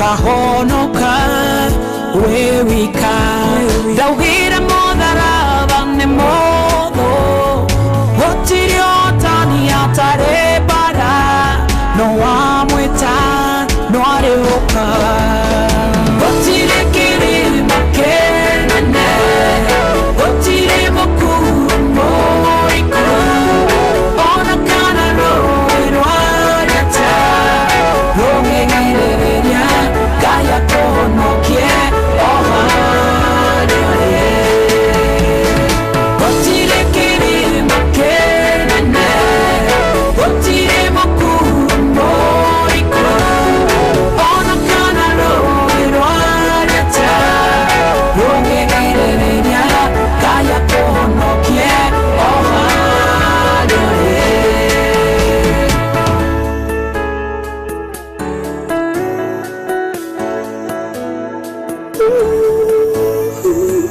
Ũkahonoka wĩ wika. Ndaugire mũtharaba nĩ mũthũ, gũtirĩ ũtani atarĩ mbara, no wamwĩta no arĩũka. Gũtirĩ kĩrĩma kĩnene, gũtirĩ mũkuru mũriku, ona kana rũĩ rwa njata rũngĩgirĩrĩria Ngai akũhonokie o harĩa ũrĩ. Gũtirĩ kĩrĩma kĩnene, gũtirĩ mũkuru mũriku, ona kana rũĩ rwa njata rũngĩgirĩrĩria Ngai akũhonokie o harĩa ũrĩ.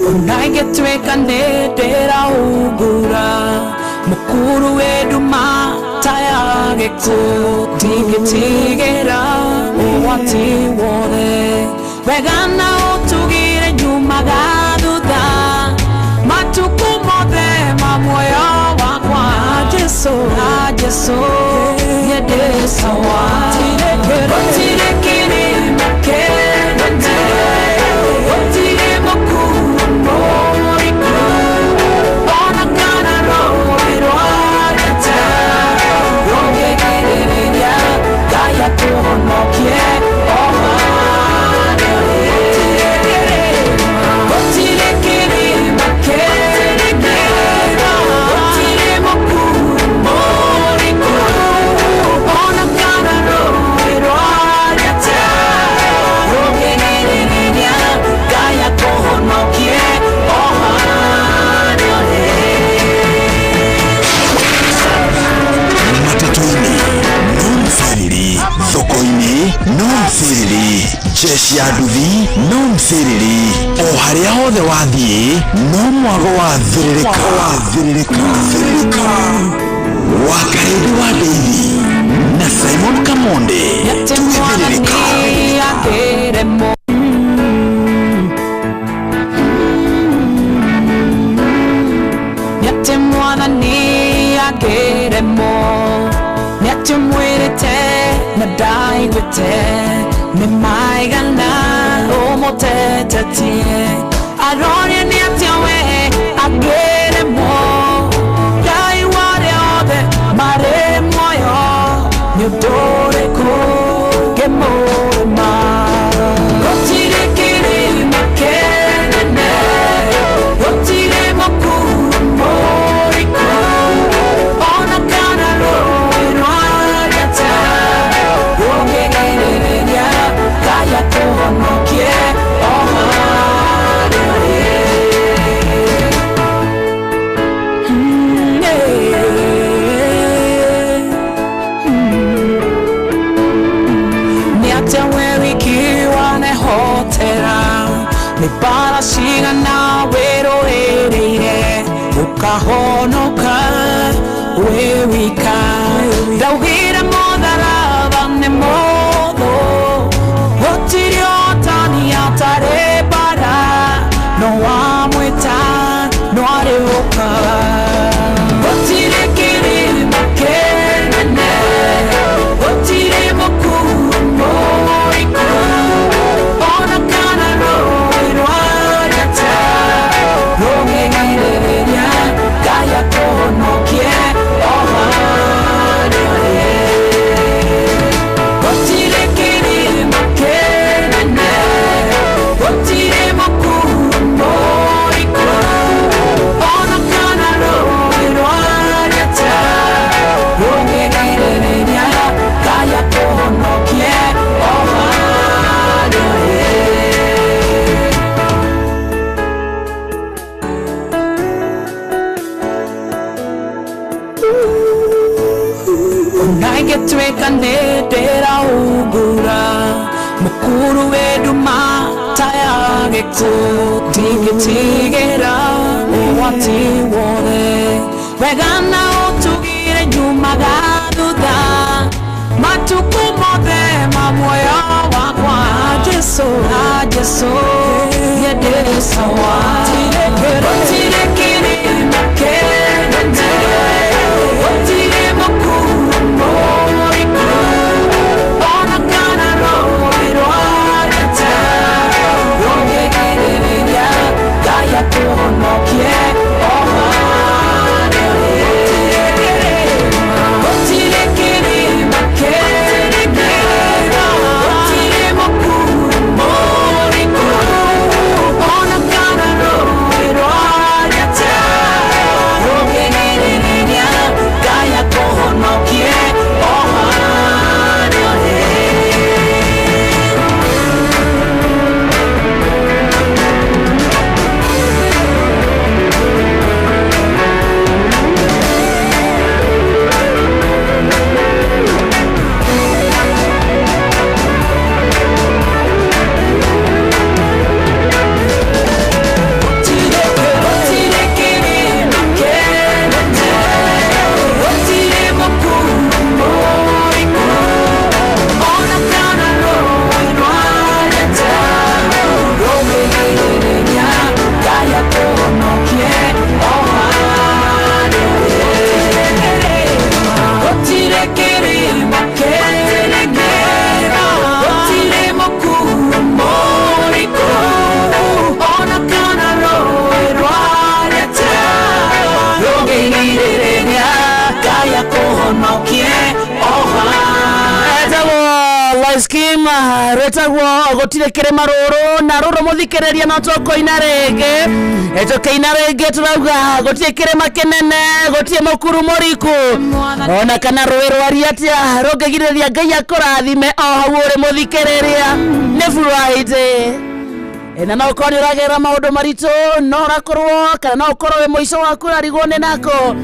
Ona ingĩtuĩka nĩ ndĩraungura mũkuru wĩ nduma ta ya gĩkuũ, ndingĩtigĩra ũgwati wothe. Wega na ũtugire nyumaga thutha matukũ mothe ma muoyo wakwa. Jesu, Jesu, niĩ ndĩ sawa. Gũtirĩ kĩrĩma kĩnene, gũtirĩ mũkuru mũriku, ona kana rũĩ rwa njata rũngĩgirĩrĩria Ngai akũhonokie o harĩa ũrĩ. Gũtirĩ kĩrĩma kĩnene, gũtirĩ mũkuru mũriku, ona kana rũĩ rwa njata rũngĩgirĩrĩria Ngai akũhonokie o harĩa ũrĩ. Matatũ-inĩ no msĩrĩrĩ, thoko-inĩ no msĩrĩrĩ, jeshi ya nduthi no msĩrĩrĩ, o harĩa hothe wathiĩ no mwago wa thĩrĩrĩka, wa thĩrĩrĩka, thĩrĩrĩka wa Karĩndĩ wa Ndeithi na Simon Kamonde. Nĩatĩ Tũgĩthĩrĩrĩka. Mwathani akĩremwo. Nĩatĩ Mwathani akĩremwo, nĩatĩ mwĩrĩte na ndaiguĩte, nĩ maigana ũmũtetetie. Aroria nĩ atĩa we angĩremwo, Ngai wa arĩa othe marĩ muoyo, nĩ ũndũ ũrĩkũ ngĩmũrema? Gũtirĩ kĩrĩma kĩnene, gũtirĩ mũkuru mũriku, ona kana rũĩ rwa njata rũngĩgirĩrĩria Ngai akũhonokie o harĩa ũrĩ. Yeah. Nĩ atĩa we wiki wanehotera, nĩ mbara cigana wĩrũĩrĩire ũkahonoka wĩ wika? Ndaugire mũtharaba nĩ mũthũ, gũtirĩ ũtani atarĩ mbara, no wamwĩta no arĩũka. Gũtirĩ kĩrĩma kĩnene, gũtirĩ mũkuru mũriku, ona kana rũĩ rwa njata rũngĩgirĩrĩria Ngai akũhonokie o harĩa ũrĩ. Gũtirĩ kĩrĩma kĩnene, gũtirĩ mũkuru mũriku, ona kana rũĩ rwa njata rũngĩgirĩrĩria Ngai akũhonokie o harĩa ũrĩ. Ona ingĩtuĩka nĩ ndĩraungura mũkuru wĩ nduma ta ya gĩkuũ, ndingĩtigĩra ũgwati wothe. Wega na ũtugire nyumaga thutha matukũ mothe ma muoyo wakwa. Lois Kim rwĩtagwo gũtirĩ kĩrĩma rũrũ na rũrũ mũthikĩrĩria no tũkũina rĩngĩ tũkĩina rĩngĩ tũrauga gũtirĩ kĩrĩma kĩnene gũtirĩ mũkuru mũriku ona kana rũĩ rwaria atĩa rũngĩgirĩrĩria Ngai akũrathime o hau ũrĩ mũthikĩrĩria nĩ Friday. Na no ũkorwo nĩ ũragerera maũndũ maritũ no ũrakorwo kana no ũkorwo wĩ mũico waku ũrarigwo nĩ nako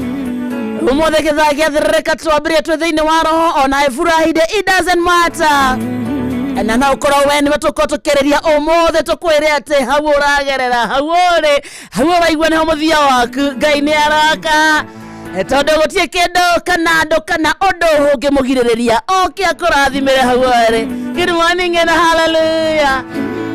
umuthi githaa gĩathĩrĩrĩka twambĩrĩrie twĩ thĩinĩ wa roho ona Friday, it doesn't matter. Na no ũkorwo we nĩwe tũkorwo tũkĩrĩria ũmũthĩ tũkwĩre atĩ hau ũragerera hau ũrĩ hau ũraigua nĩho mũthia waku Ngai nĩ araka tondũ gũtirĩ kĩndũ kana andũ kana ũndũ ũngĩmũgirĩrĩria oke akũrathimĩre hau ũrĩ. Good morning and hallelujah.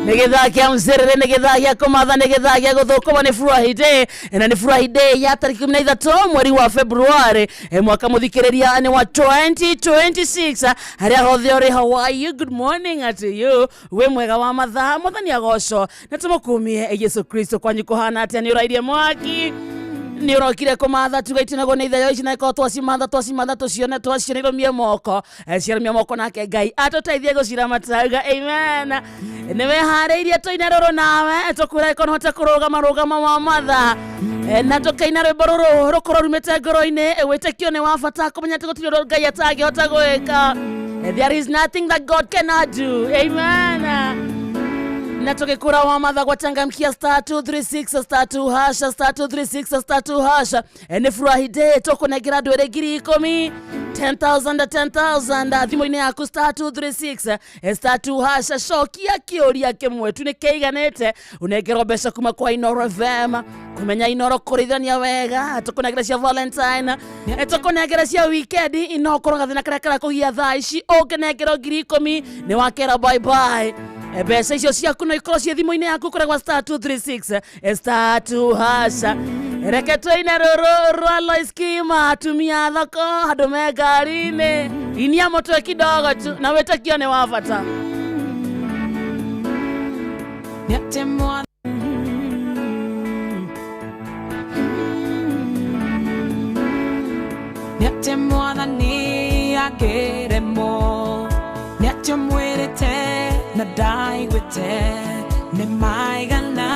Nĩ gĩthaa kĩa mcĩrĩrĩ nĩ gĩthaa gĩa kũmatha nĩ gĩthaa gĩa gũthũkũma nĩ Friday na nĩ Friday ya tarĩki 13 mweri wa February mwaka mũthikĩrĩria nĩ wa 2026. Harĩa hothe ũrĩ, how are you? Good morning to you. Wĩ mwega wa mathaa mwathani agoco na tũmũkumie Yesu Kristo. Kwanyu kũhana atĩa? Nĩ ũrairie mwaki nĩ ũrokire kũmatha tuga itinagwo nĩ itheo ici na ikorwo twacimatha twacimatha tũcione twacione irũmie moko ciarũmia moko nake Ngai atũteithie gũciramata. Amen. Nĩ weharĩirie tũine rũrũ nawe tũkwĩra ĩkorwo hote kũrũgama rũgama wa matha na tũkaina rwĩmbo rũrũ rũkorwo rumĩte ngoro-inĩ. Wĩtĩkio nĩ wa bata kũmenya atĩ gũtirĩ ũndũ Ngai atangĩhota gwĩka. There is nothing that God cannot do. Amen. Na tukikura wa matha gwachangamkia *236 *2 hash *236 *2 hash. Nĩ Friday tũkũnengera andũ erĩ 10,000 10,000 10,000 thimũ-inĩ yaku *236 *2 hash. Cokia kĩũria kĩmwe tu nĩ kĩiganĩte ũnengerwo mbeca kuma kwa Inoro FM kũmenya Inoro kũrĩithania wega tũkũnengera cia Valentine tũkũnengera cia weekend ino ũkorwo gathĩna karĩa karakũgia thaa ici ũngĩnengerwo 10,000 nĩ wakera bye bye. Mbeca icio ciaku no ikorwo ciĩ thimũ-inĩ yaku kũrĩa gwa *236 *2 hash. Reke tũine rũrũ rwa Lois Kima atumia thoko handũ me ngari-inĩ inia mũtwe kidogo tu na wĩtĩkio nĩ wa bata. Nĩ atĩ mwathani akĩremwo nĩ atĩ ũmwĩrĩte na ndaiguĩte nĩ maigana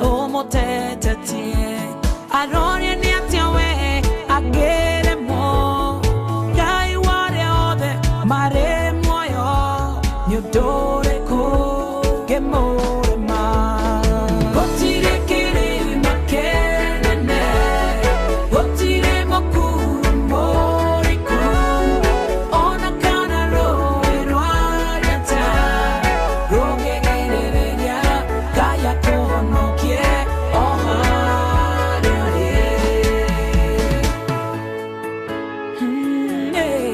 ũmũtetetie aroria nĩ atĩa we akĩremwo Ngai warĩa othe marĩ muoyo nĩ ũndũ ũrĩkũ ngĩmũrema gũtirĩ kĩrĩma kĩnene gũtirĩ mũkuru mũriku ona kana rũĩ rwariata rũngĩgirĩrĩria Ngai akũhonokie o harĩa ũrĩ. Yeah.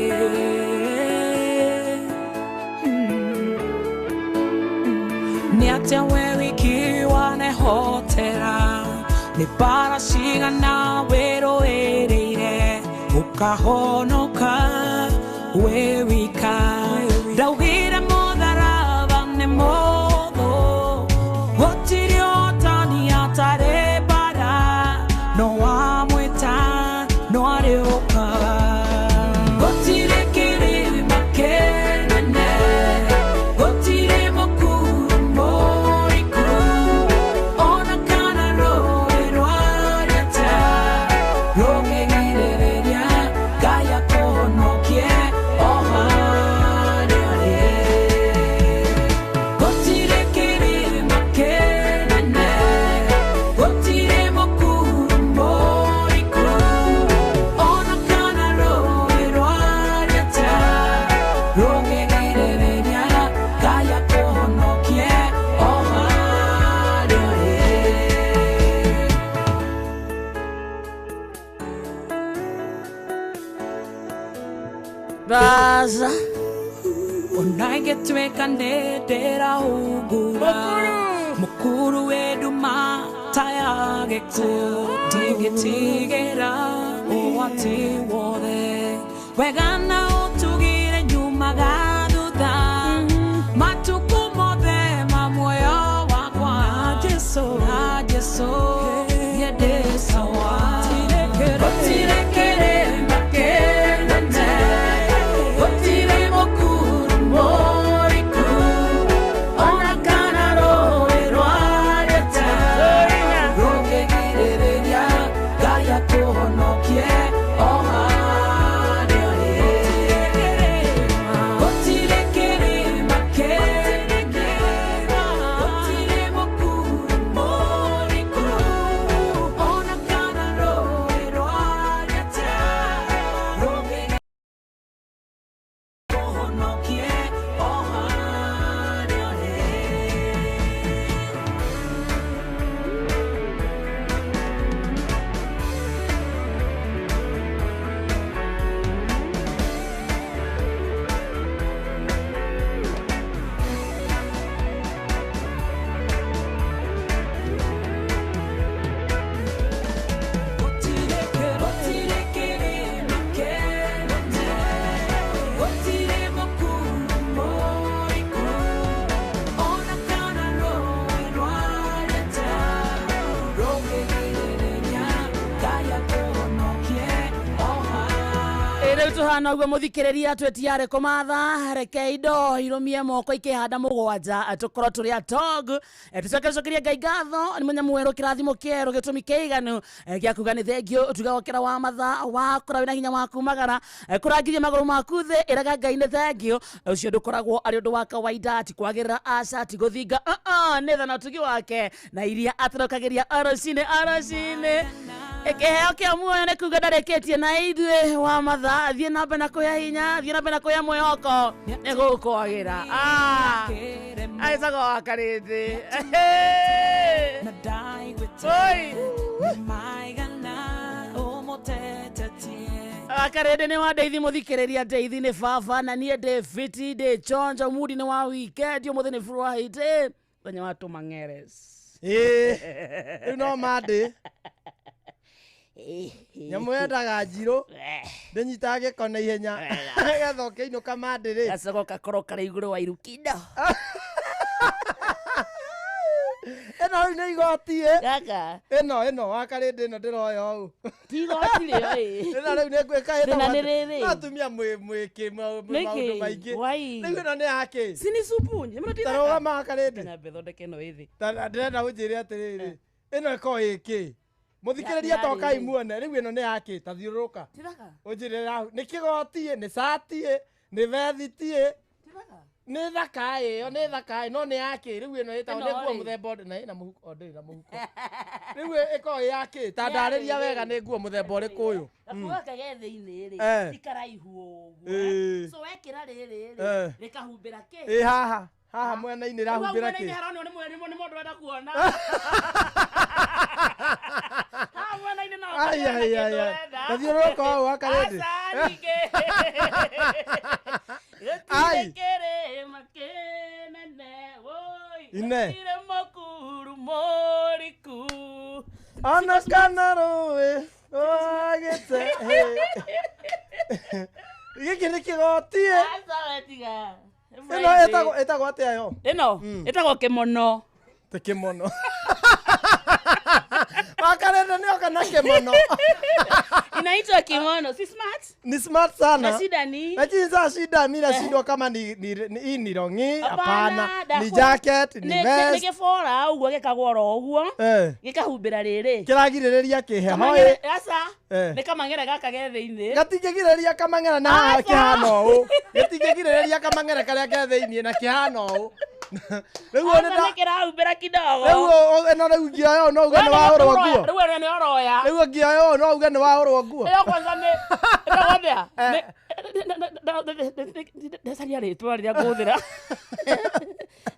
Nĩ atĩa we wiki wanehotera nĩ mbara cigana wĩrũĩrĩire ũkahonoka wĩ wika ndaugire mũtharaba nĩ mũthũ gũtirĩ ũtani atarĩ mbara no wamwĩta no arĩũkaga gũtirĩ kĩrĩma kĩnene gũtirĩ mũkuru mũriku ona kana rũĩ rwariata rũngĩgirĩrĩria Ngai akũhonokie o harĩa ũrĩ. Gũtirĩ kĩrĩma kĩnene gũtirĩ mũkuru mũriku ona kana rũĩ rwariata rũngĩgirĩrĩria Ngai akũhonokie o harĩa ũrĩ. Baza Ona ingĩtuĩka nĩ ndĩrahungura mũkuru wĩ nduma ta ya gĩkuũ ndingĩtigĩra ũgwati wothe wega na ũtugire nyumaga thutha matukũ mothe ma muoyo wakwa na Jesũ niĩ ndĩ sawa. Gũtirĩ kĩrĩma kĩnene gũtirĩ mũkuru mũriku Tuhana ũguo mũthikĩrĩria twĩtiarĩ kũmatha reke indo irũmie moko ikĩhanda mũgwanja tũkorwo tũrĩ atongu. Tũcoke tũcokerie Ngai ngatho nĩ mũnya mwerũ kĩrathimo kĩerũ gĩtũmi kĩiganu gĩa kuga nĩ thengio tuga wokĩra wa matha wakũra wĩna hinya wa kumagara kũrangithia magũrũ maku thĩ ĩraga Ngai nĩ thengio ũcio ndũkoragwo arĩ ũndũ wa kawaida ti kwagĩrĩra aca ti gũthinga nĩ tha na ũtugi wake na iria atũrokagĩria orocinĩ orocinĩ kĩheo kĩa muoyo nĩ kuga ndarĩkĩtie na ithuĩ wa matha thiĩ na mbere na kũhe hinya thiĩ na mbere na kũhe mwĩhoko nĩ gũkwagĩra agĩcoka wa karĩndĩ na ndaiguĩte Oi. maigana ũmũtetetie Akarĩndĩ nĩ wa ndeithi mũthikĩrĩria ndeithi nĩ baba na niĩ ndĩ fiti ndĩ chonjo mudi nĩ wa weekend ũmũthĩ nĩ Friday mũthenya wa tũmang'eres. Ĩĩ, rĩu no mandĩ nyamũ yendaga njirũ ndĩnyitaga gĩko na ihenya getha ũkĩinũka mandĩ rĩ Gacogo gakorwo karĩ igũrũ wa irukindo ĩno rĩu nĩ igoti ĩ gaka ĩno ĩno wakarĩndĩ ĩno ndĩroya ũũ ti igoti rĩo ĩ ĩno rĩu nĩ ngwĩka Thĩna nĩ rĩrĩ. no atumia mwĩ mwĩkĩ maũndũ maingĩ Wai. rĩu ĩno nĩ yakĩ si ni supu nyamũ ta rũgama wakarĩndĩ nyambe thondeke ĩno ĩthĩ Ta- ndĩrenda ũnjĩre atĩrĩrĩ ĩno ĩkorwo ĩkĩ mũthikĩrĩria Ya- tokai yarĩ. muone rĩu ĩno nĩ yakĩ ta thiũrũrũka ti thaka ũnjĩre rahu nĩ kĩgoti ĩ nĩ cati ĩ nĩ vethiti ĩ ti thaka nĩ thaka ĩ ĩyo nĩ thaka ĩ no nĩ yakĩ rĩu ĩno ĩtagwo Ĩno nĩ nguo rĩ. mũthemba ũrĩ- na ĩna mũhuko o ndĩrĩ na mũhuko rĩu ĩkorwo ĩ yakĩ ta ndarĩria wega nĩ nguo mũthemba ũrĩkũ ũyũ gakuo gaka ge thĩinĩ rĩ Eh. ti karaihu ũguo Ĩĩ. so wekĩra rĩrĩ Eh. rĩ rĩkahumbĩra kĩ ĩ haha haha mwena-inĩ ĩrahumbĩra kĩ kĩ haronio nĩ nĩ mũndũ ũrenda kuona haha mwena-inĩ no Ai, ũkorwo ai, na ai, kĩndũ ai. ũrenda. Gathiũrũrũka ũũ wakarĩndĩ. Aca, ningĩ. Ai. Gũtirĩ kĩrĩma kĩnene, woi. Ine. Gũtirĩ mũkuru mũriku. ona kana rũĩ rwagĩte gĩkĩ nĩ kĩgoti ĩ Aca, we tiga. ĩno ĩtagwo ĩtagwo atĩa yo ĩno ĩtagwo kĩmono Te kĩmono wakarĩndĩ nĩ oka na kĩmono inaitwa kimono si smart ni smart sana na shida ni lakini sasa shida mi nashindwa kama ni ni ni hii ni longi hapana Hapana, ni ndaku- jacket ni nĩ vest gĩbora ũguo gĩkagwo oro ũguo eh gĩkahumbĩra rĩrĩ kĩragirĩrĩria kĩheho ĩ Kamang'ere- aca Eh. nĩ kamang'ere gaka ge thĩinĩ gatingĩgirĩrĩria kamang'era na haha Aca. kĩhana ũũ gĩtingĩgirĩrĩria kamang'era karĩa ke thĩiniĩ na kĩhana ũũ rĩu Aca nĩ nĩ kĩrahumbĩra kidogo rĩu ĩno rĩu ngĩoya ũũ no uge nĩ wahũrwo nguo rĩu ĩno nĩ oroya rĩu ngĩoya ũũ no uge nĩ wahũrwo nguo ĩyo kwanza nĩ ĩtagwo atĩa ndecaria rĩtwa rĩrĩa ngũhũthĩra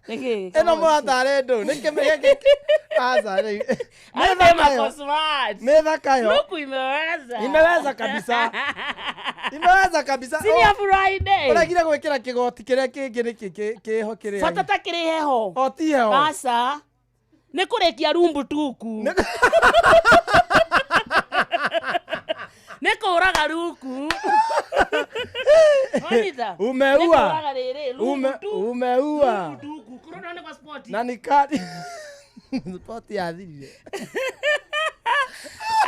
nĩkĩ ĩno mũratarĩ ndũ nĩ kĩmĩ aca rĩu nĩ thaka yo nĩ thaka yo Luku imeweza. Imeweza kabisa. Imeweza kabisa Si ni ya Friday. ũregire gwĩkĩra kĩgoti kĩrĩa kĩngĩ nĩkĩ kĩho kĩrĩa Bata ta kĩrĩ heho. o ti heho Aca. Nĩ kũrĩkia rumbu tuku. Nĩ kũraga ruku. Wanyita? Umeua. Nĩ kũraga rĩrĩ, rumbu tu. Umeua Rumbu tuku. Kũrona nĩ kwa sport. na nĩ kadi spoti yathirire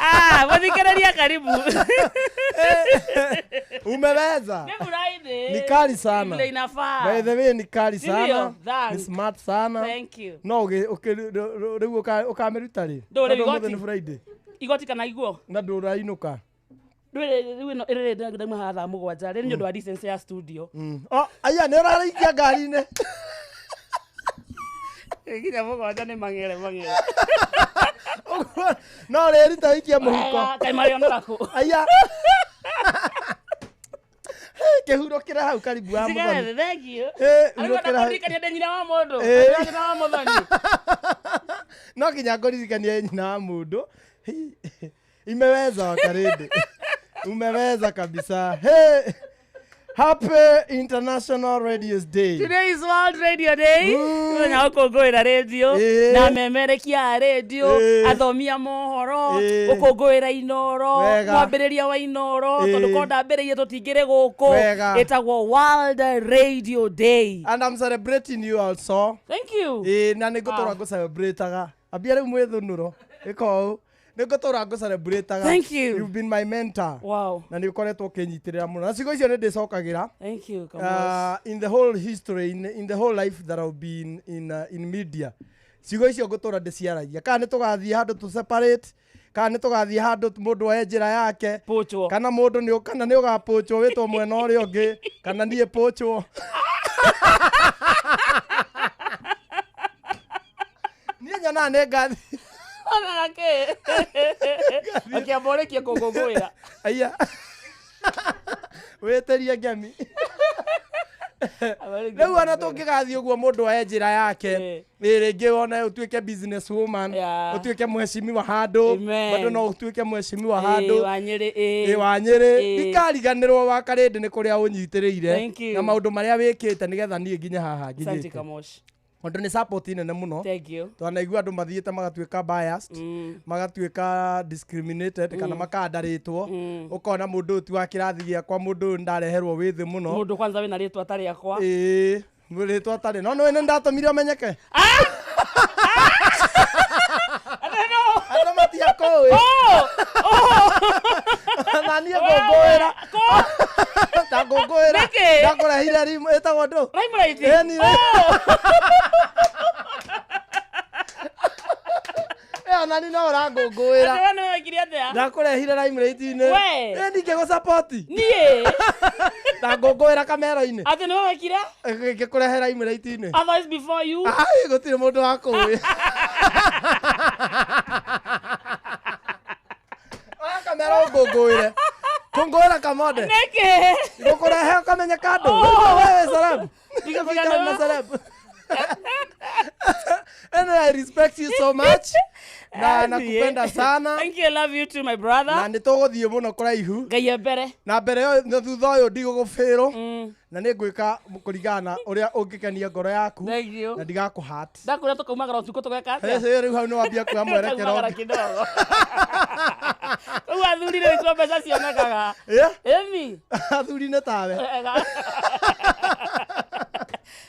Ah, mũthikĩrĩria karibu. umeweza Nĩ Friday. Ni kali sana. Vile inafaa. By the way ni kali Ndio, sana thank. ni smart sana Thank you. no rĩu ũkamĩruta rĩ Ndũrĩ Tondũ igoti. ũmũthĩ nĩ Friday Igoti kana iguo? na ndũrainũka Rĩu ĩno ĩrĩ ndauma haha thaa mũgwanja rĩrĩ nĩ ũndũ wa decency ya studio. Oh, aya nĩ ũrarĩikia ngari-inĩ Nginya mũgwanja nĩ mang'ere mang'ere. Ũguo, no rĩruta wĩikie mũhuko Wega, kaĩ marĩonera kũ? aya kĩhurũkĩra hau karibu wa Cigare mũthoni thĩ, thank you. Eh, Arĩ hurũkĩra hau. kũndirikania ndĩ nyina wa mũndũ. Eh. Ndĩ nyina wa mũthoni. no nginya ngũririkanie nyina wa mũndũ Hi, imeweza wakarĩndĩ umeweza kabisa hey. Happy International Radios Day. Today is World Radio Day. Mũthenya wa gũkũngũĩra radio Ĩĩ. na memerekia a radio Ĩĩ. athomi a mohoro Ĩĩ. gũkũngũĩra Inoro Wega. mwambĩrĩria wa Inoro Ĩĩ. tondũ korwo ndambĩrĩirie tũtingĩrĩ gũkũ Wega. ĩtagwo World Radio Day. And I'm celebrating you also. Thank you. Ĩĩ na nĩ ngũtũra Ah. ngũcelebrataga. Ambia rĩu mwĩthũnũro. Ĩka ũũ. Nĩ ngũtũra ngũcelebrataga. Thank you. You've been my mentor. Wow. Na nĩ ũkoretwo ũkĩnyitĩrĩra mũno. Na ciugo icio nĩ ndĩcokagĩra. Thank you, Kamosh. In the whole history, in the whole life that I've been in media, ciugo icio ngũtũra ndĩciaragia. Kana nĩ tũgathiĩ handũ tũ separate, kana nĩ tũgathiĩ handũ mũndũ oe njĩra yake, Pochwo. kana mũndũ nĩ kana nĩ ũgapũchwo wĩtwo mwena ũrĩa ũngĩ, kana niĩ pũchwo. Niĩ nyonaga nĩ ngathi. Onaga kĩ? Akĩamba ũrĩkie kũngũngũĩra. Aya. Wĩtĩrie ngemi. Rĩu ona tũngĩgathiĩ ũguo mũndũ oe njĩra yake, ĩ rĩngĩ wone ũtuĩke business woman, Yeah. ũtuĩke mheshimiwa handũ, Amen. bado no ũtuĩke mheshimiwa handũ. Wa Nyĩrĩ, ĩ. Ĩ wa Nyĩrĩ. Ĩ. Ndikariganĩrwo wa Karĩndĩ nĩ kũrĩa ũnyitĩrĩire Thank you. na maũndũ marĩa wĩkĩte nĩgetha niĩ nginya haha Asante, nginyĩte. Kamosh. Tondũ nĩ support nene mũno. Thank you. Twanaigua andũ mathiĩte magatuĩka biased, magatuĩka discriminated, kana makandarĩtwo. Ũkona mũndũ ũyũ ti wa kĩrathi gĩakwa, mũndũ ũyũ ndareherwo wĩ thĩ mũno. Mũndũ kwanza wĩna rĩtwa ta rĩakwa. Ĩĩ, rĩtwa tarĩ. No nĩwe nĩ ndatũmire ũmenyeke. Andũ matiakũĩ. Na niĩ ngũngũĩra. Ta ngũngũĩra. Nĩkĩ? Ndakũrehire rimũ ĩtagwo ndũ? Limelight. Ĩni. Ĩyo na niĩ no ũrangũngũĩra. Atĩ we nĩwe wekire atĩa? Ndakũrehire limelight-inĩ. We. Ĩ ndingĩgũsupport. Niĩ. Ndangũngũĩra kamero-inĩ. Atĩ nĩwe wekire? Ngĩkũrehe limelight-inĩ. Otherwise before you. Ai, gũtirĩ mũndũ wakũĩ. Oya kamera ũngũngũĩre. Kũngũĩra Kamonde. Nĩkĩ? Ngũkũrehe ũkamenyeka andũ. Oh. Wewe wĩ celeb. Ndigũtigana na celeb. Anyway, I respect you so much. Na nakupenda sana. Thank you, I love you too, my brother. Na nĩ tũgũthiĩ mũno kũraihu. Ngai e mbere. Na mbere ĩyo na thutha ũyũ ndigũgũbĩrwo. Na nĩ ngwĩka kũringana na ũrĩa ũngĩkenia ngoro yaku. Thank you. Na ndigakũhurt. Ndakwĩra tũkaumagara ũtukũ tũgeka atĩa? Hĩ, rĩu hau nĩ wambia kuoya mwerekero Tũkaumagara ũngĩ. kidogo. Rĩu athuri rĩu nĩkuo mbeca cionekaga. Yeah. Ĩmi. Athuri nĩ tawe.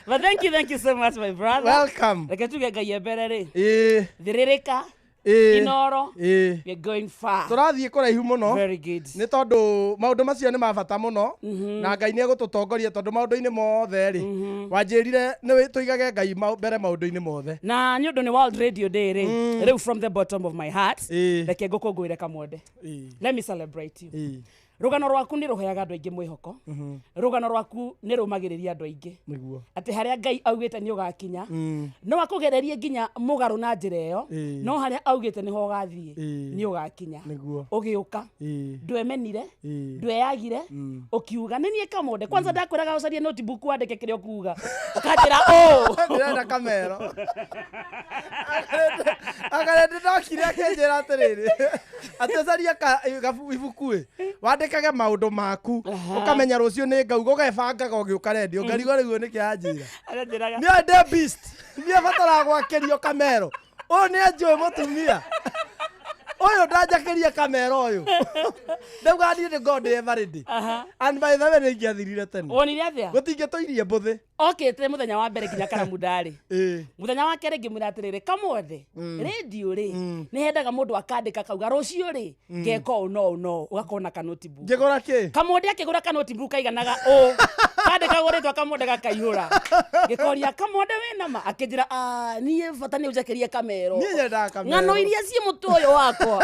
But thank you so much, my brother. Welcome. Reke tuge Ngai e mbere rĩ. Ĩĩ. Thĩrĩrĩka. Ĩĩ. Inoro. Ĩĩ. We're going far. Tũrathiĩ kũraihu mũno. Very good. Nĩ tondũ maũndũ macio nĩ ma bata mũno. Na Ngai nĩ egũtũtongoria tondũ maũndũ-inĩ mothe rĩ. Wanjĩrire nĩ tũigage Ngai mbere maũndũ-inĩ mothe. Na nĩ ũndũ nĩ World Radio Day rĩ. Rĩu from the bottom of my heart. Ĩĩ. Reke ngũkũngũĩre Kamonde. Ĩĩ. Let me celebrate you. Ĩĩ. Rũgano rwaku nĩ rũheaga andũ aingĩ mwĩhoko. Rũgano rwaku nĩ rũmagĩrĩria andũ aingĩ. Nĩguo. Atĩ harĩa Ngai augĩte nĩ ũgakinya. No akũgererie nginya mũgarũ na njĩra ĩyo. Ĩĩ. No harĩa augĩte nĩho ũgathiĩ. Ĩĩ. Nĩ ũgakinya. Nĩguo. Ũgĩũka. Ĩĩ. Ndwemenire. Ĩĩ. Ndweyagire. Ũkiuga nĩ niĩ Kamonde. Kwanza ndakwĩraga ũcarie notebook wandĩke kĩrĩa ũkuga. Ũkanjĩra ũ. Ndĩrenda kamero. Akarende ndokire akĩnjĩra atĩrĩrĩ. Atĩ ũcarie ibuku ĩ. Wandĩkage maũndũ maku. Ũkamenya rũciũ nĩ ngauga ũgebangaga ũgĩũka redio. Ngarigwo rĩu nĩkĩ anjĩra. Aranjĩraga. Niĩ ndĩ beast. Niĩ bataraga gwakĩrio kamero. Ũyũ nĩ anjũĩ mũtumia. Ũyũ ndanjakĩrie kamero ũyũ. Ndauga niĩ nĩ ngorwo ndĩ ever ready. Aha. And by the way nĩ ingĩathirire tene. Wonire atĩa? Gũtingĩtũirie mbũthĩ. Okĩte mũthenya wa mbere nginya karamu ndarĩ. Ĩĩ. Mũthenya wa kerĩ ngĩmwĩra atĩrĩrĩ Kamonde, rĩndiũ rĩ nĩ hendaga mũndũ akandĩka kauga rũciũ rĩ ngeka ũũ no ũũ no ũũ, ũgakorwo na kanotebook. Ngĩgũra kĩ? Kamonde akĩgũra kanotebook kaiganaga ũũ. Kandĩkagwo rĩtwa Kamonde gakaihũra. Ngĩkoria Kamonde wĩna ma? Akĩnjĩra niĩ bata nĩ ũnjakĩrie kamero. Niĩ nyendaga kamero. Ng'ano iria ciĩ mũtwe ũyũ wakwa.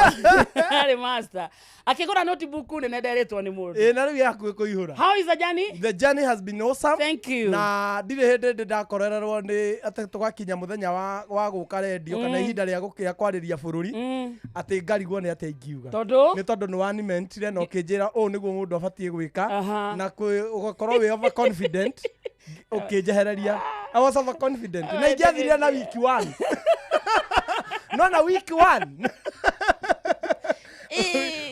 Arĩ master. Akĩgũra notebook nene nderĩtwo nĩ mũndũ. Ĩĩ na rĩu yakuĩ kũihũra. How is the journey? The journey has been awesome. Thank you. Na ndirĩ hĩndĩ ndĩ ndakorererwo nĩ atĩ tũgakinya mũthenya wa gũka redio kana ihinda rĩa gũkĩa kwarĩria bũrũri atĩ ngarigwo nĩ atĩa ingiuga. Tondũ? Nĩ tondũ nĩ wanimentire na ũkĩnjĩra ũũ nĩguo mũndũ abatiĩ gwĩka Aha. na ũgakorwo wĩ overconfident ũkĩnjehereria. I was overconfident. Na ingĩathirire na week 1. No na week 1.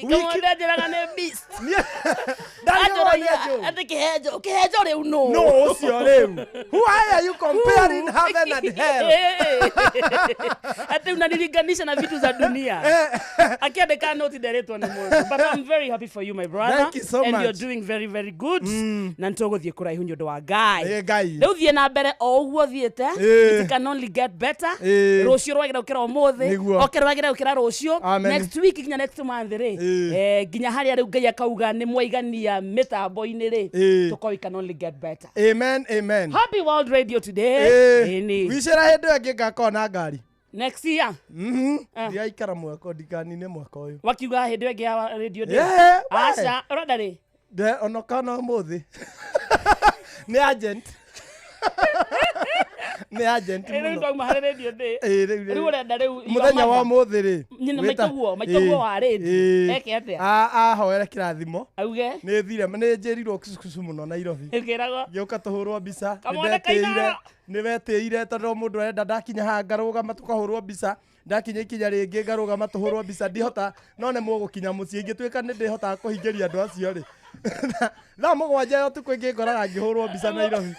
Kamonde anjĩraga nĩ beast. Anjoragia Atĩ kĩhenjo kĩhenjo rĩu nũ? No ũcio rĩu. Why are you comparing heaven and hell? Ati unanilinganisha na vitu za dunia. Akiandika note nderetwo nĩ mũndũ. But I'm very happy for you, my brother. Thank you so And much. you're doing very very good. Na nĩtũgũthiĩ kũraihu nĩ ũndũ wa Ngai. Ĩ, Ngai. Rĩu thiĩ na mbere o ũguo thiĩte. Ĩ. It can only get better. Ĩ. Rũciũ rwagĩra gũkĩra ũmũthĩ. Nĩguo. Oke rwagĩra gũkĩra rũciũ. Amen. Next week nginya next month rĩ. Ĩ. Nginya harĩa rĩu Ngai akauga nĩ mwaigania mĩtambo-inĩ rĩ. Ĩ. Tũkorwo we can only get better. Amen, amen. Happy World Radio Today. Ĩni. Wicĩra hĩndĩ ĩyo ĩngĩ ngakorwo na ngari. Next year. Ndigaikara mwaka ndikanine mwaka ũyũ. Wakiuga hĩndĩ ĩyo ĩngĩ ya radio day. Yeah, we. Aca, ũrenda rĩ? Ona kana ũmũthĩ. Nĩ agent. Nĩ agent Rĩu mũno. twauma harĩ radio day. Ĩ, rĩu, Rĩu ũrenda rĩu your Mũthenya wa mother. ũmũthĩ rĩ. Nyina wĩta- maitũguo wa radio. Ĩ. Eke atĩa? Ahoere kĩrathimo. Auge. Nĩ thire nĩ njĩrirwo kucukucu mũno Nairobi. Ĩkĩragwo. Ngĩũka tũhũrwo mbica. Nĩ Kamwana ndetĩire. kainara. Nĩ wetĩire tondũ mũndũ arenda ndakinya haha ngarũgama tũkahũrwo mbica. Ndakinya ikinya rĩngĩ ngarũgama tũhũrwo mbica ndihota no nĩ mũgũkinya mũciĩ ingĩtuĩka nĩ ndĩhotaga kũhingĩria andũ acio rĩ. Thaa 7 ya ũtukũ ingĩ ngoraga ngĩhũrwo mbica Nairobi.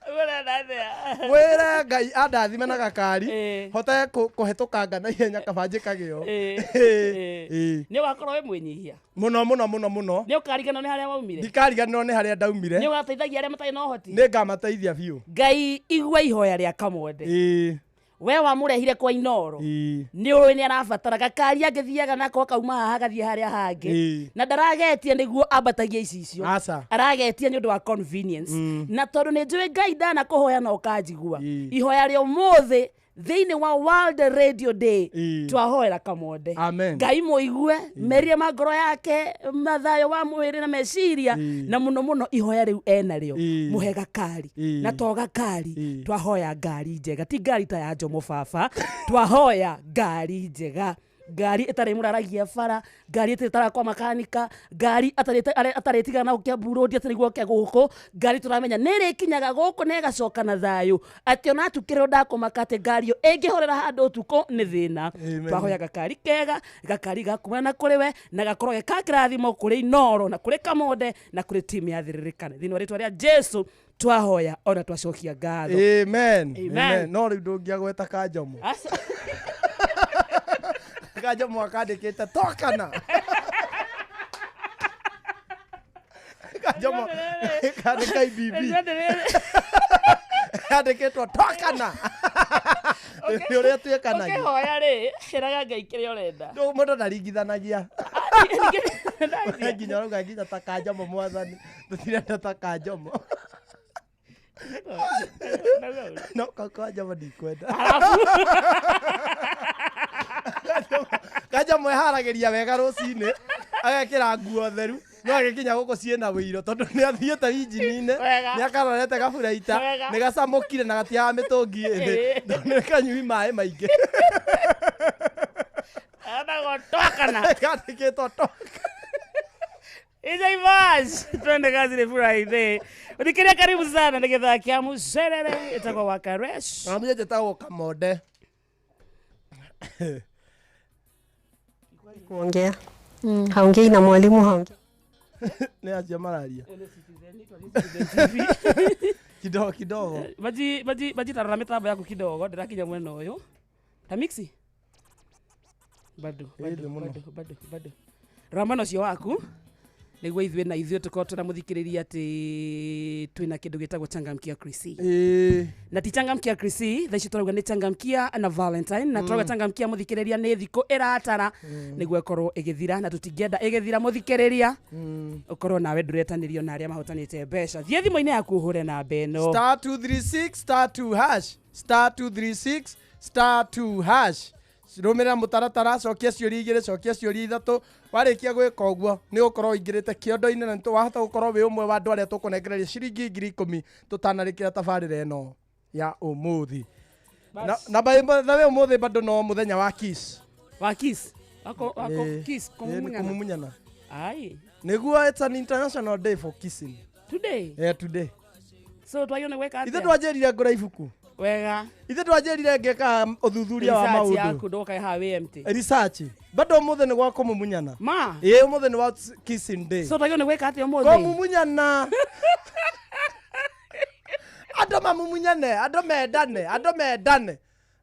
Ũrenda atĩa? Mwĩre Ngai andathime na gakari Ĩ. hote kũhetũkanga na ihenya kaba njĩkage ũũ. Ĩ. Ĩ. Ĩ. Nĩ ũgakorwo wĩ mwĩnyihia. Mũno mũno mũno mũno. Nĩ ũkariganĩrwo nĩ harĩa waumire. Ndikariganĩrwo nĩ harĩa ndaumire. Nĩ ũgateithagia arĩa matarĩ na ũhoti. Nĩ ngamateithia biũ. Ngai igua ihoya rĩa Kamonde. Ĩ. We wamũrehire kwa Inooro. Ĩ. Nĩ ũĩ nĩ arabatara gakari angĩthiaga nako akauma haha agathiĩ harĩa hangĩ. Ĩ. Na ndaragetia nĩguo ambatagie icicio. Aca. Aragetia nĩ ũndũ wa convenience. Na tondũ nĩ njũĩ Ngai ndanakũhoya na ũkanjigua. Ĩ. Ihoya rĩa ũmũthĩ thĩinĩ wa World Radio Day Ĩ. twahoera Kamonde. Amen. Ngai mũigue meria ma ngoro yake mathayo wa mwĩrĩ na meciria Ĩ. na mũno mũno ihoya rĩu enarĩo Ĩ. mũhe gakari Ĩ. na to gakari Ĩ. twahoya ngari njega ti ngari ta ya Njomo baba twahoya ngari njega ngari ĩtarĩ mũraragia bara ngari ĩtarĩ kwa makanika ngari atarĩtigana na gũkĩa road atĩ nĩguo oke gũkũ ngari tũramenya nĩ ĩrĩkinyaga gũkũ na ĩgacoka na thayũ atĩ ona atukĩrĩrwo ndakũmaka atĩ ngari ĩyo ĩngĩhorera handũ ũtukũ nĩ thĩna. Amen. Twahoya gakari kega gakari gakumana na kũrĩ we na gakorwo ge ka kĩrathimo kũrĩ Inooro na kũrĩ Kamonde na kũrĩ timu ya Thĩrĩrĩkane thĩinĩ wa rĩtwa rĩa Jesu twahoya ona twacokia ngatho. Amen. Amen. No rĩu ndũngĩagweta Kanjomo. Aca. Kanjomo akandĩkĩte tokana. Kanjomo kandĩka IBB. Kandĩkĩtwo tokana. Nĩ ũrĩa tuĩkanagia. Ũkĩhoya rĩ ĩraga Ngai kĩrĩa ũrenda. Mũndũ ndaringithanagia. Nginya ũrauga nginya ta Kanjomo mwathani. Tũtirenda ta Kanjomo. No Kanjomo ndikwenda. Kanjomo eharagĩria wega rũcinĩ agekĩra nguo theru no agĩkinya gũkũ ciĩna wĩiro tondũ nĩ athiĩte injini-inĩ Wega. nĩ akarorete gaburaita Wega. nĩ gacamũkire na gatiaga mĩtũngi ĩthĩ Ĩ. tondũ nĩ kanyui maĩ maingĩ. Etagwo tokana. Kandĩkĩtwo toka. Izo Ivas, twende kazi ni Friday. Uthikiria karibu sana ni githaa kia mucerere itagwo wa Karesh. Na niĩ njĩtagwo Kamonde. Kuongea haongei na mwalimu haongei. Nĩ acio mararia kidogo kidogo. Maji maji maji tarora mitambo yaku kidogo ndirakinya mwena uyu. Ta mixi. Bado bado Ĩthĩ mũno. bado bado bado. Rora mwena ũcio waku nĩguo ithuĩ na ithuĩ tũkorwo tũramũthikĩrĩria atĩ twĩna kĩndũ gĩtagwo changamkia Chrissy. Ĩ. Na ti changamkia Chrissy thaa ici tũrauga nĩ changamkia na Valentine na tũrauga changamkia mũthikĩrĩria nĩ thikũ ĩratara nĩguo ĩkorwo ĩgĩthira na tũtingĩenda ĩgĩthira mũthikĩrĩria ũkorwo nawe ndũretanĩrio na arĩa mahotanĩte mbeca. Thiĩ thimũ-inĩ yaku ũhũre namba ĩno. Star 236 star 2 hash star 236 star 2 hash. Rũmĩrĩra mũtaratara cokia ciũria igĩrĩ cokia ciũria ithatũ warĩkia gwĩka ũguo nĩ ũgũkorwo ũingĩrĩte kĩondo-inĩ na wahota gũkorwo wĩ ũmwe wa andũ arĩa tũkũnengereria ciringi 10,000 tũtanarĩkĩra tabarĩra ĩno ya ũmũthĩ. Na by the way ũmũthĩ bado no mũthenya wa kiss. Wa kiss wako wako Ĩ, kiss ĩ, nĩ kũmumunyana. kũmumunyana. Ai Nĩguo it's an international day for kissing. Today. Yeah, today. So twagĩrĩirwo nĩ gwĩka Ithe atĩa? ndwanjĩrire ngũra ibuku. Wega. Ithe ndwanjĩrire ngĩka ũthuthuria wa Research maũndũ. yaku ndũkae haha wĩ empty. Research. Bado umuthi ni gwa kumumunyana. Ma. Ĩĩ umuthi ni wa kissing day. So tagio ni gwika atia umuthi? Kumumunyana. Andũ mamumunyane, andũ mendane, andũ mendane.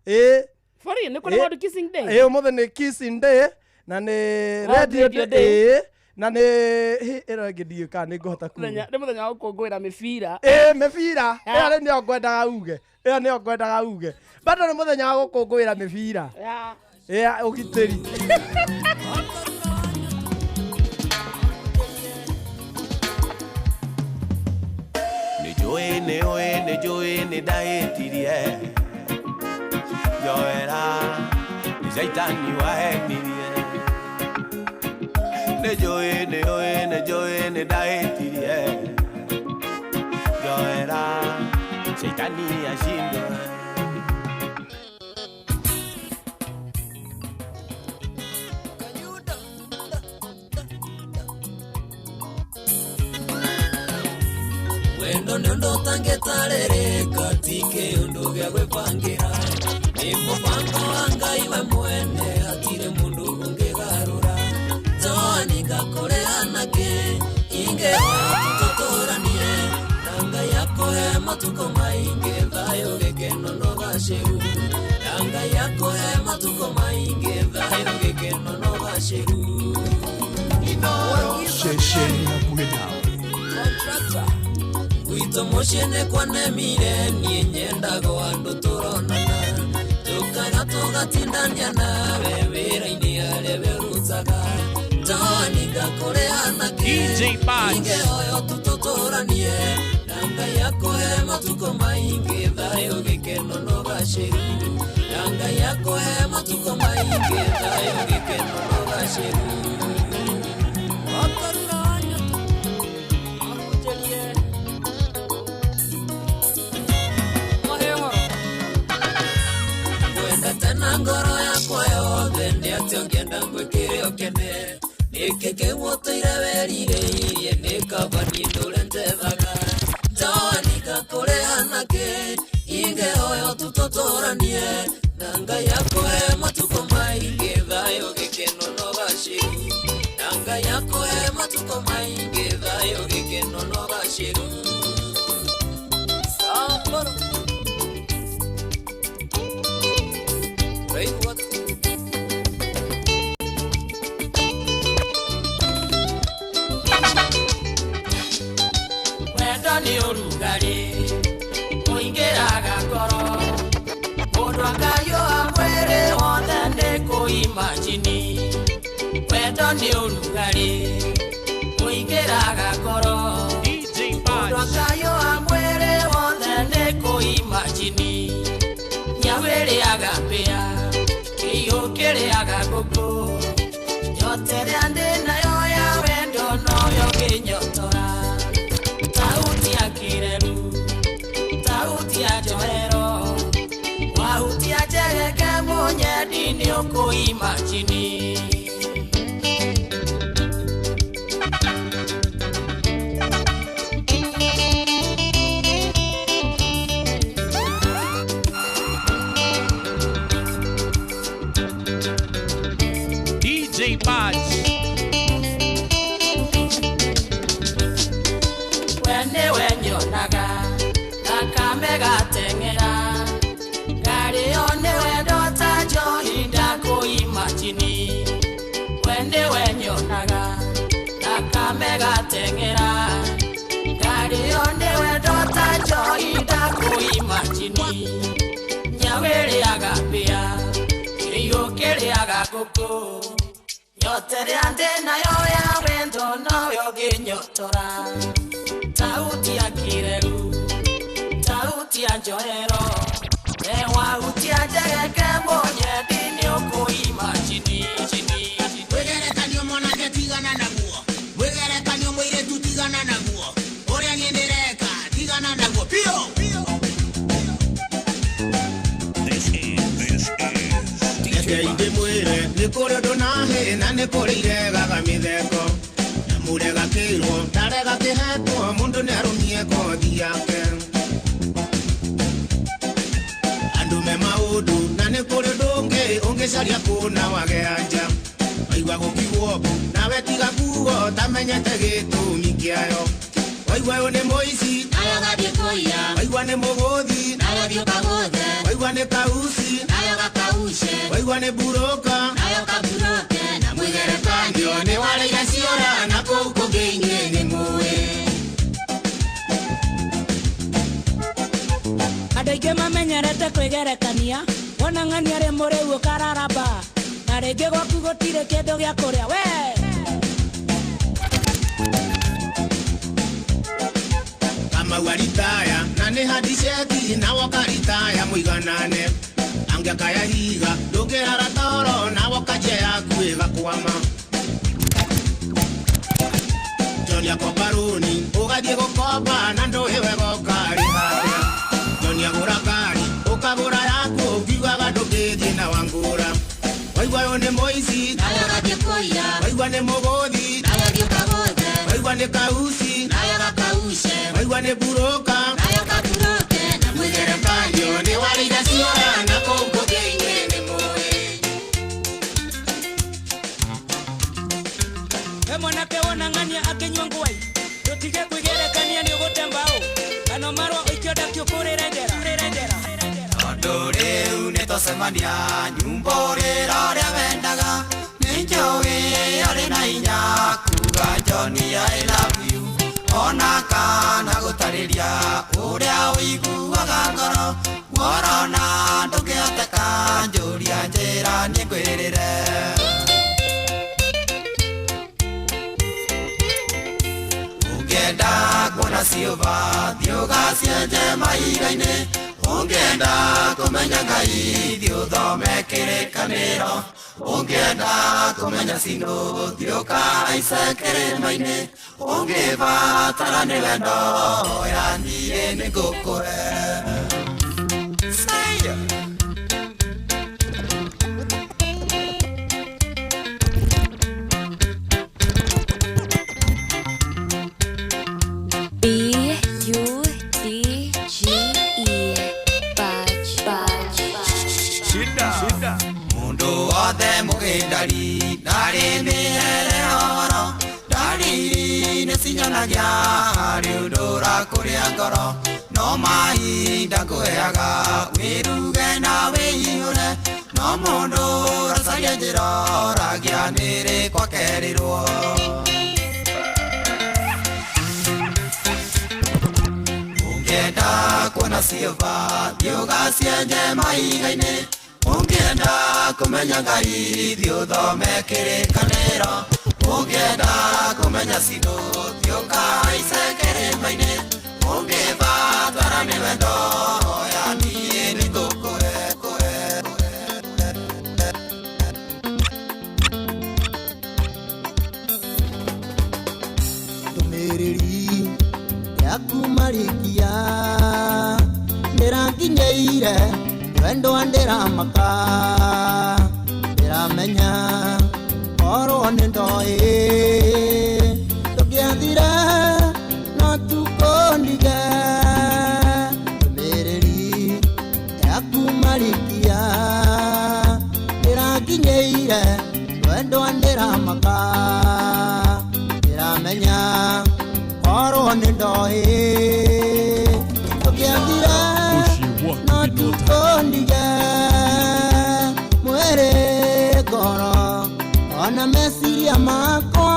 Ĩĩ. For real, ni kuna kissing day. Ĩĩ umuthi ni kissing day na ni radio day. Na ni ĩro ĩngĩ ndiũĩ kana nĩ ngũhota kuuga. Nĩ mũthenya wa gũkũngũĩra mĩbira. Ĩĩ mĩbira. Ĩyo rĩ nĩyo ngwendaga uge. Ĩyo nĩyo ngwendaga uge. Bado nĩ mũthenya wa gũkũngũĩra mĩbira. Yeah. Ĩĩ ũgitĩri. Nĩ njũĩ nĩ njũĩ nĩ ndahĩtirie. Njoera nĩ caitani wahenirie. Nĩ njũĩ nĩ njũĩ nĩ njũĩ nĩ ndahĩtirie. Njoera caitani acindwe. Wendo nĩ ũndũ ũtangĩtarĩrĩka ti kĩũndũ gĩa gwĩbangĩra nĩ mũbango wa Ngai we mwene hatirĩ mũndũ ũngĩgarũra njoani ngakũrĩ anake ingĩhoya tũtũtũranie na Ngai akũhe matukũ maingĩ thayũ gĩkeno na ũgacĩru na Ngai akũhe matukũ maingĩ thayũ gĩkeno na ũgacĩru. Ceceni hakuhĩ nawe. Gwitũ mũciĩ nĩ kwanemire niĩ nyendago andũ tũronana tũkaga tũgatindania nawe wĩra-inĩ harĩa wĩrutaga njoani ngakũrĩ anake ingĩhoya tũtũtũranie na Ngai akũhe matukũ maingĩ thayũ gĩkeno na ũgacĩru na Ngai akũhe matukũ maingĩ thayũ gĩkeno na ũgacĩru. Na ngoro yakwa yothe nĩ atĩ ũngĩenda ngwĩkĩre ũkene nĩkĩ kĩu ũtũire werirĩirie nĩ kaba niĩ ndũre njethaga njoani ngakũrĩ anake ingĩhoya tũtũtũranie na Ngai akũhe matukũ maingĩ thayũ gĩkeno na ũgacĩru na Ngai akũhe matukũ maingĩ thayũ gĩkeno na ũgacĩru. Sambaro. Wendo nĩ ũrugarĩ ũingĩraga ngoro mũndũ akayũa mwĩrĩ wothe nĩ kũimajini. Wendo nĩ ũrugarĩ ũingĩraga ngoro mũndũ akayũa mwĩrĩ wothe nĩ kũimajini. Nyau ĩrĩaga mbĩa kĩiyũ kĩrĩaga ngũkũ nyota ĩrĩa ndĩ nayo ya wendo noyo ngĩnyotora. Tauti ya kĩreru tauti ya njohero wahutia njegeke mũnyendi nĩ ũkũimajini. DJ Patch. We nĩwe nyonaga thakame gateng'era ngarĩo nĩwe ndota njohi ndakũimajini. We nĩwe nyonaga thakame gateng'era ngarĩo nĩwe ndota njohi ndakũimajini. Nyau ĩrĩaga mbĩa kĩiyũ kĩrĩaga ngũkũ nyota ĩrĩa ndĩ nayo ya wendo noyo ngĩnyotora. Tauti ya kĩreru tauti ya njohero wahutia njegeke mũnyendi nĩ ũkũimajini. Wĩgerekanio mwanake tigana naguo wĩgerekanio mũirĩtu tigana naguo ũrĩa niĩ ndĩreka tigana naguo biũ. Reke ndĩmwĩre nĩ kũrĩ ũndũ na hĩ na nĩ kũrĩ iregaga mĩtheko na mũrega kĩrwo ndarega kĩhetwo mũndũ nĩ arũmie kothi yake andũ me maũndũ na nĩ kũrĩ ũndũ ũngĩ ũngĩcaria kũna wage anja. Ndũmenyete gĩtũmi kĩayo. Waigua ũyũ nĩ mũici, Nayo gathiĩ kũiya. Waigua nĩ mũgũthi, Nayo thiĩ ũkagũthe. Waigua nĩ kauci, Nayo gakauce. Waigua nĩ mburũka, Nayo kaburoke. Na mwĩgerekanio nĩ wareire ciora na kũu kũngĩ inyuĩ nĩ mũĩ. Andũ aingĩ mamenyerete kwĩgerekania wona ng'ania arĩ mũrĩu ũkararamba na rĩngĩ gwaku gũtirĩ kĩndũ gĩa kũrĩa we. Kamau aritaya na nĩ handiceki na woka ritaya mũiganane angĩakaya higa ndũngĩrara toro na woka njia yaku ĩgakwama. Johnny akoba rũni ũgathiĩ gũkomba na ndũĩ wega ũkarĩha atĩa. Johnny agũra ngari ũkagũra yaku ũkiugaga ndũngĩthiĩ na wangũra. Waigua ũyũ nĩ mũici, Nayo gathiĩ kũiya. Waigua nĩ mũgũthi, Nayo thiĩ ũkagũthe. Waigua nĩ kauci, Nayo gakauce. Waigua nĩ mburũka, Nayo kaburoke. Na mwĩgerekanio nĩ wareire ciora na kũu kũngĩ inyuĩ nĩ mũĩ. We mwanake wona ng'ania akĩnyua ngwai ndũtige kwĩgerekania nĩ ũgũte mbaũ kana marũa ũikio ndakiũkũrĩre njera. Tondũ rĩu nĩtwacemania nyumba ũrĩra ũrĩa wendaga nĩ njũĩ arĩ na hinya kuga Johnny I love you ona kana gũtarĩria ũrĩa ũiguaga ngoro worona ndũngĩhoteka njũria njĩra niĩ ngwĩrĩre. Ũngĩenda kuona ciũba thiĩ ũgacienje mahiga-inĩ ũngĩenda kũmenya Ngai thiĩ ũthome kĩrĩkanĩro ũngĩenda kũmenya Sinũ thiĩ ũkahaice kĩrĩma-inĩ ũngĩbatara nĩ wendo hoya niĩ nĩngũkũhe. Say it. B U D G E Budge Budge. Shida. Shida. Mundu wothe mũgĩndari ndarĩ mĩhere horo ndariri nĩcinyonagia harĩ ũndũ ũrakũrĩa ngoro no mahinda ngũheaga wĩruge na wĩihũre no mũndũ ũracaria njĩra oragia nĩrĩ kwakerirwo. Ũngĩenda kuona ciũba thiĩ ũgacienje mahiga-inĩ ũngĩenda kũmenya Ngai thiĩ ũthome kĩrĩkanĩro ũngĩenda kũmenya Sinũ thiĩ ũkahaice kĩrĩma-inĩ ũngĩbatara nĩ wendo hoya niĩ nĩngũkũhe kũhe. Ndũmĩrĩri yaku marikia ndĩranginyĩire wendo ndĩramaka ndĩramenya korwo nĩ ndoĩ ndũngĩathire no tukũndige. Ndũmĩrĩri yaku marikia ndĩranginyĩire wendo ndĩramaka ndĩramenya korwo nĩ ndoĩ ndũngĩathire no tukũndige. Mwĩrĩ ngoro ona meciria makwa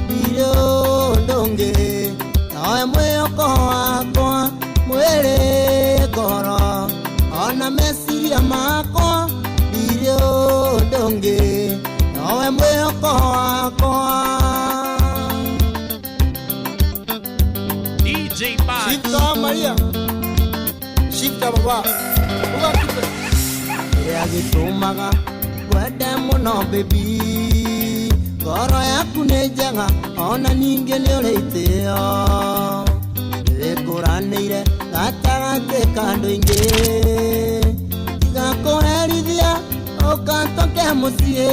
ndirĩ ũndũ ũngĩ nowe mwĩhoko wakwa. Mwĩrĩ ngoro ona meciria makwa ndirĩ ũndũ ũngĩ nowe mwĩhoko wakwa. DJ Budge. Shifta Maria. Shifta baba. Ugakipe. Kĩrĩa gĩtũmaga ngwende mũno baby ngoro yaku nĩ njega ona ningĩ nĩ ũrĩ itĩo nĩwĩkũranĩire gatagatĩ ka andũ aingĩ tiga kũherithia ũkatoke mũciĩ.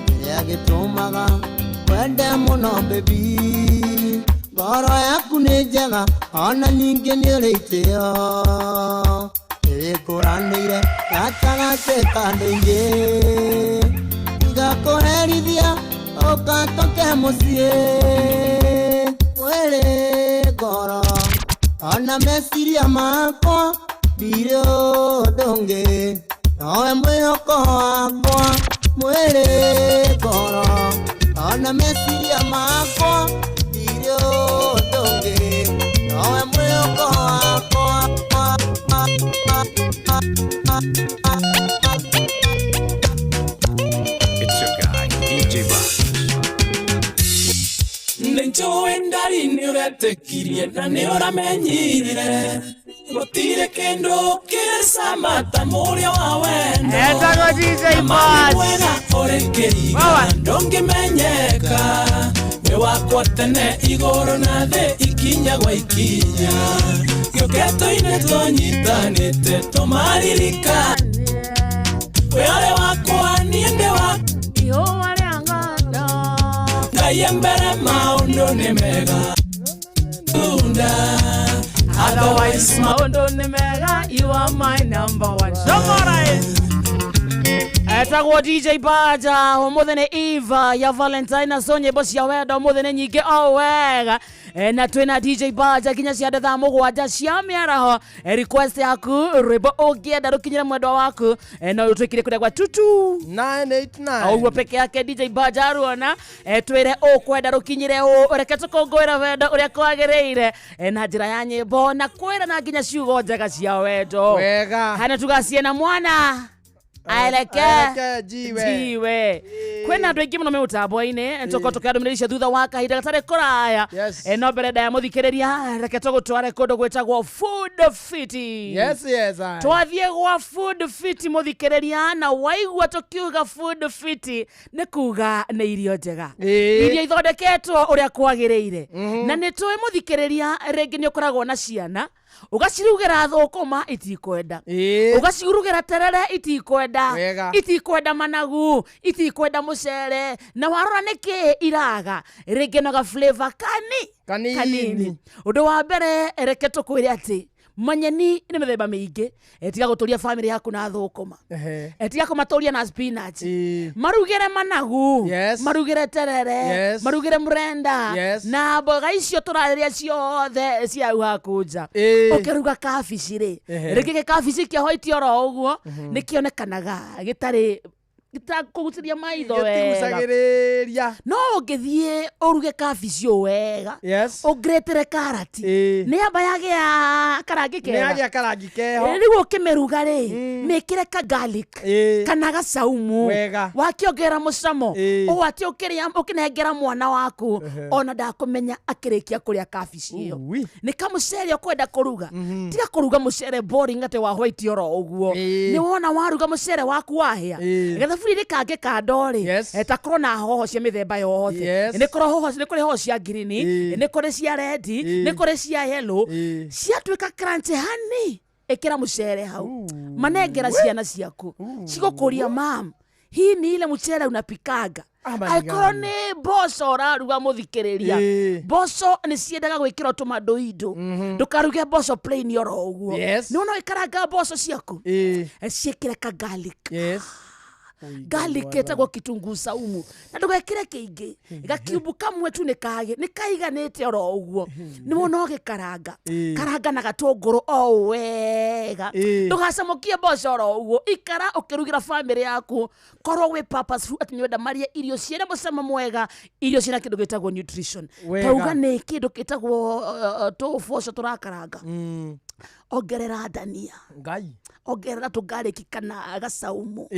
Kĩrĩa gĩtũmaga ngwende mũno baby ngoro yaku nĩ njega ona ningĩ nĩ ũrĩ itĩo nĩwĩkũranĩire gatagatĩ ka andũ aingĩ tiga kũherithia Ũka tũke mũciĩ Mwĩrĩ ngoro Ona meciria makwa Ndirĩ ũndũ ũngĩ Nowe mwĩhoko wakwa Mwĩrĩ ngoro Ona meciria makwa Ndirĩ ũndũ ũngĩ Nowe mwĩhoko wakwa It's your guy, DJ Box. Nĩnjũĩ ndari nĩũretĩkirie na nĩũramenyire gũtirĩ kĩndũ kĩrĩ cama ta mũrĩo wa wendo. Etagwo DJ Na mami Boss. mwega ũrĩ kĩriga ndũngĩmenyeka wĩ wakwa tene igũrũ na thĩ ikinya gwa ikinya gĩũketo-inĩ tũnyitanĩte tũmaririka wĩ ũrĩ wakwa niĩ ndĩ wa Ngai e mbere maũndũ nĩ mega tunda otherwise maũndũ nĩ mega you are my number one Shokora etagwo DJ Baja ũmũthĩ nĩ Eva ya Valentine na so nyĩmbo cia wendo ũmũthĩ nĩ nyingĩ o wega. Na twĩna DJ Baja nginya cia thaa mũgwanja cia mĩaraho. Request yaku rwĩmbo ũngĩenda rũkinyĩre mwendwa waku, no ũtwĩkire kũrĩa gwa tutu 989 ũguo peke yake DJ Baja aruona. Twĩre ũkwenda rũkinyĩre ũ reke tũkũngũĩre wendo ũrĩa kwagĩrĩire, na njĩra ya nyĩmbo na kwĩrana nginya ciugo njega cia wendo Wega. hana tugacie na mwana aeleke Aeleke jiwe. jiwe kwĩna andũ aingĩ mũno me mũtambo-inĩ tũkorwo tũkĩandũmĩrĩri cia thutha wa kahinda gatarĩ kũraya. Yes. No mbere ndaya mũthikĩrĩria reke tũgũtware kũndũ gwĩtagwo Food Fit. Yes, yes, I. Twathiĩ gwa Food Fit mũthikĩrĩria na waigua tũkiuga Food Fit nĩ kuga nĩ irio njega irio ithondeketwo ũrĩa kwagĩrĩire na nĩ tũĩ mũthikĩrĩria rĩngĩ nĩ ũkoragwo na ciana ũgacirugĩra thũkũma itikwenda ũgacirugĩra terere itikwenda Wega. itikwenda managu itikwenda mũcere na warora nĩkĩ iraga rĩngĩ no ga flavor kani Kanini. ũndũ wa mbere reke tũkwĩre atĩ manyeni nĩ mĩthemba mĩingĩ. Tiga gũtũria famĩlĩ yaku na thũkũma. Ehe. Tiga kũmatũria na spinach marugĩre managu Yes. marugĩre terere Yes. marugĩre mũrenda Yes. na mboga icio tũrarĩria ciothe cia hau haku nja ũkĩruga kabici rĩ Ehe. rĩngĩ gĩkabici kĩa white oro ũguo nĩ kĩonekanaga gĩtarĩ gĩtakũgucĩria maitho wega Gĩtigucagĩrĩria. no ũngĩthiĩ ũruge kabici ũũ wega Yes. ũngĩrĩtĩre karati nĩ yamba yagĩa karangi Nĩ kega yagĩa karangi keho. Rĩu ũkĩmĩruga rĩ mĩkĩre ka garlic kana gacaumu Wega. wakĩongerera mũcamo ũũ atĩ ũkĩrĩa ũkĩnengera mwana waku ona ndakũmenya akĩrĩkia kũrĩa kabici ĩyo nĩ kamũcere ũkwenda kũruga tiga kũruga mũcere boring atĩ wa white oro ũguo nĩ wona waruga mũcere waku wahĩa gathaburia-inĩ kangĩ kando rĩ ta korwo na hoho cia mĩthemba yothe Yes. nĩ kũrĩ hoho nĩ kũrĩ hoho cia ngirini nĩ kũrĩ cia redi nĩ kũrĩ cia yellow ciatuĩka crunchy hani ĩkĩra mũcere hau manengera ciana ciaku cigũkũria mam hii ni ile mchele unapikaga angĩkorwo nĩ mboco ũraruga mũthikĩrĩria mboco nĩ ciendaga gwĩkĩrwo tũmandoindo ndũkaruge mboco plain oro ũguo Yes. nĩ wona ũgĩkaranga mboco ciaku ciĩkĩre ka garlic Yes. Garlic ĩtagwo kitunguu saumu na ndũgekĩre kĩingĩ gakiumbu kamwe tu nĩ kaiganĩte oro ũguo nĩ wona ũgĩkaranga karanga na gatũngũrũ o wega ndũgacamũkie mboco oro ũguo ikara ũkĩrugĩra bamĩrĩ yaku korwo wĩ purposeful atĩ nĩwenda marĩe irio ciĩna mũcamo mwega irio ciĩna kĩndũ gĩtagwo nutrition Wega. tauga nĩ kĩndũ gĩtagwo tũboco tũrakaranga ongerera ndania Ngai. Ongerera tũgarĩki kana gacaumu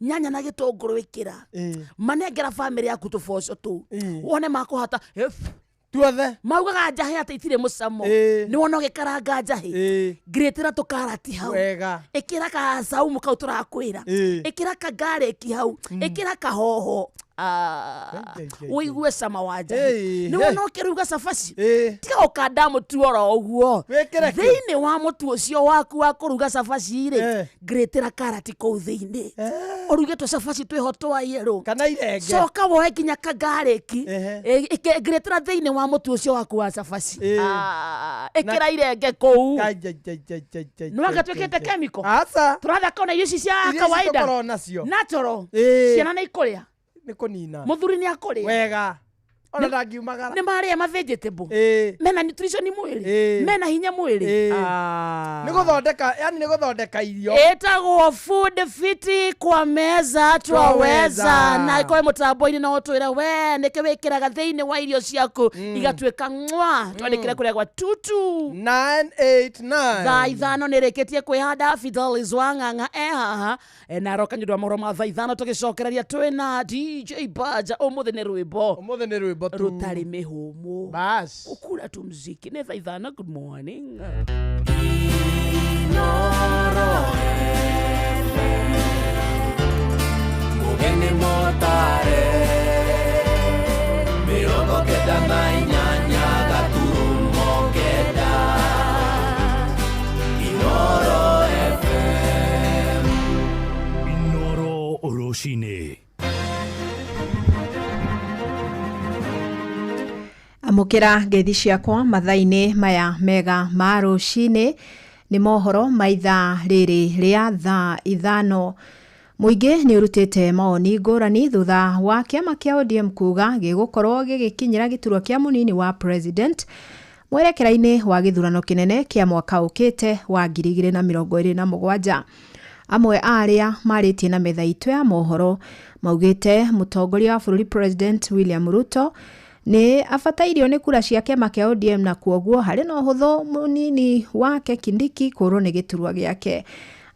nyanya na gĩtũngũrũ ĩkĩra manengera bamĩrĩ yaku tũboco tũu wone makũhata tuothe maugaga njahĩ atĩ itirĩ mũcamo nĩ wona ũgĩkaranga njahĩ ngirĩtĩra tũkarati hau Wega. ĩkĩra gacaumu kau tũrakwĩra ĩkĩra kagarĩki hau ĩkĩra kahoho ũigue cama wa njahĩ nĩ wona ũkĩruga cabaci tiga gũkanda mũtu oro ũguo thĩinĩ wa mũtu ũcio waku wa kũruga cabaci rĩ ngirĩtĩra karati kũu thĩinĩ ũruge tũcabaci twĩho twa yellow kana irenge coka woe nginya kagarĩki ngirĩtĩra thĩinĩ wa mũtu ũcio waku wa cabaci ĩkĩra irenge kũu nĩ twĩkĩte chemical aca tũrathaka ona irio ici cia Irio ici kawaida tũkoragwo nacio. natural ciana nĩ ikũrĩa Nĩ kũnina. Mũthuri nĩ akũrĩa. Wega. Ona ndangiumagara. Nĩ marĩa ma vegetable. Ĩĩ. Mena nutrition mwĩrĩ. Ĩĩ. Mena hinya mwĩrĩ. Ĩĩ. Ah. Nĩ gũthondeka, yani nĩ gũthondeka irio. Ĩtagwo food fiti kwa meza twaweza. Twaweza. Na ĩkorwo mũtambo-inĩ no ũtwĩre we nĩkĩ wĩkĩraga thĩinĩ wa irio ciaku igatuĩka ng'wa twandĩkĩre kũrĩa gwa tutu 989. Thaa 5 nĩ rĩkĩtie kwĩhanda. Fidelis Wang'ang'a e haha. Na aroka nĩ ũndũ wa mohoro ma thaa 5 tũgĩcokereria twĩna DJ Baja. Ũmũthĩ nĩ rwĩmbo. Ũmũthĩ nĩ rwĩmbo tu. Rũtarĩ mĩhũmũ. Bas. Ũkura tu mziki. Nĩ thaa 5. Good morning. Mugeni motare 98.9 Inoro FM. Inoro rũcinĩ. Amũkĩra ngeithi ciakwa mathaa-inĩ maya mega ma rũcinĩ. Nĩ mohoro ma ithaa rĩrĩ rĩa thaa 5. Mũingĩ nĩ ũrutĩte mawoni ngũrani thutha wa kĩama kĩa ODM kuga gĩgũkorwo gĩgĩkinyĩra gĩturwa kĩa mũnini wa president mwerekera-inĩ wa gĩthurano kĩnene kĩa mwaka ũkĩte wa 2027. Amwe a arĩa marĩtie na metha itũ ya mohoro maugĩte mũtongoria wa bũrũri President William Ruto nĩ abatairio nĩ kura cia kĩama kĩa ODM na kuoguo harĩ na ũhũthũ mũnini wake Kindiki kũrwo nĩ gĩturwa gĩake.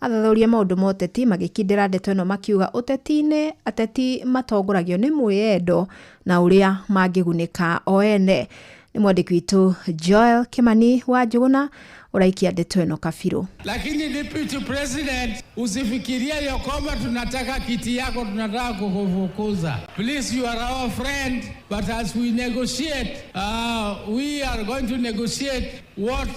Athathaũria maũndũ ma ũteti magĩkindĩra ndeto ĩno makiuga ũteti-inĩ ateti matongoragio nĩ mwĩyendo na ũrĩa mangĩgunĩka o ene. Nĩ mwandĩki witũ Joel Kimani wa Njũgũna ũraikia ndeto ĩno kabirũ. Lakini deputy president, usifikirie ya kwamba tunataka kiti yako, tunataka kukufukuza. Please, you are our friend, but as we negotiate, we are going to negotiate what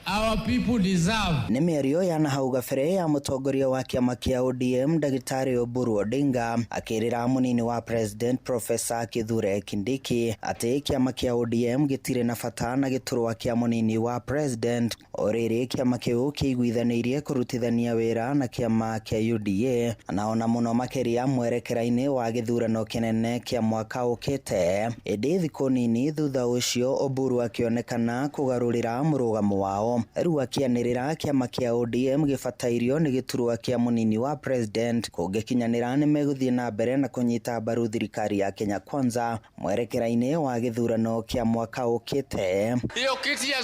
our people deserve. Nĩ mĩario ya nahau gabere ya mũtongoria wa kĩama kĩa ODM Ndagĩtarĩ Oburu Odinga akĩrĩra mũnini wa president Professor Kithure Kindiki atĩ kĩama kĩa ODM gĩtirĩ na bata na gĩturwa kĩa mũnini wa president. O rĩrĩ kĩama kĩu kĩiguithanĩirie kũrutithania wĩra na kĩama kĩa UDA na ona mũno makĩria mwerekera-inĩ wa gĩthurano kĩnene kĩa mwaka ũkĩte. Ĩndĩ thikũ nini thutha ũcio Oburu akĩonekana kũgarũrĩra mũrũgamo wao. Rĩu akĩanĩrĩra kĩama kĩa ODM gĩbatairio nĩ gĩturwa kĩa mũnini wa president kũngĩkinyanĩra nĩ megũthiĩ na mbere na kũnyita mbaru thirikari ya Kenya Kwanza mwerekera-inĩ wa gĩthurano kĩa mwaka ũkĩte. Hiyo kiti ya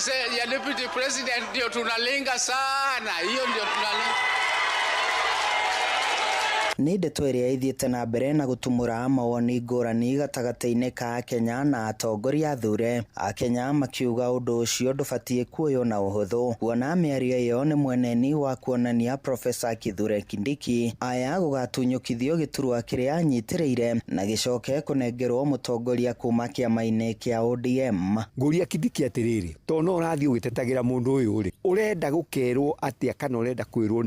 deputy president ndio tunalenga sana, hiyo ndio tunalenga. Nĩ ndeto ĩrĩa ĩthiĩte na mbere na gũtumũra mawoni ngũrani gatagatĩ-inĩ ka Akenya na atongoria athure. Akenya makiuga ũndũ ũcio ndũbatiĩ kuoywo na ũhũthũ kuona mĩario ĩyo nĩ mweneni wa kuonania Professor Kithure Kindiki aya gũgatunyũkithio gĩturwa kĩrĩa anyitĩrĩire na gĩcoke kũnengerwo mũtongoria kuma kĩama-inĩ kĩa ODM. Ngũria Kindiki atĩrĩrĩ, to no ũrathiĩ ũgĩtetagĩra mũndũ ũyũ rĩ, ũrenda gũkerwo atĩa kana ũrenda kwĩrwo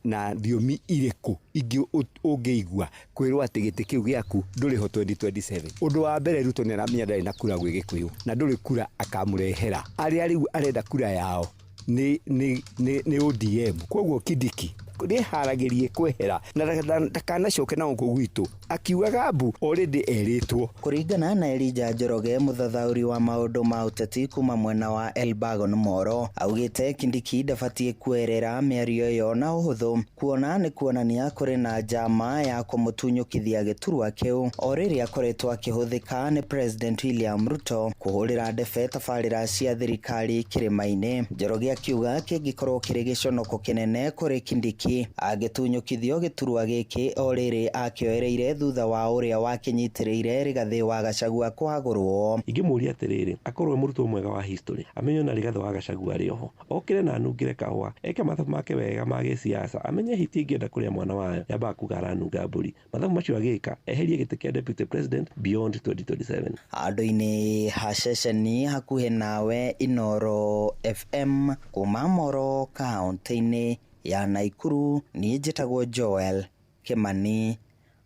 na thiomi irĩkũ ingĩ ũngĩigua kwĩrwo atĩ gĩtĩ kĩu gĩaku ndũrĩ ho 2027. Ũndũ wa mbere Ruto nĩ aramenya ndarĩ na kura gwĩ Gĩkũyũ na ndũrĩ kura akamũrehera. Arĩa rĩu arenda kura yao nĩ ODM. Koguo Kindiki nĩharagĩrie kwehera na ndakanacoke na gũkũ gwitũ akiugaga mbu already erĩtwo. Kũringana na Elijah Njoroge, mũthathaũri wa maũndũ ma ũteti kuma mwena wa Elbagon Moro, augĩte Kindiki ndabatiĩ kuerera mĩario ĩyo na ũhũthũ kuona nĩ kuonania kũrĩ na njama ya kũmũtunyũkithia gĩturwa kĩu o rĩrĩa akoretwo akĩhũthĩka nĩ President William Ruto kũhũrĩra ndebe tabarĩra cia thirikari kĩrĩma-inĩ. Njoroge akiuga kĩngĩkorwo kĩrĩ gĩconoko kĩnene kũrĩ Kindiki angĩtunyũkithio gĩturwa gĩkĩ o rĩrĩ akĩoereire thutha wa ũrĩa wakĩnyitĩrĩire Rigathĩ wa Gachagua kũhagũrwo. Ingĩmũria atĩrĩrĩ, akorwo e mũrutwo mwega wa history, amenye ona Rigathĩ wa Gachagua arĩ oho, okĩre na anungĩre kahũa, eke mathabu make wega ma gĩsiasa, amenye hiti ĩngĩenda kũrĩa mwana wayo yambaga kuga aranunga mbũri. Mathabu macio agĩka, eherie gĩtĩ kĩa deputy president beyond 2027. Handũ-inĩ ha ceceni hakuhĩ nawe Inoro FM kuma Moro kaunti-inĩ ya Naikuru, niĩ njĩtagwo Joel Kimani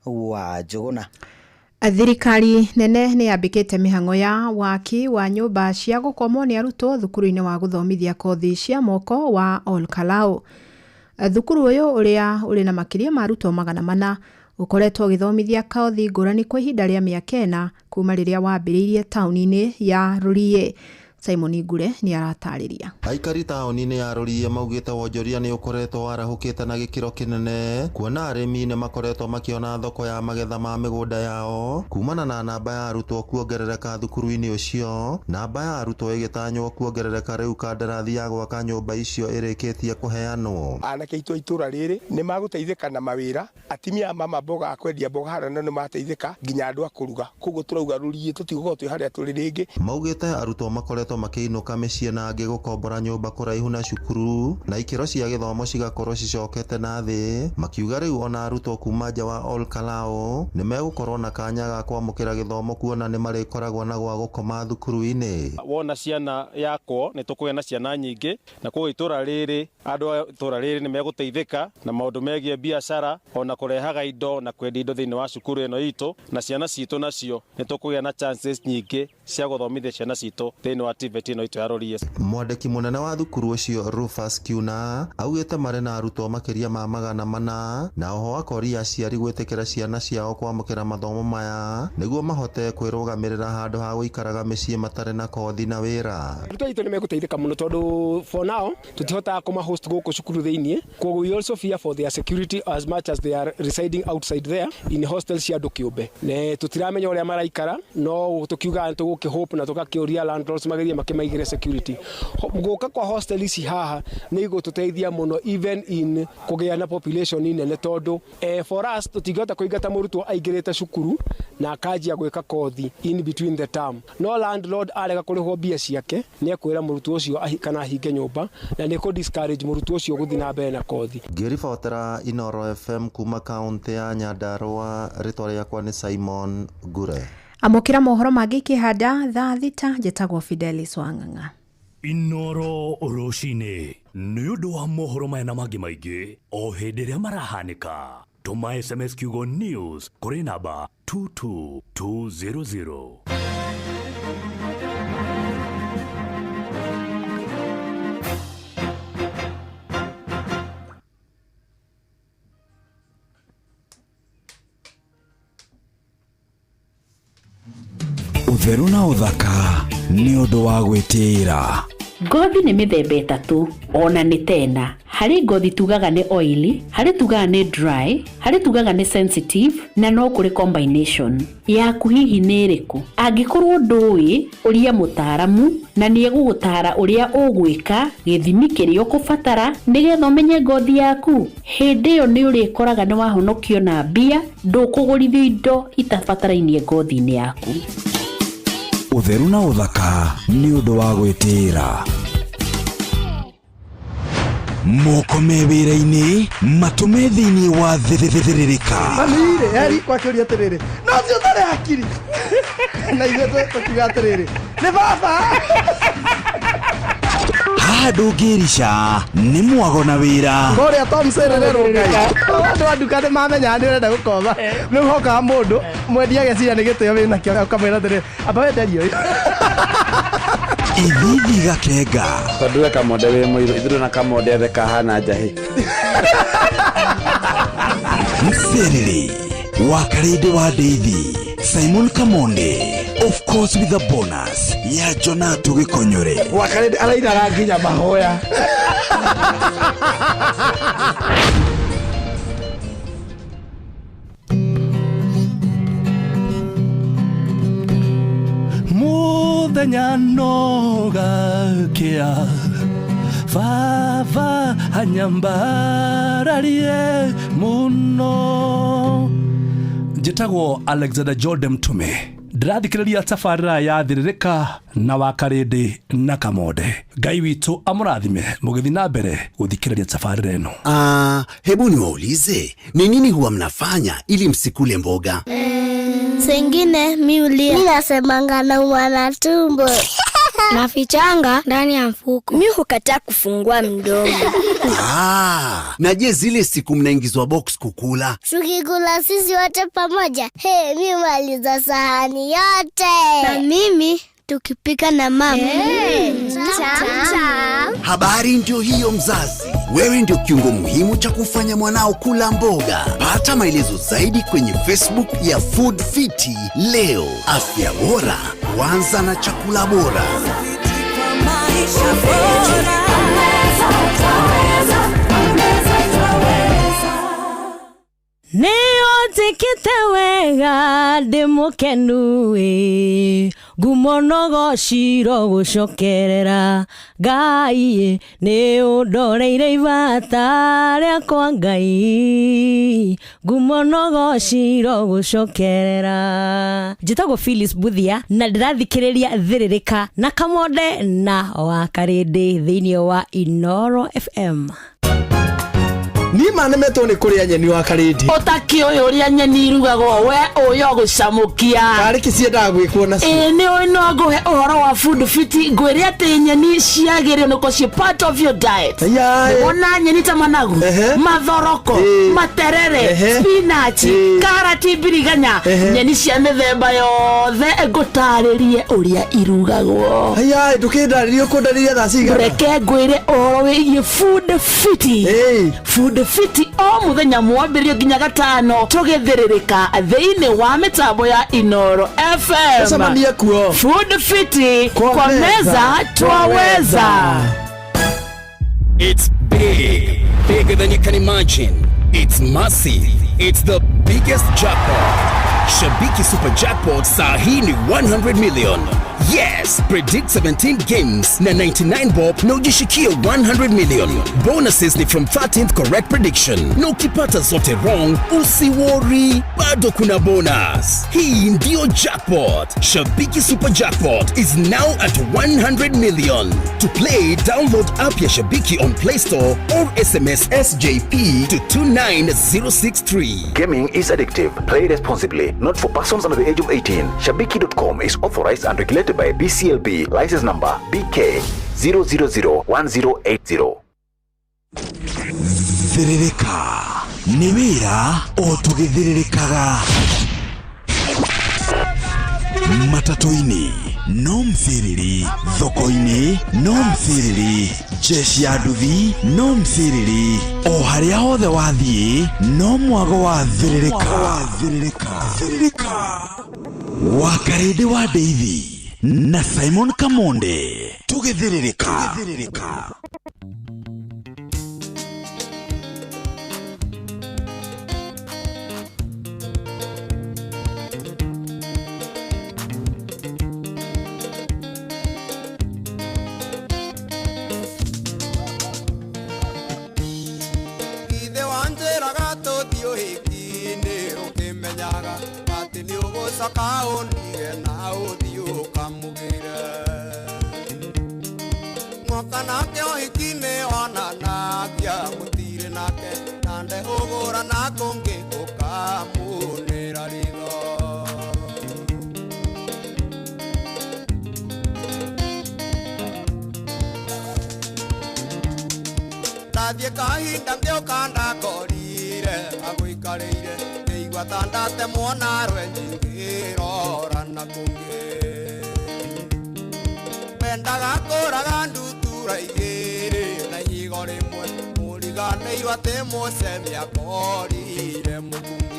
wa Njũgũna. Thirikari nene nĩ yambĩkĩte mĩhang'o ya waki wa nyũmba cia gũkomwo nĩ arutwo thukuru-inĩ wa gũthomithia kothi cia moko wa Ol Kalou. Thukuru ũyũ ũrĩa ũrĩ na makĩria ma arutwo 400 Ũkoretwo ũgĩthomithia kothi ngũrani kwa ihinda rĩa mĩaka 4 kuma rĩrĩa wambĩrĩirie taũni-inĩ ya Rũriĩ. Simon Ngure nĩ aratarĩria. Aikari taũni-inĩ ya Rũriĩ maugĩte wonjoria nĩ ũkoretwo warahũkĩte na gĩkĩro kĩnene kuona arĩmi nĩ makoretwo makĩona thoko ya magetha ma mĩgũnda yao kumana na namba ya arutwo kuongerereka thukuru-inĩ ũcio, namba ya arutwo ĩgĩtanywo kuongerereka rĩu kandarathi ya gwaka nyũmba icio ĩrĩkĩtie kũheanwo. Anake aitũ a itũra rĩrĩ nĩ magũteithĩka na mawĩra, atimia a mama mboga a kwendia mboga harĩa nĩ mateithĩka nginya andũ a kũruga, koguo tũrauga Rũriĩ tũtigũkorwo twĩ harĩa tũrĩ rĩngĩ. Maugĩte arutwo makoretwo makĩinũka mĩciĩ na angĩ gũkombora nyũmba kũraihu na cukuru na ikĩro cia gĩthomo cigakorwo cicokete na thĩ, makiuga rĩu ona arutwo kuma nja wa Ol Kalou nĩ megũkorwo na kanya ga kwamũkĩra gĩthomo kuona nĩ marĩkoragwo na gwa gũkoma thukuru-inĩ. Wona ciana yakwo nĩ tũkũgĩa na ciana nyingĩ na koguo itũra rĩrĩ andũ a itũra rĩrĩ nĩ megũteithĩka na maũndũ megiĩ biacara ona kũrehaga indo na kwendia indo thĩinĩ wa cukuru ĩno itũ, na ciana citũ nacio nĩ tũkũgĩa na chances nyingĩ cia gũthomithia ciana citũ thĩinĩ wa TVET ĩno itũ ya Rũriĩ. Mwandĩki mũnene wa thukuru ũcio Rufus Kiuna augĩte marĩ na arutwo makĩria ma 400 na oho akoria aciari gwĩtĩkĩra ciana ciao kwamũkĩra mathomo maya nĩguo mahote kwĩrũgamĩrĩra handũ ha gũikaraga mĩciĩ matarĩ na kothi na wĩra. Arutwo aitũ nĩ megũteithĩka mũno tondũ for now tũtihotaga kũma host gũkũ cukuru thĩinĩ, koguo we also fear for their security as much as they are residing outside there in hostels cia andũ kĩũmbe. Ne tũtiramenya ũrĩa maraikara, no tũkiuga nĩ tũgũkĩhope na tũgakĩũria landlords magerie makĩmaigĩre security. Gũka kwa hostel ici haha nĩ igũtũteithia mũno even in kũgĩa na population nene tondũ for us tũtingĩhota kũingata mũrutwo aingĩrĩte cukuru na akanjia gwĩka kothi in between the term. No landlord arega kũrĩhwo mbia ciake nĩ ekwĩra mũrutwo ũcio kana ahinge nyũmba na nĩ kũ discourage mũrutwo ũcio gũthiĩ na mbere na kothi. Ngĩribotera Inoro FM kuma kaunti ya Nyandarua, rĩtwa rĩakwa nĩ Simon Ngure. Amũkĩra mohoro mangĩ ikĩhanda thaa 6. Njĩtagwo Fidelis Wang'ang'a. Inoro rũcinĩ nĩ ũndũ wa mohoro maya na mangĩ maingĩ o hĩndĩ ĩrĩa marahanĩka, tũma SMS kiugo news kũrĩ namba 22200. Ũtheru na ũthaka nĩ ũndũ wa gwĩtĩĩra. Ngothi nĩ mĩthemba 3 ona nĩ tena. Harĩ ngothi tugaga nĩ oily, harĩ tugaga nĩ dry, harĩ tugaga nĩ sensitive na no kũrĩ combination. Yaku hihi nĩ ĩrĩkũ? Angĩkorwo ndũĩ, ũria mũtaaramu na nĩ egũgũtaara ũrĩa ũgwĩka gĩthimi kĩrĩa ũkũbatara nĩgetha ũmenye ngothi yaku. Hĩndĩ ĩyo nĩ ũrĩkoraga nĩ wahonokio na mbia, ndũkũgũrithio indo itabatarainie ngothi-inĩ yaku. Ũtheru na ũthaka nĩ ũndũ wa gwĩtĩĩra. Moko me wĩra-inĩ, matũ me thĩinĩ wa thĩrĩrĩka. Mami-rĩ, eri kwakĩũria atĩrĩrĩ, no ũcio ũtarĩ hakiri. Na ithuĩ tũkiuga atĩrĩrĩ, nĩ baba. Haha ndũngĩrica nĩ mwago na wĩra. Kũrĩa Tom Serere Rũngai. Andũ a nduka nĩ mamenyaga nĩ ũrenda gũkomba. Nĩ ũhokaga mũndũ mwendia ageciria nĩ gĩtĩo wĩnakĩo ũkamwĩra atĩrĩrĩ, amba wenderie ũyũ. Ithithi gakenga. Tondũ we kamonde wĩ mũirũ, ithuĩ na kamonde othe kahana njahĩ. Mserere wa Karĩndĩ wa Ndeithi, Simon Kamonde, of course with a bonus ya Jonatu Gĩkonyore. Wa Karĩndĩ arainaga nginya mahoya. Muthenya no gakĩa baba anyambararie mũno. Njĩtagwo Alexander Jordan Mtume, ndĩrathikĩrĩria tabarĩra ya Thĩrĩrĩka na wa Karĩndĩ na Kamonde. Ngai witũ amũrathime mũgĩthiĩ na mbere gũthikĩrĩria tabarĩra ĩno. Hebu niwaulize, ni nini huwa mnafanya ili msikule mboga? Sengine mi ulia. Mi nasemanga naumwa na tumbo. Nafichanga ndani ya mfuko. Mi hukataa kufungua mdomo. Na je zile siku mnaingizwa box kukula? Tukikula sisi wote pamoja. Hey, mi maliza sahani yote. Na mimi tukipika na mama. Hey, tam, tam. Habari ndio hiyo mzazi. Wewe ndio kiungo muhimu cha kufanya mwanao kula mboga. Pata maelezo zaidi kwenye Facebook ya Food Fiti leo. Afya bora huanza na chakula bora. Nĩũnjĩkĩte wega ndĩ mũkenu ĩ ngumo nogociro gũcokerera Ngai ĩ nĩ ũndoreire ibata rĩakwa Ngai ngumo nogociro gũcokerera. Njĩtagwo Phyllis Buthia na ndĩrathikĩrĩria Thĩrĩrĩka na Kamonde na Wakarĩndĩ thĩinĩ wa Inoro FM. Nima nemetwo nĩ kũrĩa nyeni wa karĩndi. Ũtakĩũĩ ũrĩa nyeni irugagwo we ũyũ gũcamũkia. Karĩ kĩ ciendaga gwĩkwo nacio? Ĩĩ nĩ ũĩ no ngũhe ũhoro wa Food Fit ngwĩre atĩ nyeni ciagĩrĩirwo nĩ gũkorwo ciĩ part of your diet. Nĩwona nyeni ta managu, mathoroko, materere, spinach, karati, mbiriganya, nyeni cia mĩthemba yothe ngũtarĩrie ũrĩa irugagwo. Ayaĩ ndũkĩndarĩrie ũkũndarĩria thaa cigana? Reke ngwĩre ũhoro wĩgiĩ Food Fit. Food Fit o mũthenya mwambĩrĩrio nginya gatano tũgĩthĩrĩrĩka thĩinĩ wa mĩtambo ya Inoro FM. Tũcemanie kuo. Food Fit kwa meza twaweza. It's big, bigger than you can imagine. It's massive. It's the biggest jackpot. Shabiki Super Jackpot saa hii ni 100 million. Yes, predict 17 games na 99 bob na ujishikie 100 million. Bonuses ni from 13th correct prediction. Na ukipata zote wrong, usiworry, bado kuna bonus. Hii ndio jackpot. Shabiki Super Jackpot is now at 100 million. To play, download app ya Shabiki on Play Store or SMS SJP to 29063. Gaming is addictive. Play responsibly. Not for persons under the age of 18. Shabiki.com is authorized and regulated by BCLB. License number BK 0001080. Thĩrĩrĩka nĩ wĩra o tũgĩthĩrĩrĩkaga. Matatũ-inĩ no mthĩrĩri, thoko-inĩ no mthĩrĩri, jeshi ya nduthi no mthĩrĩri, o harĩa hothe wathiĩ no mwago wa thĩrĩrĩka. Wakarĩndĩ wa Ndeithi na Simon Kamonde tũgĩthĩrĩrĩka. Ithe wanjĩraga tũthiĩ ũhiki-inĩ ũkĩmenyaga atĩ nĩ ũgũcoka ũndige na ũthiĩ ũkamũgĩre. Mwoka nake ũhiki-inĩ onanagia mũtirĩ nake na ndehũgũra na kũngĩ ũkamunĩra ritho. Ndathiĩ kahinda ngĩũka ndakorire agũikarĩire ngĩigua ta ndatemwo na rwenji ngĩrora na kũngĩ. Wendaga kũraga ndutura igĩrĩ na ihigo rĩmwe mũriganĩirwo atĩ mũcemi akorire mũkungi.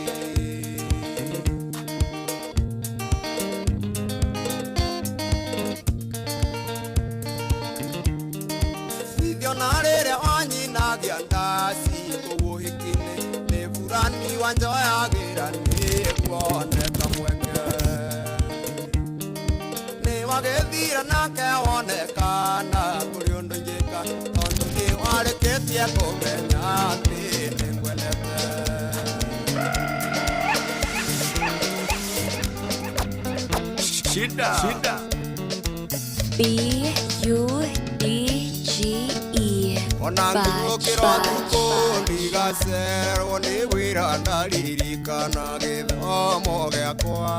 Ithiona rĩrĩa wanyinagia ndaci kũu ũhiki-inĩ nĩ burani wanjoyagĩra nĩguo kamweke. Nĩ wagĩthire nake wonekana kũrĩ ũndũ ingĩka tondũ nĩ warĩkĩtie kũmenya atĩ nĩngwendete. Shida. Shida. B U D G E. Ona ngĩũkĩra ũtukũ ndigacerwo nĩ wĩra ndaririkana gĩthomo gĩakwa.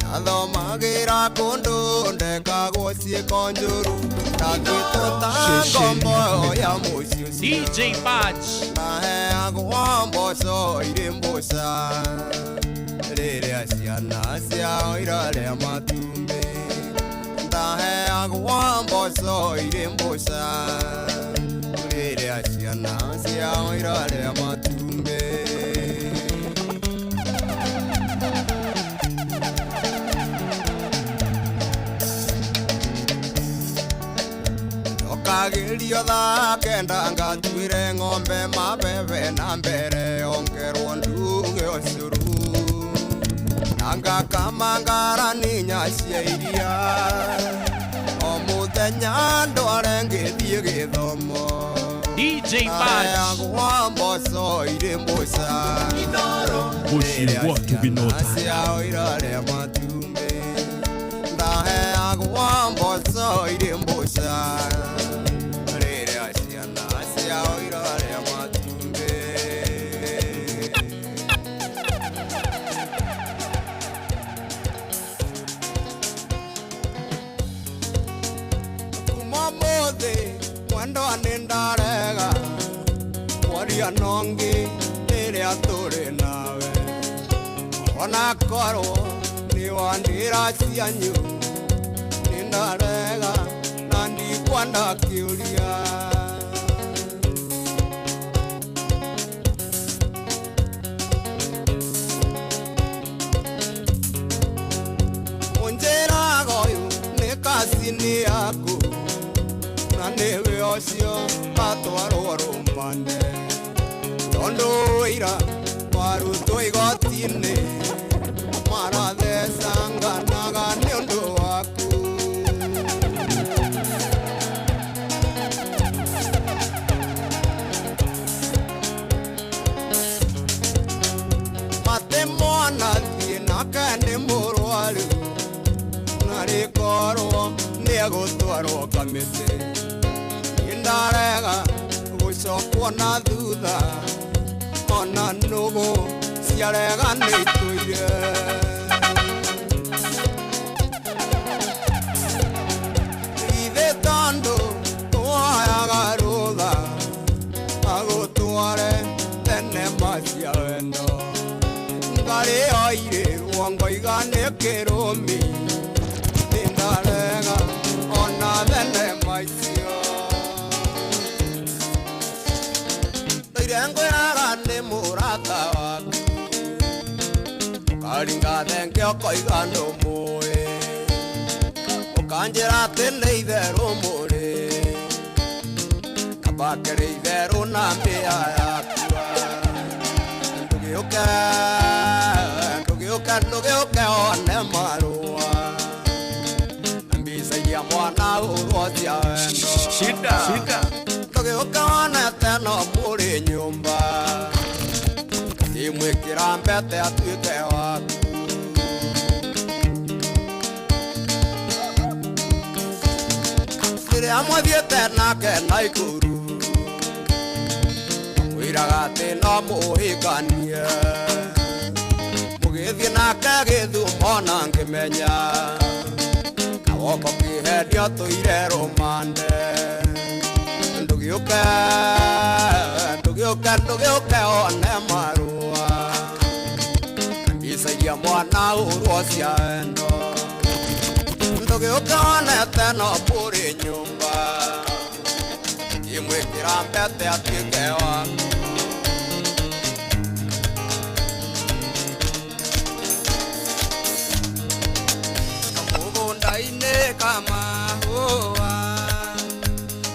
Ndathomagĩra kũndũ ndekagwo ciĩko njũru ndatuĩtwo ta ngombo ya mũciĩ ũcio. DJ Badge. Ndaheagwo mboco irĩ mboca rĩrĩa ciana ciao irarĩa matumbĩ. Ndaheagwo mboco irĩ mboca rĩrĩa ciana ciao irarĩa matumbĩ. Ndokagĩrio thaa kenda ngatuĩre ng'ombe mabebe na mbere ongerwo nduge ũcũrũ na ngakama ngarani cia iria o mũthenya ndware ngĩthiĩ gĩthomo. DJ Badge. Ndaheagwo mboco irĩ mboca Mũciĩ watu binota. ciao irarĩa matumbĩ. Ndaheagwo mboco irĩ mboca rĩrĩa ciana ciao irarĩa matumbĩ. Kuma ũmũthĩ mwendwa nĩ ndarega kwaria na ũngĩ rĩrĩa tũrĩ nawe, ona korwo nĩ wandĩra cianyu nĩ ndarega na ndikwenda kĩũria. Ũnjĩraga ũyũ nĩ kacini yaku na nĩwe ũcio atwarwo rũmande tondũ ũira warutwo igoti-inĩ marathecanganaga nĩ ũndũ waku. Mate mwana thiĩ nake nĩ mũrwaru na rĩkorwo nĩegũtwarwo kamĩtĩ. Ndarega gũcokwo na thutha ona nũgũ ciarega nĩ itũire. Ithe tondũ twoyaga rũtha agũtware thenema cia wendo ngarĩo irĩrwo ngoiga nĩ kĩrũmi. Nĩ ndarega ona thenema icio. Ndoire ngwĩraga nĩ mũrata waku ũkaringa thenge ũkoiga ndũmũĩ ũkanjĩra atĩ nĩ itherũ mũrĩ kaba kĩrĩ itherũ na mbĩa yakua. Ndũgĩũke ndũgĩũke ndũgĩũke one marũa na mbica iria mwana ũrwo cia wendo. Shida. Shida. Ndũgĩũke wonete no mũrĩ nyũmba ndimwĩkĩra mbete atuĩke waku. Rĩrĩa mwathiĩte nake Naikuru amwĩraga atĩ no mũhikanie mũgĩthiĩ nake Gĩthumo na ngĩmenya na woko kĩhendio tũire rũmande. Ndũgĩũke ndũgĩũke ndũgĩũke one marũa na mbica iria mwana ũrwo cia wendo. Ndũgĩũke wonete no mũrĩ nyũmba ndimwĩkĩra mbete atuĩke waku. Kamũgũnda-inĩ ka mahũa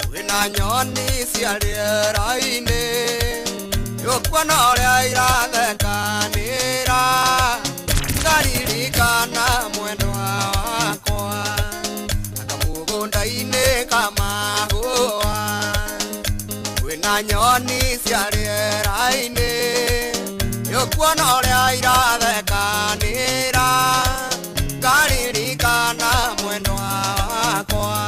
kwĩna nyoni cia rĩera-inĩ nĩũkuona ũrĩa irathekanĩra ngaririkana mwendwa wakwa. Kamũgũnda-inĩ ka mahũa kwĩna nyoni cia rĩera-inĩ nĩũkuona ũrĩa irathekanĩra ngaririkana mwendwa wakwa.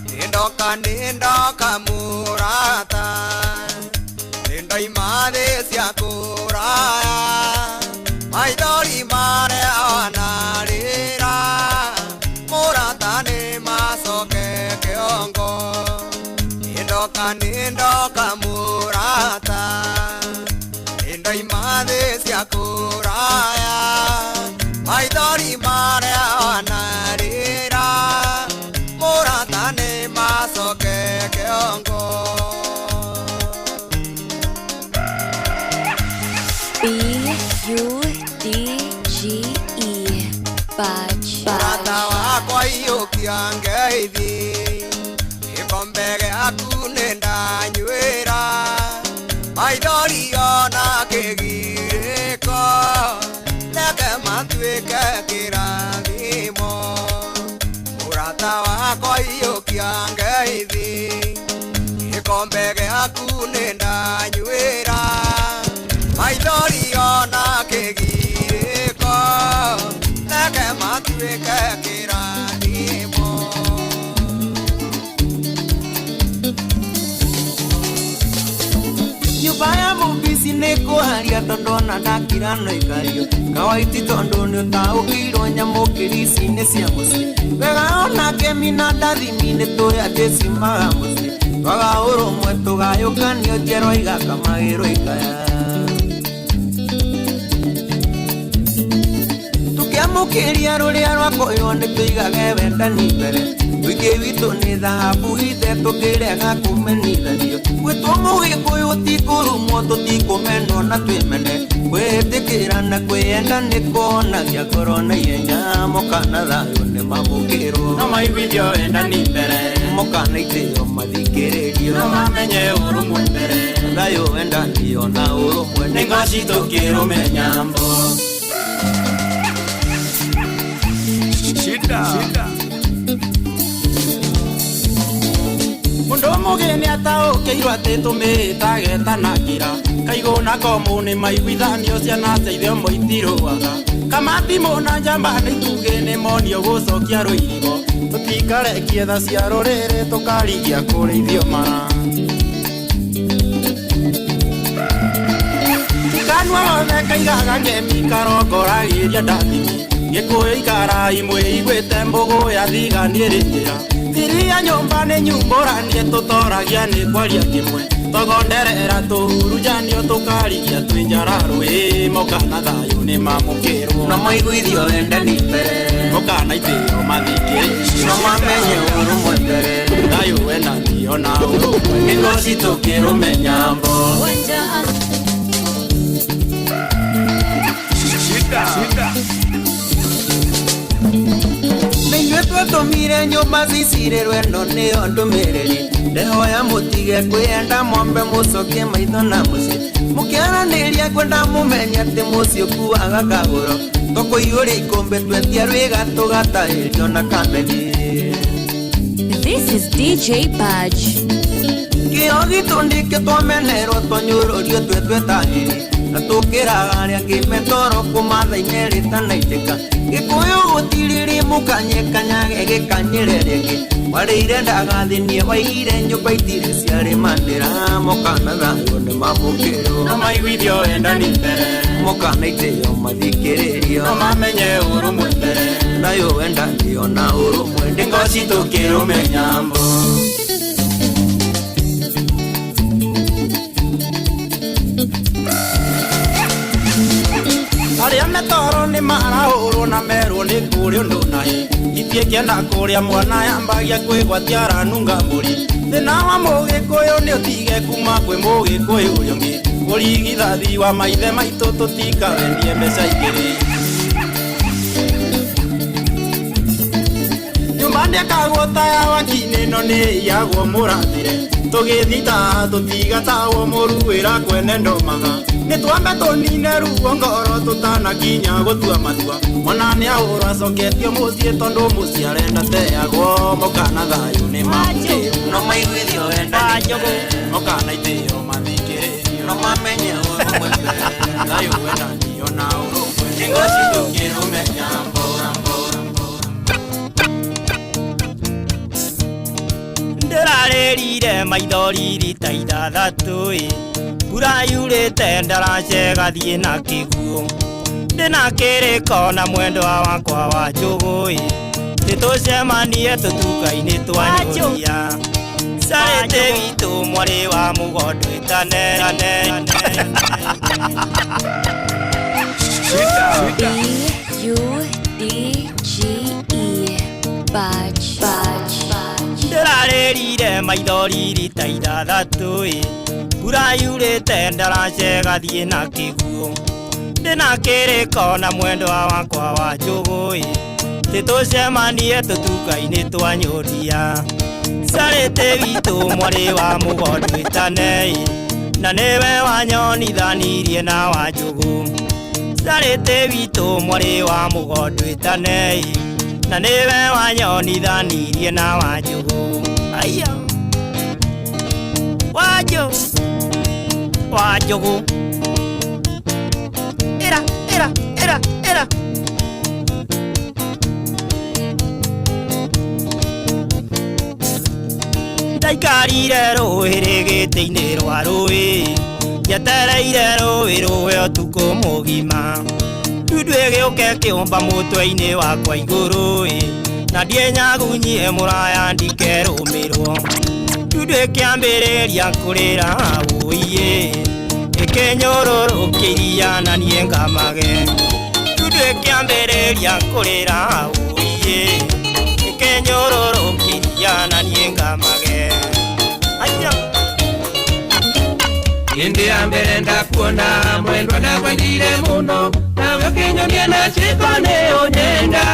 Nĩndoka nĩndoka mũrata nĩndoima thĩ cia kũraya maithori marĩa wanarĩra mũrata nĩmacoke kĩongo. Nĩndoka nĩndoka mũrata kũrĩa kũraya maithori marĩa wanarĩra mũrata nĩ macoke kĩongo. B U D G E. Budge. Mũrata wakwa iyũkia ngeithi gĩkombe gĩaku nĩ ndanyuĩra maithori ona kĩgirĩko reke matuĩke kĩrathimo. Mũrata wakwa iyũkia ngeithi gĩkombe gĩaku nĩ ndanyuĩra maithori ona kĩgirĩko reke matuĩke kĩrathimo. Nyũmba ya mũmbici nĩ kũharia tondũ ona ndakira no ikario kawaiti tondũ nĩ ũtaũkĩirwo nyamũkĩri ici nĩ cia mũciĩ wega ona kemi na ndathimi nĩ tũĩ atĩ ciumaga mũciĩ twaga ũrũmwe tũgayũkanio njerwa igakamagĩrwo ikaya tũkĩamũkĩria rũrĩa rwakoywo nĩ tũigage wendani mbere ũingĩ witũ nĩ thahabu ithe tũkĩrega kũmenithanio gwĩtwo mũgĩkũyũ ti kũrumwo tũtikũmenwo na twĩmene kwĩĩtĩkĩra na kwĩyenda nĩ kuonagia ngoro na ihenya moka na thayũ nĩ mamũkĩrwo no maiguithio wendani mbere moka na itĩo mathikĩrĩrio no mamenye ũrũmwe mbere thayũ wendanio na ũrũmwe nĩ ngoci tũkĩrũme nyambo. Shida. Mundu mugi nĩ ataũkĩirwo atĩ tũmĩĩtage tanakĩra kaigũ na komũ nĩ maiguithanio ciana cia ithe ũmwe itirũaga kamatimũ na njamba nĩ itugĩ nĩ monio gũcokia rũirigo tũtikarekie tha cia rũrĩrĩ tũkarigia kũrĩithio mara kanua gothe kaigaga ngemi karongoragĩria ndathimi gĩkũyũ ikara imwe iguĩte mbũgũ ya thigani ĩrĩ njĩra thiri ya nyũmba nĩ nyumbũranie tũtoragia nĩ kwaria kĩmwe togonderera tũhurunjanio tũkarigia twĩ njara rũĩ moka na thayũ nĩ mamũkĩrwo no maiguithio wendani mbere moka na itĩo mathikĩrĩrio no mamenye ũrũmwe mbere thayũ wendanio na ũrũmwe nĩ ngoci tũkĩrũme nyambo. Shida. Nĩinyuĩ twatũmire nyũmba cicirĩrwo ĩno nĩyo ndũmĩrĩri ndehoya mũtige kwĩyenda mwambe mũcokie maitho na mũciĩ mũkĩaranĩria kwenda mũmenye atĩ mũciĩ ũkuaga kagũro tũkũiyũria ikũmbĩ twetia rwĩga tũgatahĩrio na kameni. This is DJ Budge. Kĩo gitũ nĩkĩo twamenerwo twanyũrũrio twĩ twetahĩri na tũkĩraga arĩa angĩ metoro kũmatha-inĩ rĩtanaitĩka gĩkũyũ gũtirĩrĩ mũkanye kanyage gĩkanyĩre rĩngĩ warĩire ndagathĩnie waigire nyũmba itirĩ ciarĩmanĩra moka na thayũ nĩ mamũkĩrwo no maiguithio wendani mbere moka na itĩo mathikĩrĩrio no mamenye ũrũmwe mbere thayũ wendanio na ũrũmwe nĩ ngoci tũkĩrũme nyambo. Arĩa metoro nĩ marahũrwo na merwo nĩ kũrĩ ũndũ naĩ itiĩkĩenda kũrĩa mwana yambagia kwĩgwatia aranunga mbũri thĩna wa mũgĩkũyũ nĩ ũtige kuma kwĩ mũgĩkũyũ ũrĩa ũngĩ ũrigithathi wa maithe maitũ tũtikawendie mbeca igĩrĩ nyũmba ndĩakagwo ta ya waki-inĩ no nĩ iyagwo mũrathire tũgĩthita tũtigatagwo mũru wĩra kwene ndomaga nĩ twambe tũnine ruo ngoro tũtanakinya gũtua matua mwana nĩ ahũrwo acoketio mũciĩ tondũ mũciĩ arenda teagwo moka na thayũ nĩ mamũkĩrwo no maiguithio wendani moka na itĩo mathikĩrĩrio no mamenye ũrũmwe mbere thayũ wendanio na ũrũmwe nĩ ngoci tũkĩrũme nyambo. Ndĩrarĩrire maithori rita ithathatũ ĩ mbura yurĩte ndaracega thiĩ na kĩguũ ndĩna kĩrĩko na mwendwa wakwa wa njũgũ ĩ tĩtũcemanie tũtuka-inĩ twa nyũria. Sarete witũ mwarĩ wa mũgondo ĩtane. B U D G E Budge Budge. Ndĩrarĩrire maithori rita ithathatũ ĩ, mbura yurĩte ndaracega thiĩ na kĩguũ. Ndĩna kĩrĩko na mwendwa wakwa wa njũgũ ĩ, tĩtũcemanie tũtuka-inĩ twa nyũndia. Sarĩte witũ mwarĩ wa mũgondo ĩtane ĩ, na nĩwe wanyonithanirie na wa njũgũ. Sarĩte witũ mwarĩ wa mũgondo ĩtane ĩ, na nĩwe wanyonithanirie na wa njũgũ. Aya wanjũ wa njũgũ ĩra ĩra ĩra ĩra. Ndaikarire rũĩ gĩtĩ-inĩ rwa rũĩ, njetereire rũĩ rũe ũtukũ mũgima. Ndundu ĩgĩũka ĩkĩũmba mũtwe-inĩ wakwa igũrũ ĩ, na ndienyagunyie mũraya ndikerũmĩrwo. Ndundu ĩkĩambĩrĩria kũrĩra wũiĩ, ĩkĩnyũrũrũkĩria na niĩ ngamage. Ndundu ĩkĩambĩrĩria kũrĩra wũiĩ, ĩkĩnyũrũrũkĩria na niĩ ngamage. Aya. Hĩndĩ ya mbere ndakuona mwendwa ndakwendire mũno, nawe ũkĩnyonia na ciĩko nĩ ũnyenda.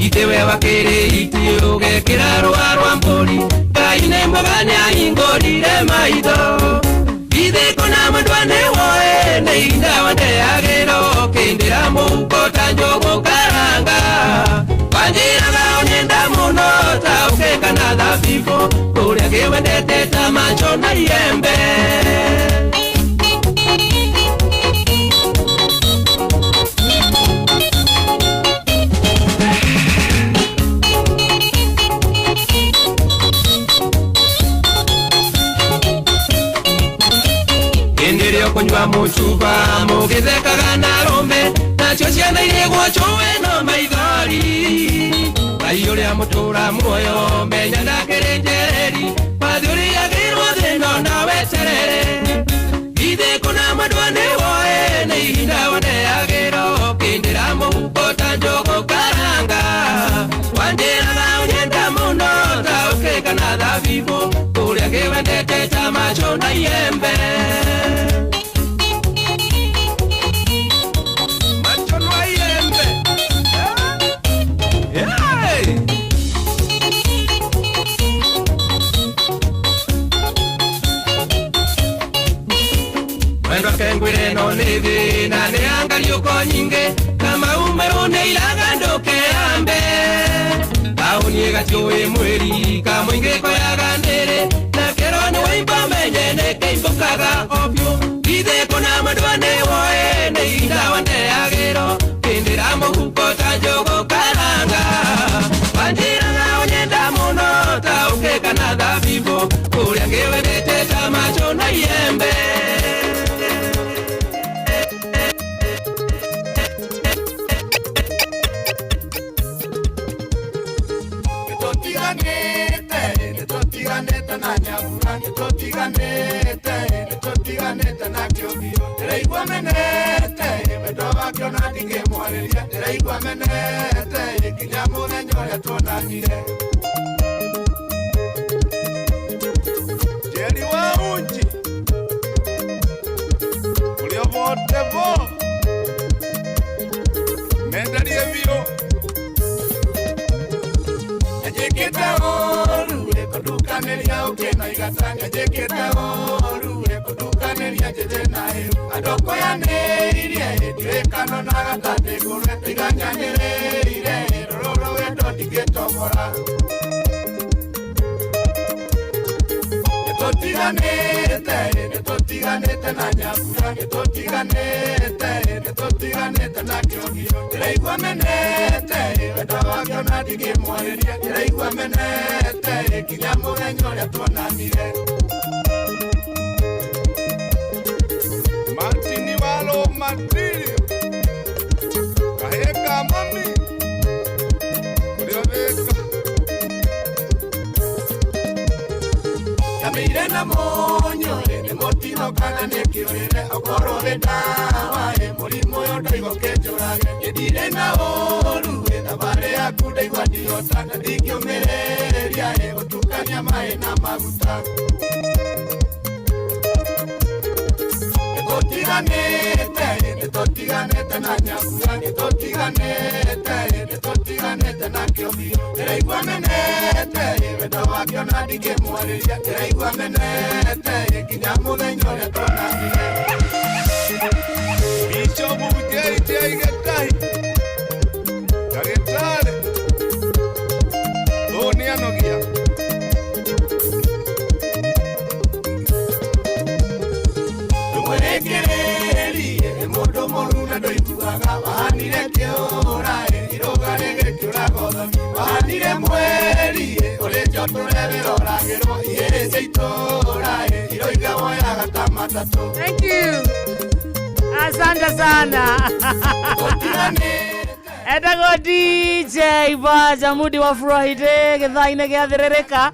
Ithe we wakĩrĩ iti ũgekĩra rũa rwa mbũri, Ngai nĩ mwega nĩahingũrire maitho. Ithe kũna mwendwa nĩ woe nĩ ihinda wandeagĩra, ũkĩndĩra mũhuko ta njũgũ karanga. Wanjĩraga ũnyenda mũno ta ũkeka na thabibũ, kũrĩa ngĩwendete ta macho na iembe. Hĩndĩ ĩrĩa ũkũnyua mũcuba mũgĩthekaga na arũme, nacio ciana irĩgwo cũĩ no maithori. Ngai ũrĩa mũtũra muoyo menya ndakĩrĩ njereri, wathi ũrĩagĩrwo thĩna na weterere. Githĩ kũna mwendwa nĩ woe nĩ ihinda waneagĩrwo, ũkĩndĩra mũhuko ta njũgũ karanga. Wanjĩraga ũnyenda mũno ta ũkeka na thabibũ, kũrĩa ngĩwendete ta macho na iembe. Macho na iembe. Hey! Mwendwa kengwire no nĩ thĩna nĩ angariũko nyingĩ, na maumĩrwo nĩ iraga ndũkeambe. Taũni ĩgatiũĩ mwĩri kamũingĩ koyaga ndĩrĩ, na kĩro nĩ wĩimbo menye nĩ kĩimbũkaga o biũ. Githĩ kũna mwendwa nĩ woe nĩ ihinda wandeagĩrwo, kĩndĩra mũhuko ta njũgũ karanga. Wanjĩraga ũnyenda mũno ta ũkeka na thabibũ, kũrĩa ngĩwendete ta macho na iembe. Nĩtũtiganĩte na nyambura, nĩtũtiganĩte, nĩtũtiganĩte na kĩũngio. Ndĩraigua menete wendo wake ona ndingĩmwarĩria, ndĩraigua menete nginya mũthenya ũrĩa tuonanire. Njeri wa unji ũrĩa bote bo mendarie biũ. Njĩkĩte ũru kũndukanĩria ũkĩna igata, njĩkĩte ũru kũndukanĩria njĩthĩ na ĩru. Andũ kũyanĩirie ndiũĩkano na gatatĩ ngũrwe, tũiganyanĩrĩire rũrũ wendo ndingĩtobora. Nĩtũtiganĩte, nĩtũtiganĩte na nyambura, nĩtũtiganĩte, nĩtũtiganĩte na kĩũngio. Ndĩraigua menete wendo wake ona ndingĩmwarĩria, ndĩraigua menete nginya mũthenya ũrĩa tuonanire. Martini walo matirio kaheka mami ũrĩa wĩka. Ndirĩ na mũnyũ ĩ nĩ mũtino kana nĩ kĩũrĩre okorwo wĩ ndawa ĩ mũrimũ ũyũ ndaigua ũkĩnjũrage Ndirĩ na ũru ĩ thabarĩ yaku ndaigua ndihota na ndingĩũmĩrĩria ĩ gũtukania maĩ na maguta Nĩtũtiganĩte nĩtũtiganĩte na nyambura nĩtũtiganĩte nĩtũtiganĩte na kĩobio ndĩraigua menete wendo wake ona ndingĩmwarĩria ndĩraigua menete nginya mũthenya ũrĩa tuonanire Bishop JJ Gĩtahi ndagĩtarĩ ũũ nĩ anogia Ndũmwĩrĩkĩrĩrie mũndũ mũru na ndũiguaga wahanire kĩũra irũga rĩgĩkĩũraga ũthoni wahanire mweri ũrĩ njotũre wĩroragĩrwo ihĩrĩ cia itũũra iroiga woyaga ta matatũ. Thank you. Asante sana. Etagwo DJ Baja Mudi wa Friday gĩthaa-inĩ gĩa thĩrĩrĩka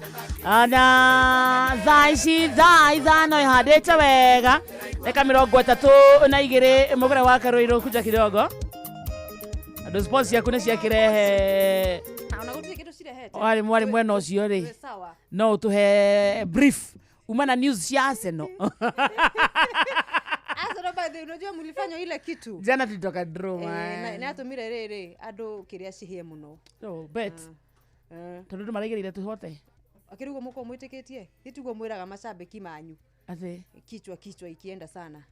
na thaa ici thaa ithano ihandĩte wega dakika 32 mũgũre wa Karũirũ kuja kidogo andũ sports ciaku nĩ ciakĩrehe Ona gũtirĩ kĩndũ cirehete. warĩ mwarĩ mwena ũcio rĩ Twĩ sawa. no ũtũhe brief uma na news cia Arsenal. Arsenal by the way, unajua mlifanya ile kitu jana tulitoka draw Eh, man. na atũmire rĩrĩ andũ kĩrĩa cihĩe mũno No, bet tondũ andũ maraigĩrĩire tũhote akĩrĩ ũguo mũkorwo mwĩtĩkĩtie gĩtiguo mwĩraga macambĩki manyu atĩ kichwa kichwa ikienda sana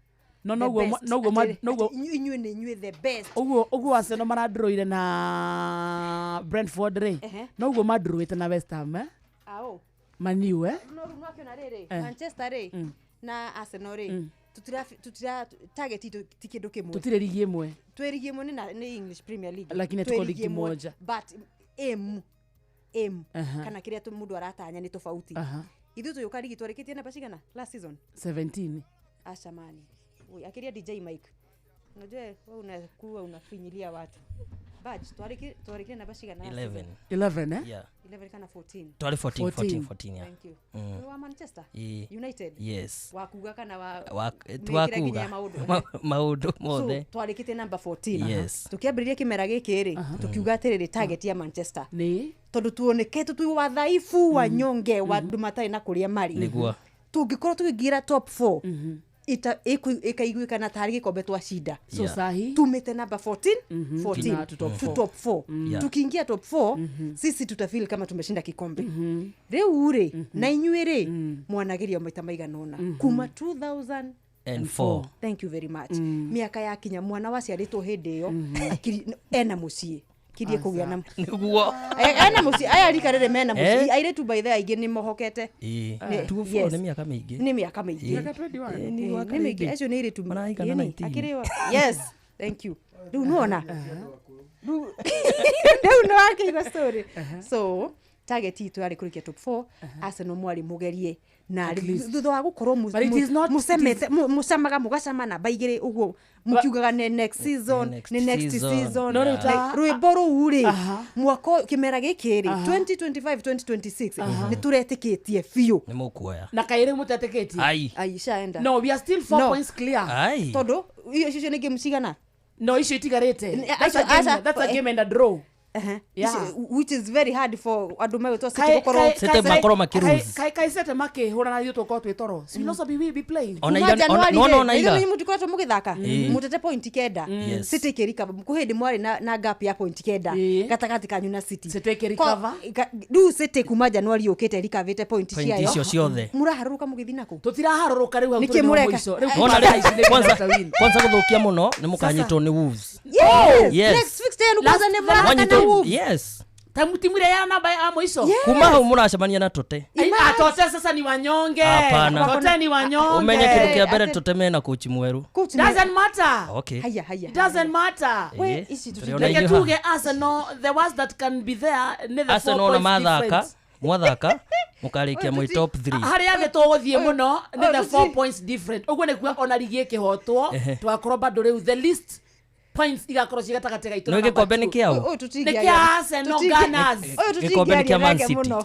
no The noguo best. noguo Atĩrĩ, noguo atĩ inyuĩ nĩ inyuĩ the best ũguo ũguo Arsenal maradroire na Brentford rĩ Ehe. noguo madrowĩte na West Ham eh? Ao. Maniu eh? No rĩu nĩwakĩona rĩrĩ Eh. Manchester rĩ Mm. na Arsenal rĩ Mm. tutira target itũ ti kĩndũ kĩmwe tutire ligi ĩmwe twĩ ligi ĩmwe nĩ English Premier League Lakini Twĩ tuko ligi ligi ĩmwe, moja. but aim aim Aha. kana kĩrĩa mũndũ aratanya nĩ tofauti Aha. ithuĩ tũgĩũka ligi twarĩkĩtie namba cigana last season 17 acamani Ui, akiria DJ Mike unajua wewe unakuwa unafinyilia watu badge twarĩkire namba cigana last 11. season? 11 eh? Yeah. 11 kana 14 Twarĩ 14, 14, 14, yeah. Thank you. Mm. Nĩ wa Manchester Ĩĩ. United Yes. wakuga kana wa Ti mĩkĩre nginya wakuga ya maũndũ maũndũ mothe so twarĩkĩtie namba 14 Yes. tukiambĩrĩria kĩmera gĩkĩ rĩ tukiuga atĩrĩrĩ target ya Manchester nĩ tondũ tuonekete twĩ wadhaifu wanyonge wa andũ matarĩ na kũrĩa marĩ Nĩguo. tũngĩkorwo tũkĩingĩra top 4 ĩkaiguĩkana tarĩ gĩkombe twacinda So Yeah. sahi? tumĩte namba 14 14 Na to top to four. top 4 Yeah. tukiingia top 4 sisi tutafeel kama tumeshinda kikombe rĩu rĩ na inyuĩ rĩ mwanageria maita maigana ũna kuma 2000 And four. thank you very much miaka yakinya mwana waciarĩtwo hĩndĩ ĩyo ena mũciĩ kirie kũgĩa na Nĩguo. Ena mũciĩ aya rika rĩrĩ mena mũciĩ Eh? airĩtu by the way aingĩ nĩ mohokete Ĩĩ. Nĩ- 24 yes. nĩ mĩaka mĩingĩ nĩ mĩaka mĩingĩ Ĩĩ. Mĩaka 21. Ĩĩ, Nĩ nĩ mĩingĩ acio nĩ airĩtu Maraigana Ĩni, 19. akĩrĩ yes thank you rĩu nĩwona rĩu rĩu nĩwakĩigua story so target itũ yarĩ kũrĩkia top 4 Arsenal mwarĩ mũgerie na At least. thutha wa gũkorwo But it is not- mũcemete mũcamaga mũgacama namba igĩrĩ ũguo mũkiugaga nĩ next season Next nĩ next season. season No, rĩu Like, ta- rwĩmbo rũu rĩ Aha. mwaka ũyũ- kĩmera gĩkĩ rĩ Aha. 2025 2026 nĩ tũretĩkĩtie biũ nĩ mũkuoya na kaĩ rĩu mũtetĩkĩtie Ai. Ai, ishaenda no we are still 4 No. points clear Ai. tondũ icio nĩ game cigana no icio itigarĩte N- that's a aca- game, that's a game and a draw Yeah. Which is very hard for andũ megwĩtwo City Kaĩ- gũkorwo kaĩ- City kaĩ- makorwo makĩlose. kaĩ City makĩhũra na ithuĩ tũkorwo twĩ toro So we'll also be, we be playing Ona Kuma ira- January ona- rĩ, ona ira. na ithuĩ mũtikoretwo mũgĩthaka Ĩĩ. mũtete point kenda Yes. City ĩkĩrikaba kwĩ hĩndĩ mwarĩ na gap ya point kenda Ĩĩ. gatagatĩ kanyu na City City ĩkĩrecover. Rĩu City kuma January yũkĩte ĩrikavĩte point Point ciayo icio ciothe. mũraharũrũka mũgĩthiĩ nakũ tũtiraharũrũka rĩu hau Nĩkĩ tũrĩ mũreka? mũico rĩu Wona kuma rĩu, thaa ici nĩ kwanza nginya win. kwanza gũthũkia mũno nĩ mũkanyitwo nĩ Wolves Yes! Yes. Next fixture yenu kwanza nĩ mũrathaka na Mwanyitwo- Wolves. yes Ta timu ĩrĩa ya namba ya mũico kuma hau mũracemania na Tote Ai, ah, Tote sasa ni wanyonge Hapana. Tote ni wanyonge ũmenye kĩndũ kĩa mbere Ate- Tote mena kochi mwerũ Coach nĩ- doesn't matter okay haya haya It doesn't matter Ĩĩ. ici Tũrĩona reke inyuĩ tuge Arsenal the worst that can be there nĩ the four Arsenal ona points mathaka difference mwathaka mũkarĩkia mwĩ top 3 harĩa thĩ tũgũthiĩ mũno nĩ the ũyũ four points different ũguo nĩ kuga ona ligi ĩkĩhotwo Ehe. twakorwo bado rĩu the least points igakorwo ciĩ gatagatĩ gaitũ na Nĩ number gĩkombe nĩ two. kĩao? Ũyũ Nĩ kĩa Arsenal Gunners. ũyũ Gĩkombe nĩ kĩa Man tũtingĩaria nake City. mũno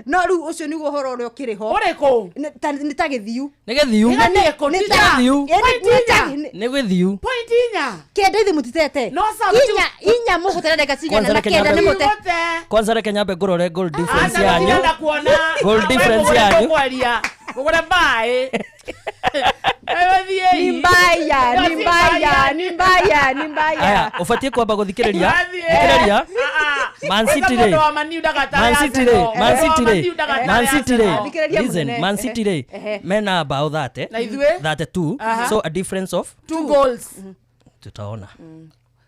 No rĩu ũcio nĩguo ũhoro ũrĩa ũkĩrĩ ho. Ũrĩkũ? Nĩ ta gĩthiu. Nĩ gĩthiu. Na Nĩ nĩ Nĩ ta- gĩthiu. Ĩ, nĩ ta- nĩ- Nĩ gĩthiu. Point inya. Kenda ithe mũtitete. No sawa, Inya inya mũgũtera ndagĩka cigana Kwanza na reke kenda nĩ nyambe- mũte. Kwanza reke nyambe ngũrore goal difference Aca yanyu. ndĩrenda kuona. Goal difference yanyu. Kwaria. Mũgũre mbaĩ. Ni mbaya, ni mbaya, ni mbaya, ni mbaya. Aya, ũbatiĩ kwamba gũthikĩrĩria. Thikĩrĩria. Man City rĩ. Man City rĩ, Man City rĩ, Man City rĩ. Thikĩrĩria Listen, mũnene. Man City rĩ Ehe. mena bao 30. Na ithuĩ? 32. Aha. So a difference of Two goals. tutaona.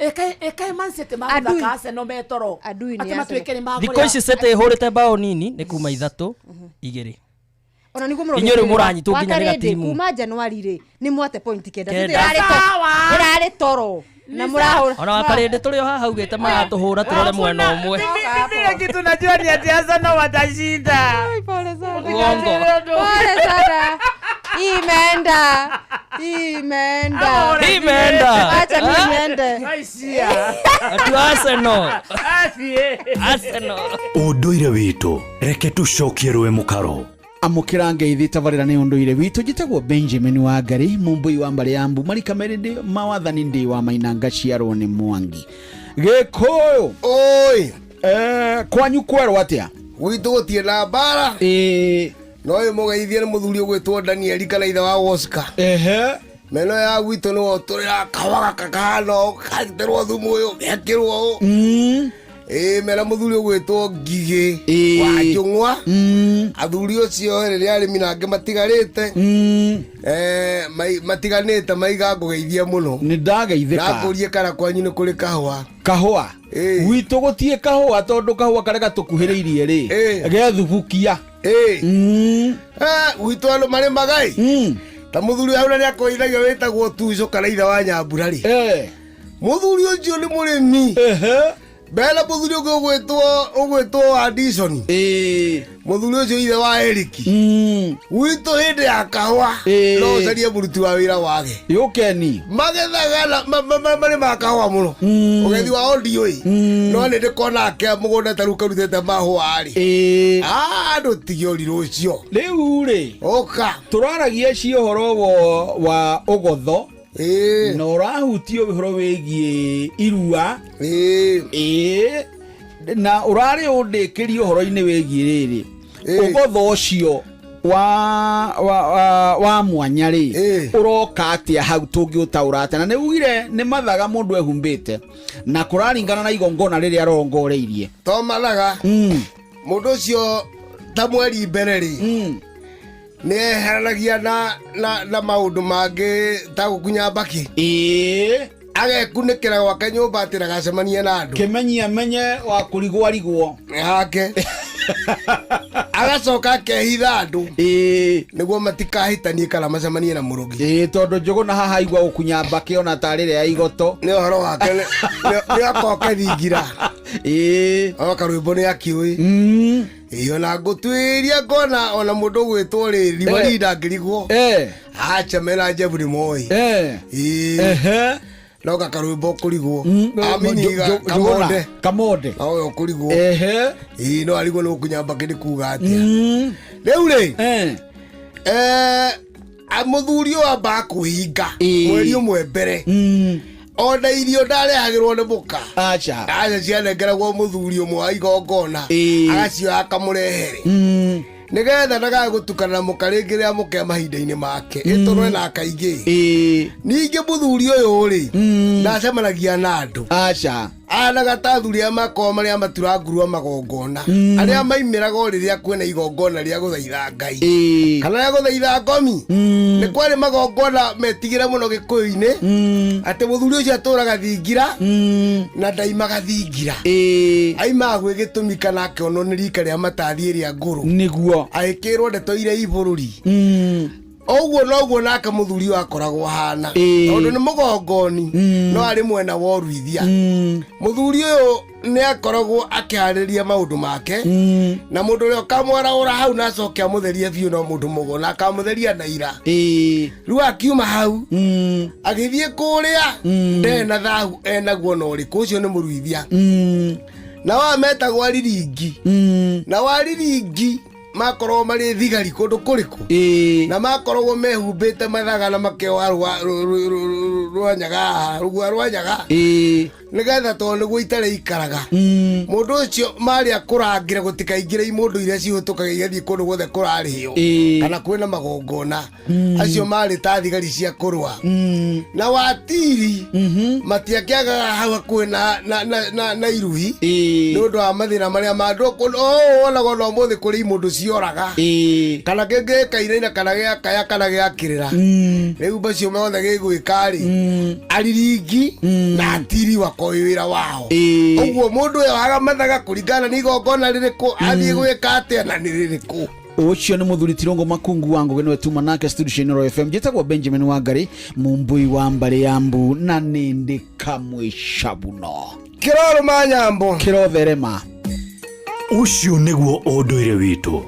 Ĩkaĩ Man City magũthaka Arsenal metoro. Adui Atĩ matuĩke nĩ Thikũ magũrĩa. ici City ĩhũrĩte bao nini nĩ kuma ithatũ igĩrĩ. Ona niguo Inyuĩ rĩu mũranyitwo nginya nĩ Wakarĩndĩ, gatimu. kuma January rĩ nĩ mwate point kenda. Kenda. City ĩrarĩ toro na mũrahũra. Ona wakarĩndĩ tũrĩ o haha augĩte maratũhũra tũrore mwena ũmwe. Mimi kitu najua ni ati Arsenal watashinda. Pole sana. Uongo. Pole sana. Imeenda. Imeenda. Imeenda. Acha mimi niende. Aishia. Atu Arsenal. Athiĩ. Arsenal. Ũndũire witũ reke tũcokie rũĩ mũkaro. Amũkĩra ngeithi tabarĩra nĩ ũndũire witũ njĩtagwo Benjamin wa Ngarĩ mũmbũi wa mbarĩ ya mbu marika merĩ ndĩ mawathani ndĩ wa mainanga ciarwo nĩ Mwangi Gĩkũyũ. Oi. Kwanyu kwerwo atĩa? Gwitũ gũtirĩ na mbara. Ĩĩ. No ũyũ mũgeithie nĩ mũthuri ũgwĩtwo Danieli kana ithe wa Oscar. Ehe. Meno ya gwitũ nĩwe ũtũrĩra kahũa gaka kahana ũũ karutĩrwo thumu ũyũ gekĩrwo ũũ. Ĩĩ mena mũthuri ũgwĩtwo Ngigĩ wa Njũng'wa. Athuri ũcio rĩrĩa arĩmi nangĩ matigarĩte matiganĩte maiga ngũgeithie mũno. Nĩ ndageithĩka. Na ngũrie kana kwanyu nĩ kũrĩ kahũa. Kahũa gwitũ gũtirĩ kahũa tondũ kahũa karĩa gatũkuhĩrĩirie rĩ gethubukia. Gwitũ andũ marĩmaga ĩ ta mũthuri hau na nĩakoithagio wĩtagwo Tuco kana ithe wa Nyambura rĩ. Mũthuri ũcio nĩ mũrĩmi. Mbere na mũthuri ũngĩ ũgwĩtwo Anderson. Mũthuri ũcio ithe wa Eric. Gwitũ hĩndĩ ya kahũa no ũcarie mũruti wa wĩra wage. Yũkeni. Magethaga na marĩmaga kahũa mũno. Ũgethi wao ndiũĩ. No nĩ ndĩkona ake mũgũnda ta rĩu karutĩte mahũa rĩ. Ndũtige ũrirũ ũcio. Rĩu rĩ. Ũka. Tũraragia ci ũhoro wa ũgotho na ũrahutia ũhoro wĩgiĩ irua. Ĩĩ. Na ũrarĩ ũndĩkĩrie ũhoro-inĩ wĩgiĩ rĩrĩ ũgotho ũcio wa mwanya rĩ ũroka atĩa hau tũngĩũtaũra atĩa na nĩ ugire nĩ mathaga mũndũ ehumbĩte na kũraringana na igongona rĩrĩa arongoreirie. To mathaga. Mũndũ ũcio ta mweri mbere rĩ nĩ eheranagia na maũndũ mangĩ ta gũkunya mbakĩ. Agekunĩkĩra gwake nyũmba atĩ ndagacemanie na andũ. Kĩmenyi amenye wa kũrigwo arigwo. Hake. Agacoka akehitha andũ. Nĩguo matikahĩtanie kana macemanie na mũrũgi. Ĩĩ tondũ Njũgũna haha aigua gũkunya mbakĩ ona tarĩ ĩrĩa ya igoto. Nĩ ũhoro wake nĩ akoke thingira. Ĩĩ. O karwĩmbo nĩ akĩũĩ. Ĩĩ ona ngũtuĩria ngona ona mũndũ ũgwĩtwo rĩri Riwari ndangĩrigwo. Acha mena Jebu nĩ moĩ. Ĩĩ. No gakarwĩmbo kũrigwo. Amini kamonde. Kamonde. No ũyũ kũrigwo. Ĩĩ no arigwo nĩ gũkunya mbakĩ nĩ kuga atĩa. Rĩu rĩ. Mũthuri ũyũ ambaga kũhinga mweri ũmwe mbere. Ona irio ndarehagĩrwo nĩ mũka. Aca. Aca cianengeragwo mũthuri ũmwe wa igongona. Agacioya akamũrehere. Nĩgetha ndagae gũtukana na mũka rĩngĩ rĩrĩa mũke mahinda-inĩ make. Ĩtũrwe na akaingĩ. Ningĩ mũthuri ũyũ rĩ ndacemanagia na andũ. Aca. Anaga ta athuri arĩa makoragwo marĩ a matura ngurua magongona. Arĩa maimĩraga o rĩrĩa kwĩna igongona rĩa gũthaitha Ngai. Kana rĩa gũthaitha ngomi. Nĩ kwarĩ magongona metigĩre mũno Gĩkũyũ-inĩ. Atĩ mũthuri ũcio atũraga thingira na ndaimaga thingira. Aimaga gwĩ gĩtũmi kana akĩonwo nĩ rika rĩa matathi ĩrĩa ngũrũ. Nĩguo. Agĩkĩrwo ndeto iria i bũrũri. Ũguo noguo nake mũthuri ũyũ akoragwo ahana. Tondũ nĩ mũgongoni no arĩ mwena wa ũruithia. Mũthuri ũyũ nĩ akoragwo akĩharĩria maũndũ make na mũndũ ũrĩa ũkamwaraũra hau na acoke amũtherie biũ no mũndũ mũgo na akamũtheria na ira. Rĩu akiuma hau agĩthiĩ kũrĩa ndarĩ na thahu enaguo na ũrĩkũ ũcio nĩ mũruithia. Na wa metagwo ariringi. Na wa ariringi makoragwo marĩ thigari kũndũ kũrĩkũ. Na makoragwo mehumbĩte mathaga na makeoha rwa nyaga, rũgua rwa nyaga. Nĩgetha tondũ nĩguo itarĩ ikaraga. Mũndũ ũcio marĩa kũrangĩra gũtikaingĩre imũndũ iria cihũtũkaga igathiĩ kũndũ guothe kũrarĩhio. Kana kwĩna magongona. Acio marĩ ta thigari cia kũrũa. Na watiri matiakĩagaga hau hakuhĩ na iruhi. Nĩ ũndũ wa mathĩna marĩa ma andũ wonaga ona ũmũthĩ kũrĩ imũndũ cioraga. Kana kĩngĩ gĩkainaina kana gĩakaya kana gĩakĩrĩra. Rĩu macio mothe gĩgwĩka rĩ, ariringi na atiri wakoĩ wĩra wao. Ũguo mũndũ ũyũ ohaga mathaga kũringana na igongona rĩrĩkũ athiĩ gwĩka atĩa na nĩ rĩrĩkũ. Ũcio nĩ mũthuri Tirongo Makungu wa Ngũgĩ nĩwe tuma nake studio Inooro FM. Njĩtagwo Benjamin Wangari, Mumbui wa mbarĩ ya mbu na nĩndĩ kamwĩcabuno. Kĩrorũma nyambo. Kĩrotherema. Ũcio nĩguo ũndũire witũ.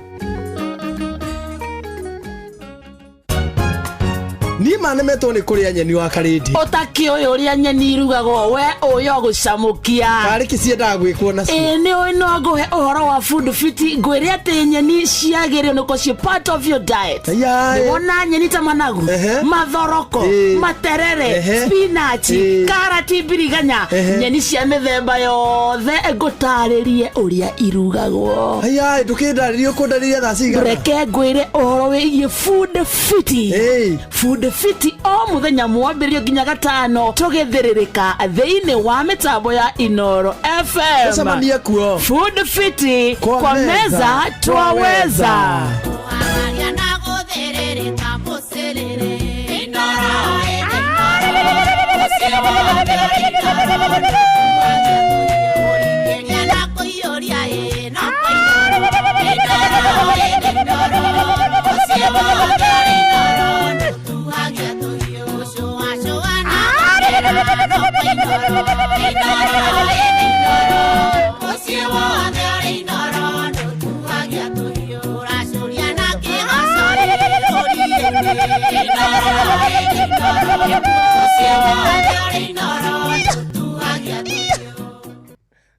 Niĩ ma nĩmetwo nĩ kũrĩa nyeni wa karĩndi. Ũtakĩũĩ ũrĩa nyeni irugagwo we ũĩ o gũcamũkia. Karĩ kĩ ciendaga gwĩkwo nacio? Ĩĩ nĩ ũĩ no ngũhe ũhoro wa food fit ngwĩre atĩ nyeni ciagĩrĩirwo nĩ gũkorwo ciĩ part of your diet. Nĩwona nyeni ta managu, mathoroko, materere, spinach, karati, mbiriganya, nyeni cia mĩthemba yothe ngũtarĩrie ũrĩa irugagwo. Ayaĩ ndũkĩndarĩrie ũkũndarĩria thaa cigana? Reke ngwĩre ũhoro wĩgiĩ food fit. Food fit o mũthenya mwambĩrĩrio nginya gatano tũgĩthĩrĩrĩka thĩinĩ wa mĩtambo ya Inooro FM. Tũcemanie kuo. Food fit kwa meza twaweza.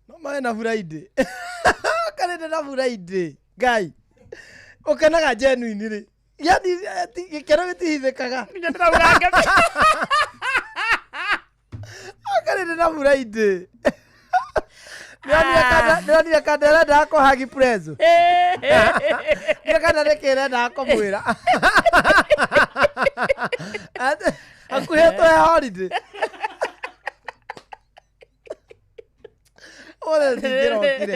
No maĩ na Friday. Karĩte na Friday. Ngai. Ũkenaga genuine rĩ. Yani gĩkeno gĩtihithĩkaga. Karĩte na Friday. Nĩonire kana ĩrendaga kũhagi prezo. Nĩ kana nĩkĩ ĩrendaga kũmwĩra. Hakuhĩ tũhe holiday. Ũmũthĩ tũtingĩrokire.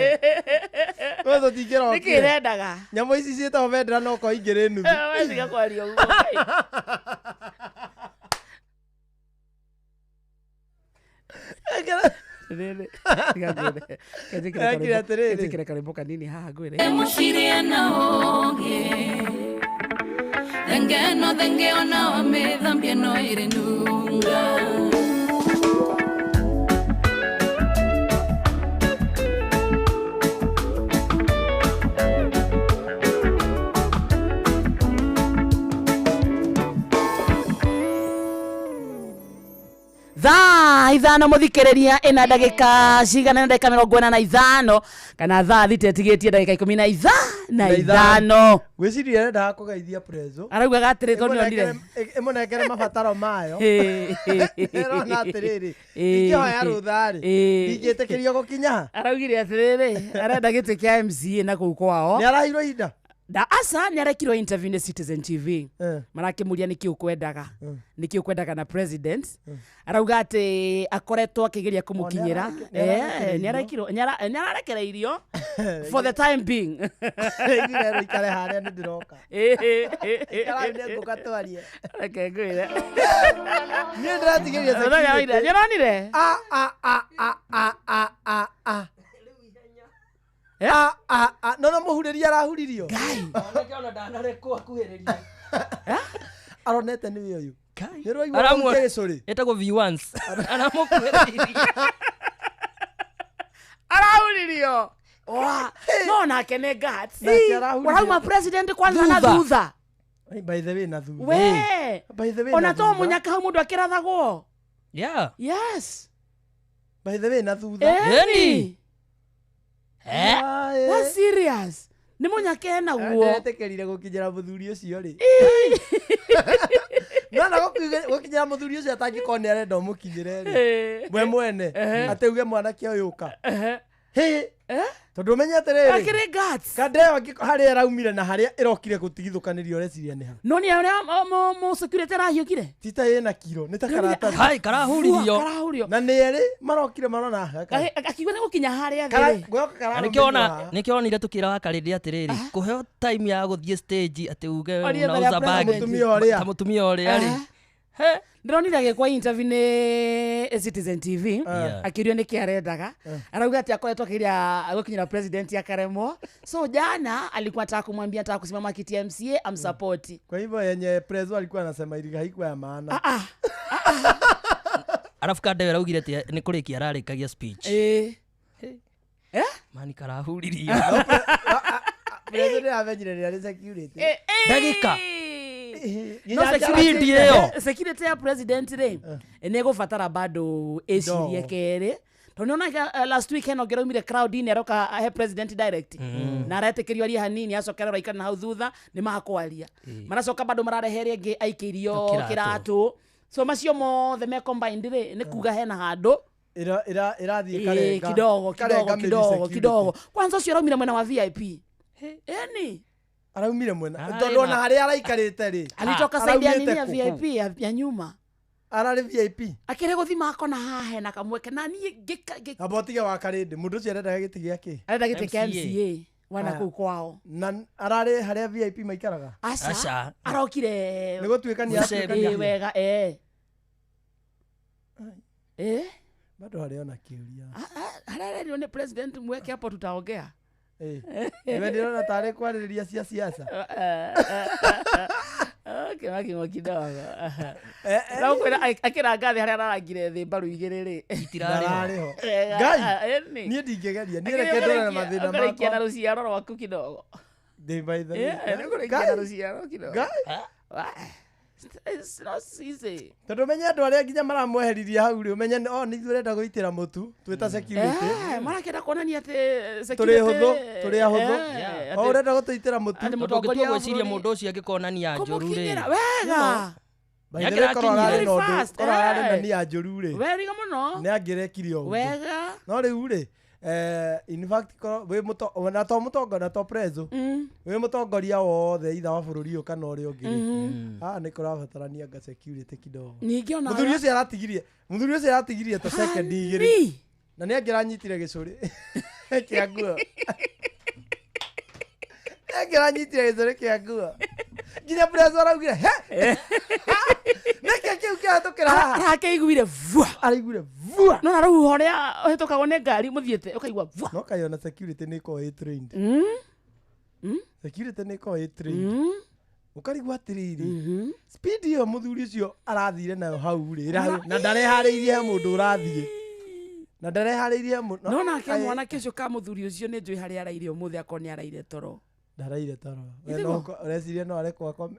Ũmũthĩ tũtingĩrokire. Nĩkĩ ĩrendaga? Nyamũ ici ciĩtagwo bendera no korwo ingĩrĩ nuthu. We tiga kwaria ũguo. Ekire atĩrĩrĩ. Njĩkĩre karwĩmbo kanini haha ngwĩre. Mũciria na ũngĩ thengeno thenge ona wamĩthambia no ĩrĩ nunga. Thaa ithano mũthikĩrĩria ĩna ndagĩka cigana na ndagĩka 45 kana thaa thita ĩtigĩtie ndagĩka 15. Ngwĩciria ĩrendaga kũgeithia prezo. Araugaga atĩrĩ tondũ nĩonire. Ĩmũnengere mabataro mayo. Ĩrona atĩrĩrĩ, ingĩhoya rũtha rĩ, ndingĩtĩkĩrio gũkinya ha? Araugire atĩrĩrĩ, arenda gĩtĩ kĩa MCA na kũu kwao. Nĩ araheirwo ihinda? Da asa nĩ arekirwo interview nĩ Citizen TV. Marakĩmũria nĩkĩ ũkwendaga. Nĩkĩ ũkwendaga na president. Arauga atĩ akoretwo akĩgeria kũmũkinyĩra. Nĩ ararekereirio for the time being. Aiguire rũikare harĩa nĩ ndĩroka. Ikara nĩ ngũka twarie. Reke ngwĩre. Niĩ ndĩratigĩria Mũthenya wa ira, nĩũronire? A a a a a a a a. A a a no no mũhurĩria arahuririo. Ngai. Aronete nĩwe ũyũ. Nĩ ũraigua Aramwo- kũruta gĩcũrĩ? Ĩtagwo V1s. Aramũkuhĩrĩirie. Arahuririo. Wa, no nake nĩ guts. Nake arahuririo. Ũrauma president kwanza na thutha. By the way na thutha. We. By the way Ona na to thutha. mũnyaka hau mũndũ akĩrathagwo. Yeah. Yes. By the way na thutha. Eni. That's serious. Nĩ mũnyake naguo. Ndetĩkĩrire gũkinyĩra mũthuri ũcio rĩ. Nona gũkinyĩra mũthuri ũcio atangĩkorwo nĩ arenda ũmũkinyĩre rĩ. We mwene atĩ uge mwanake ũyũ ũka. Hĩ. Tondũ ũmenye atĩrĩrĩ. Akĩrĩ guts. Kanda ĩyo harĩa ĩraumire na harĩa ĩrokire gũtigithũkanĩrio ũreciria nĩ ha. No nĩ ũrĩa mũ security arahiũkire. Ti ta ĩna kiro, nĩ ta karatathi. Hai, karahuririo. Karahurio. Na nĩ erĩ marokire marona haha. Akiuga nĩ gũkinya harĩa thĩ Kara- rĩ. ngwĩhoka Na kararũmĩrĩrwo nĩkĩo ona haha. nĩkĩo onire tũkĩra wa karĩndĩ atĩrĩrĩ kũheo time ya gũthiĩ stage atĩ uge Orie mbere ya unauza bag president. Mũtumia ũrĩa. ta mũtumia ũrĩa rĩ Ndĩronire agĩkwa interview nĩ Citizen TV Yeah. akĩũrio nĩkĩ arendaga arauga atĩ akoretwo akĩgeria gũkinyĩra president akaremwo so jana alikuwa anataka kumwambia anataka kusimama kiti ya MCA amsapoti Kwa hivyo yenye prezo alikuwa anasema ilikuwa haikuwa ya maana. arabu kanda ĩyo araugire atĩ nĩ kũrĩkia ararĩkagia speech Eh. mani karahuririo Prezo nĩ amenyire rĩrĩa nĩ security. ndagĩka No Nginya security Speed ĩyo. security ya president rĩ nĩ ĩgũbatara bado ĩcirie kerĩ tondũ nĩonaga last week hena ũngĩ araumire crowd-inĩ aroka he president direct na aretĩkĩrio arie hanini acoka arora na hau thutha nĩ makwaria maracoka bado mararehe ĩrĩa ĩngĩ aikĩirio Kĩratũ. kĩratũ so macio mothe me combined rĩ nĩ kuga hena handũ Ĩra- ĩra- ĩrathiĩ Ĩĩ, karenga. kidogo Karenga kidogo mĩri kidogo security. kidogo kwanza ũcio araumire mwena wa VIP ĩni Araumire mwena. Ararĩ Tondũ ona na- harĩa araikarĩte rĩ. alitoka side ya nini ya Araumĩte kũ? VIP ya nyuma Ararĩ VIP. akĩrĩ gũthima akona haha hena kamweke na niĩ ngĩka Amba ũtige wa karĩndĩ. Mũndũ ũcio arendaga gĩtĩ gĩa kĩ? arenda gĩtĩ kĩa MCA. MCA wana Aya. kũu kwao Na ararĩ harĩa VIP maikaraga. aca Aca. arokire Nĩ gũtuĩkania Mũcebe. atuĩkania. ĩ wega eh eh Bado harĩ ona kĩũria. harĩa arerirwo nĩ president mweke hapo tutaongea Ĩ. Niwe ndĩrona tarĩ kwarĩrĩria cia siasa. Okay, makimo kidogo Ndakwĩra akĩranga thĩ harĩa ararangire thĩ mbaru igĩrĩ rĩ Itirarĩ ho. Ndararĩ ho. Wega, Ngai. ĩni. Niĩ ndingĩgeria. Niĩ reke ndore na mathĩna Ũkarĩkia na makwa. rũciaro rwaku kidogo Ndĩ by the way. Eh, nĩũkũrĩkia na Ngai. rũciaro kidogo Ngai. Wah, It's not easy. Tondũ ũmenye andũ arĩa nginya maramweheririe hau rĩ ũmenye o nĩ ithuĩ ũrenda gũitĩra mũtu twĩ ta security. Eh, marakĩenda kuonania atĩ Tũrĩ security- hũthũ, tũrĩ ahũthũ. Eh, O atĩ- ũrenda gũtũitĩra mũtu. atĩ tondũ mũtongoria ũngĩtua wa gwĩciria bũrũri- mũndũ ũcio angĩkonania njũru rĩ Kũmũkinyĩra, wega By the way, korwo ararĩ na ũndũ, Very fast, korwo ararĩ na eh. nia njũru rĩ, wega mũno nĩ angĩrekire o ũndũ. wega No rĩu rĩ, in fact korwo wĩ na to mũtongoria na to prezo, wĩ mũtongoria wothe itha wa bũrũri ũyũ kana ũrĩa ũngĩ rĩ, haha nĩ kũrabatarania anga security kidogo. Ningĩ ona Mũthuri ũcio aratigirie, mũthuri ũcio aratigirie ta second igĩrĩ. Ni. Na nĩ angĩranyitire gĩcũrĩ kĩa nguo. Nĩ angĩranyitire gĩcũrĩ kĩa nguo. Nginya prezo araugire, he! Nĩkĩ kĩu kĩrahetũkĩra haha? Arakĩiguire vua Araiguire vua. no na rũhuho rĩa ũhĩtũkagwo nĩ ngari mũthiĩte ũkaigua vua No kaĩ ona security nĩ ĩkoragwo ĩ trained. Security nĩ ĩkoragwo ĩ trained. Ũkarigwo atĩrĩrĩ, speed ĩyo mũthuri ũcio arathire nayo hau rĩ, na ndareharĩirie he mũndũ ũrathiĩ. Na ndareharĩirie he mũndũ. no nake mwanake ũcio ka mũthuri ũcio nĩ njũĩ harĩa araire ũmũthĩ akorwo nĩ araire toro Ndaraire toro. We Ithiguo? no ũreciria no arekwo akome.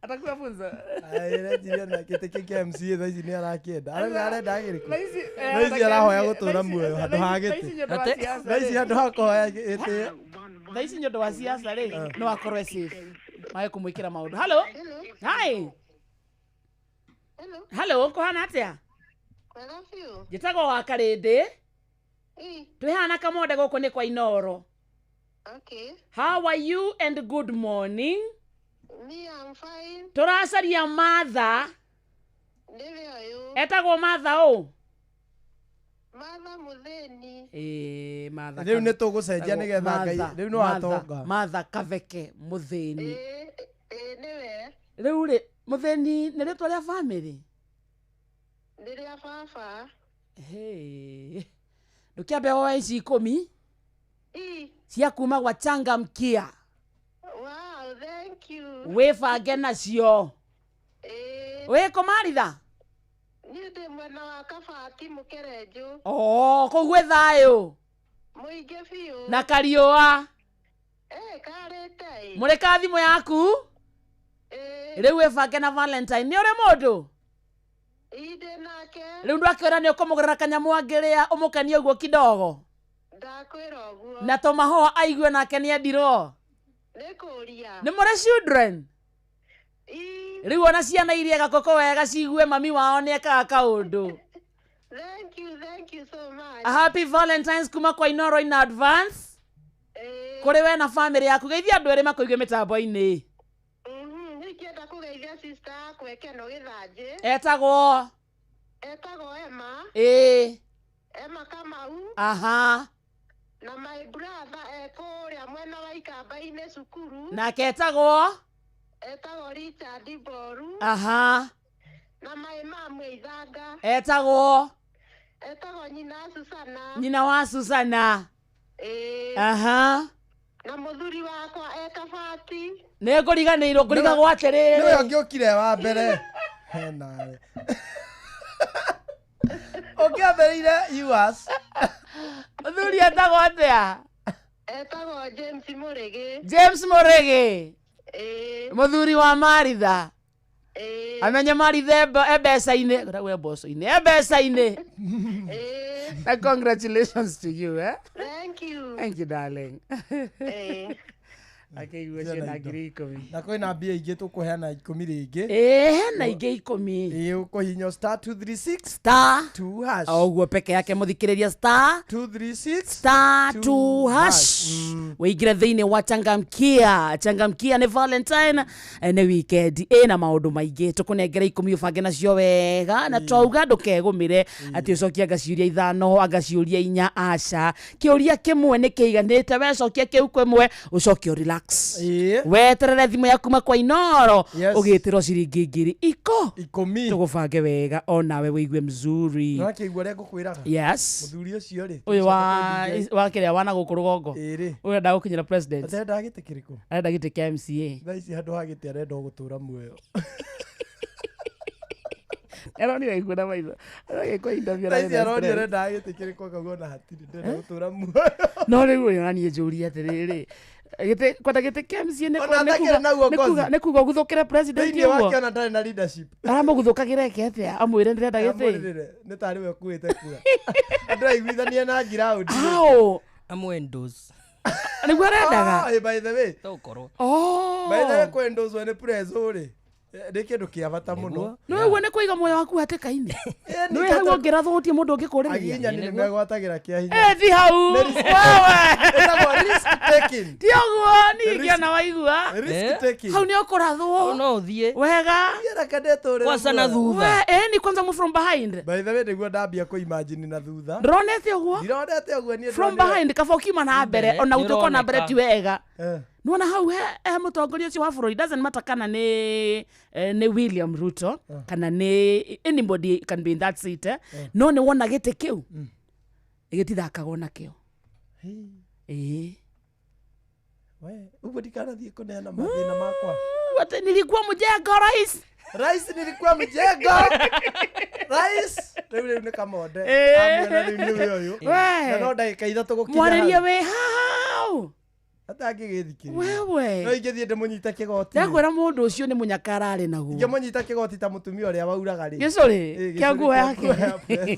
atakuwa funza Ai, ũreciria na gĩtĩ kĩu kĩa MCA thaa ici nĩ arakĩenda. Arauga arenda gĩrĩkũ? Thaa ici, Thaa ici arahoya gũtũra muoyo handũ ha thaa ici gĩtĩ. nĩ ũndũ wa siasa Thaa ici rĩ. handũ ha kũhoya gĩtĩ. Thaa ici nĩ ũndũ wa siasa rĩ no akorwo e safe mage kũmwĩkĩra maũndũ halo hi halo kũhana atĩa njĩtagwo wa karĩndĩ twĩhana kamonde gũkũ nĩ kwa inoro Okay. how are you and good morning Me, I'm fine. tũracaria matha Nĩwe ũyũ. etagwo matha ũ Martha Mũthĩni. Ĩĩ, Martha Rĩu nĩ Kabe- tũgũcenjia nĩgetha Ngai- Martha- rĩu nĩ Martha- watonga. Martha Kaveke Mũthĩni Ĩĩ nĩwe. rĩu rĩ Mũthĩni nĩ rĩtwa rĩa bamĩrĩ Nĩ rĩa baba. Hey. Ndũkĩambe woe ici ikũmi Ĩ. cia kuma gwa changamkia Wow, thank you. wĩbange nacio wĩ kũ Maritha Niĩ ndĩ mwena wa Kabati Mũkerenjũ. oo kũu gwĩ thayũ Mũingĩ biũ. na kariũa Ĩ karĩte ĩ. mũrĩka thimũ yaku rĩu wĩbange na valentine nĩ ũrĩ mũndũ Inde nake. Rĩu ndwakwĩra nĩ ũkũmũgũrĩra kanyamũ angĩrĩa ũmũkenie ũguo kidogo. Ndakwĩra ũguo. Na tũmahũa aigue nake nĩendirwo. Nĩ kũria. Nĩ mũrĩ children? Rĩu ona ciana iria gakoko wega cigue mami wao nĩekaga kaũndũ. Thank you so much. A happy Valentine's kuma kwa Inoro in advance. Kũrĩ we na family yaku geithia andũ erĩ makũigue mĩtambo-inĩ. Nĩngĩenda kũgeithia sister yakwa Ekeno Gĩthanjĩ. Etagwo? Etagwo Emma. Ĩĩ. Emma Kamau. Aha. Na my brother e kũrĩa mwena wa Ikamba-inĩ cukuru. Nake etagwo? Etagwo Richard Mboru. Aha. Na my mom Ithanga. Etagwo? Etagwo nyina Susana. Nyina wa Susana. Ĩĩ. Aha. Na mũthuri wakwa e Kabati. Nĩ ngũriganĩirwo ngũrigagwo atĩrĩrĩ. Nĩwe ũngĩũkire wa mbere. He nawe. Ũngĩambĩrĩire US. Mũthuri etagwo atĩa? Etagwo James Mũrĩgĩ. James Mũrĩgĩ. Ĩĩ. Mũthuri wa Maritha. Ĩĩ. Amenye Maritha e mbeca-inĩ. Ngoragwo e mboco-inĩ. E mbeca-inĩ. Ĩĩ. Na congratulations to you, eh? Thank you. Thank you, darling. Ĩĩ. Akĩigua ciĩna 10,000. Na kwĩna mbia ingĩ tũkũheana 10 rĩngĩ. Ĩĩ, hena ingĩ 10. Ĩĩ, ũkũhihinya star 236 star 2 hash. O ũguo peke yake mũthikĩrĩria star 236 star 2 hash. Wĩingĩre thĩinĩ wa Changamkia. Changamkia nĩ Valentine, nĩ weekend ĩna maũndũ maingĩ tũkũnengera 10 ũbange nacio wega na twauga ndũkegũmĩre atĩ ũcokie anga ciũria 5 anga ciũria 4 aca. Kĩũria kĩmwe nĩ kĩiganĩte, wecokia kĩu kĩmwe ũcoke ũ relax. Weterere thimũ yaku kuma kwa Inoro ũgĩtĩrwo ciringi 10,000 tũgũbange wega onawe wĩigue mzuri. Nĩwakĩigua ũrĩa ngũkwĩraga? Yes. Mũthuri ũcio rĩ, Ũyũ wa kĩrĩa wana gũkũ rũgongo. Ĩĩ. Ũyũ arenda gũkinyĩra president. Arenda gĩtĩ kĩrĩkũ? Arenda gĩtĩ kĩa MCA. Thaa ici handũ ha gĩtĩ arenda o gũtũra muoyo. Aronire ikuo na maitho. Aragĩkwo interview Thaa ici ararĩ na aronire stress. arenda gĩtĩ kĩrĩkũ akauga ona hatirĩ ndĩrenda gũtũra muoyo. No rĩu ũyũ naniĩ njũrie atĩrĩrĩ, gĩtĩ kwenda gĩtĩ kĩa MCA nĩ Ona atakĩrĩ na uongozi. nĩ kuga ũguthũkĩre president Thĩinĩ ũguo. wake ona ndarĩ na leadership. Aramũguthũkagĩra eke atĩa? Amwĩre ndĩrenda gĩtĩ. Amwĩrĩre, nĩ tarĩ we ũkuĩte kura. Andũ aiguithanie na ground. How? Amwendorse. Nĩguo arendaga? Oh, by the way. Tokorwo. Oh. By the way, kwendorse nĩ preso rĩ. Nĩ kĩndũ kĩa bata mũno. Nĩ ũguo nĩ kũiga muoyo waku hatĩka-inĩ. Nĩ hau ũngĩrathwo gũtirĩ mũndũ ũngĩkũrĩrĩria. Agiginyani nĩ megwatagĩra kĩa hinya. Ĩ, ti hau. Nĩ risk- Wewe. Ĩtagwo risk taking. Ti ũguo, niĩ ingĩona waigua. Risk taking. Hau nĩ ũkũrathwo. No ũthiĩ. Wega. Reke ndĩtũrĩre Kwanza na muoyo. thutha. We, ĩni kwanza mu from behind. By the way, nĩguo ndambia kũ-imagine na thutha. Ndĩronete ũguo? Ndironete ũguo niĩ From ndĩronire- behind kaba ũkiuma na mbere ona gũtuĩka na mbere ti wega. Nĩwona hau he mũtongoria ũcio wa bũrũri doesn't matter kana nĩ nĩ William Ruto kana nĩ anybody can be in that seat, eh? No nĩ wona gĩtĩ kĩu gĩtithakagwo nakĩo. Ĩĩ. We, ũguo ndikanathiĩ kũneana mathĩna makwa. Atĩ nilikuwa mjengo rais. Rais nilikuwa mjengo. Rais. Rĩu nĩ kamonde. Amwĩra rĩu nĩwe ũyũ. We. Na no ndagĩka 3 gũkinya. Mwarĩrie hau. wĩ hau. Atangĩgĩthikĩrĩria. Wewe. No ingĩthiĩ ndĩmũnyite kĩgoti. Ndakwĩra mũndũ ũcio nĩ mũnyaka ararĩ naguo. Ingĩmũnyita kĩgoti ta mũtumia ũrĩa wauraga rĩ. Gĩcũrĩ Ĩ, kĩa nguo kĩa yake. nguo ya press.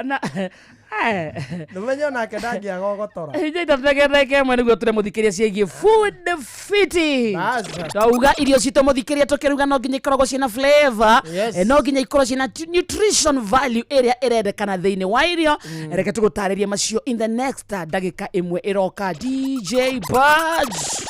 Na Nĩũmenye onake ndangĩaga ũgotora. Inya ĩmwe nĩguo tũremũthikĩria ciĩgiĩ food fiti. Twauga irio citũ mũthikĩria tũkĩruga no nginya ikoragwo ciĩna flavor. Yes. No nginya ikorwo ciĩna nutrition value ĩrĩa ĩrendekana thĩinĩ wa irio. Reke tũgũtarĩrie macio in the next ndagĩka ĩmwe ĩroka. DJ Budge.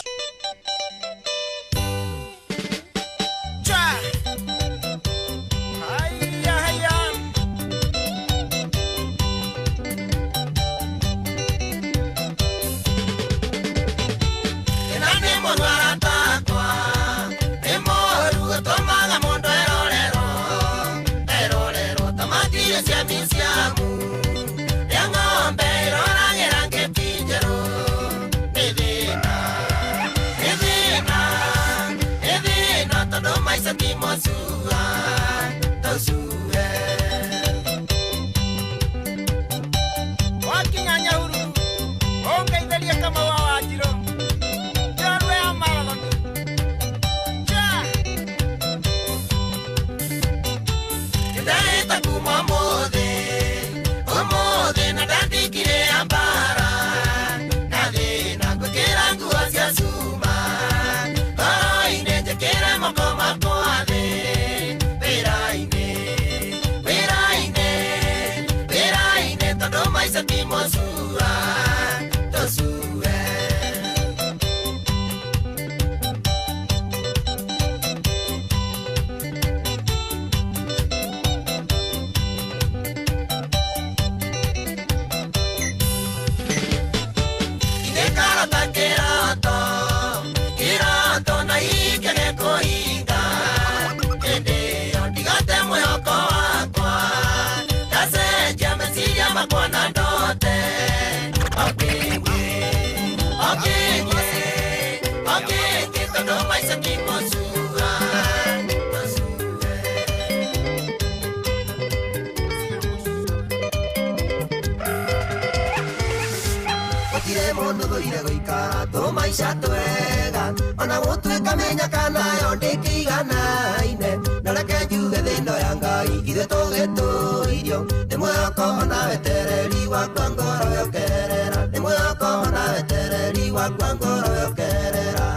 Tũire gũikara tũmaica twega ona gũtuĩka mĩnyaka nayo ndĩkĩiganaine na reke njuge thĩno ya Ngai ithuĩ tũgĩtũirio nĩ mwĩhoko ona wetereri wakwa ngoro yokerera nĩ mwĩhoko ona wetereri wakwa ngoro yokerera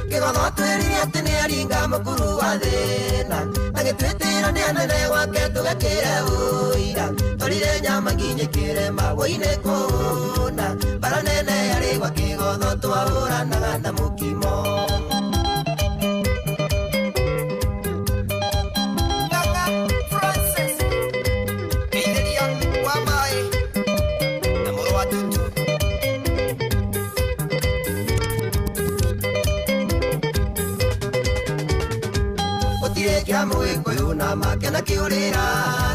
Kĩgotho twĩrire atĩ nĩaringa mũkuru wa thĩna agĩtwĩtĩra nĩ anene gwake tũgekĩre ũira twarire nyama nginya kĩrĩma wũinĩ kũna bara nene yarĩ gwa Kĩgotho twahũranaga na mũkimo. Ng'ang'a Francis Kĩithĩria wa maĩ na mũrũ wa Tutu. Gũtirĩ kĩa Mũgĩkũyũ na make na kĩũrĩra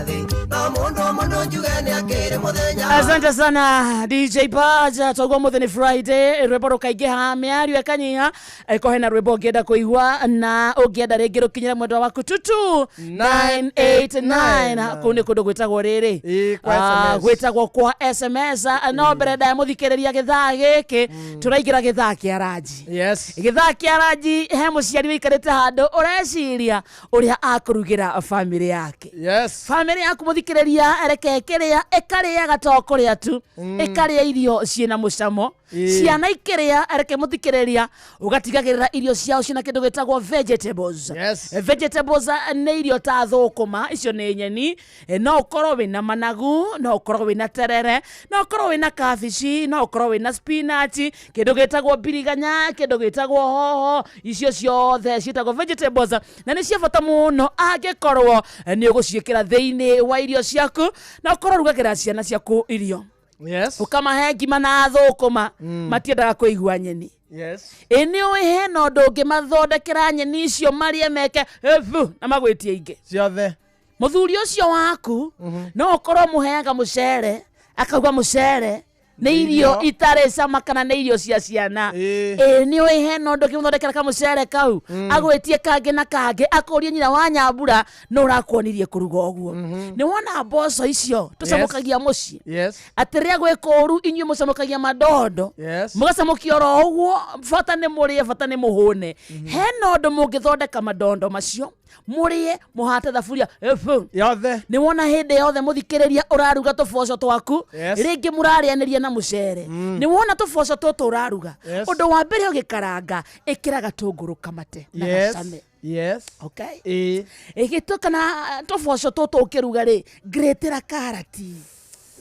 thĩ no mũndũ mũndũ njuge nĩ akĩrĩ mũthenya. Asante sana DJ Baja twaigua mũthĩ nĩ Friday rwĩmbo rũkaingĩha mĩario ĩkanyiha ĩko hena rwĩmbo ũngĩenda kũigua na ũngĩenda rĩngĩ rũkinyĩre mwendwa waku tutu 989 kũu nĩ kũndũ gwĩtagwo rĩrĩ kwa SMS. Gwĩtagwo kwa SMS no mbere ndaya mũthikĩrĩria gĩthaa gĩkĩ tũraingĩra gĩthaa kĩa ranji. Yes. Gĩthaa kĩa ranji he mũciari wĩikarĩte handũ ũreciria ũrĩa akũrugĩra bamĩrĩ yake. Yes. Bamĩrĩ yaku mũthikĩrĩria reke ĩkĩrĩa ĩkarĩaga to kũrĩa tu ĩkarĩa irio ciĩna mũcamo. Ciana ikĩrĩa reke mũthikĩrĩria ũgatigagĩrĩra irio ciao ciĩna kĩndũ gĩtagwo vegetables. Yes. Vegetables nĩ irio ta thũkũma icio nĩ nyeni no ũkorwo wĩna managu no ũkorwo wĩna terere no ũkorwo wĩna kabici no ũkorwo wĩna spinach kĩndũ gĩtagwo mbiriganya kĩndũ gĩtagwo hoho icio ciothe ciĩtagwo vegetables na nĩ cia bata mũno angĩkorwo nĩ ũgũciĩkĩra thĩinĩ wa irio ciaku na ũkorwo ũrugagĩra ciana ciaku irio. Yes. Ũkamahe ngima na thũkũma matiendaga kũigua nyeni. Yes. Ĩ nĩ ũĩ hena ũndũ ũngĩmathondekera nyeni icio marĩe meke ĩbu na magwĩtie ingĩ ciothe. Mũthuri ũcio waku no ũkorwo mũheaga mũcere akauga mũcere nĩ irio itarĩ cama kana nĩ irio cia ciana. Ĩ nĩ ũĩ hena ũndũ ũngĩmũthondekera kamũcere kau agwĩtie kangĩ na kangĩ akũrie nyina wa Nyambura no ũrakuonirie kũruga ũguo. Nĩ wona mboco icio tũcamũkagia mũciĩ. Yes. Atĩ rĩrĩa gwĩ kũũru inyuĩ mũcamũkagia mandondo. Yes. Mũgacamũkia oro ũguo bata nĩ mũrĩe bata nĩ mũhũne. Hena ũndũ mũngĩthondeka mandondo macio mũrĩe mũhate thaburia ĩbu yothe. Nĩ wona hĩndĩ yothe mũthikĩrĩria ũraruga tũboco twaku Yes. rĩngĩ mũrarĩanĩria na mũcere. Nĩ wona tũboco tũtũ ũraruga Yes. ũndũ wa mbere ũgĩkaranga ĩkĩra gatũngũrũ kamate na Yes. gacame. Yes. Okay. Ĩ. Ĩgĩtũ kana tũboco tũtũ ũkĩruga rĩ ngirĩtĩra karati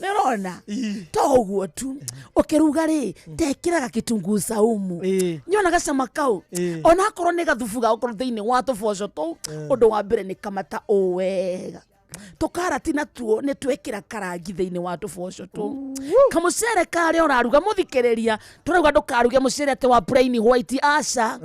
nĩ ũrona to ũguo tu ũkĩruga rĩ tekĩraga kitunguu saumu nyona gacama kau ona akorwo nĩ gathubu gagũkorwo thĩinĩ wa tũboco tũu ũndũ wa mbere nĩ kamata ũ wega tũkarati natuo nĩ twekĩra karangi thĩinĩ wa tũboco tũu kamũcere karĩa ũraruga mũthikĩrĩria tũrauga ndũkaruge mũcere atĩ wa plain white aca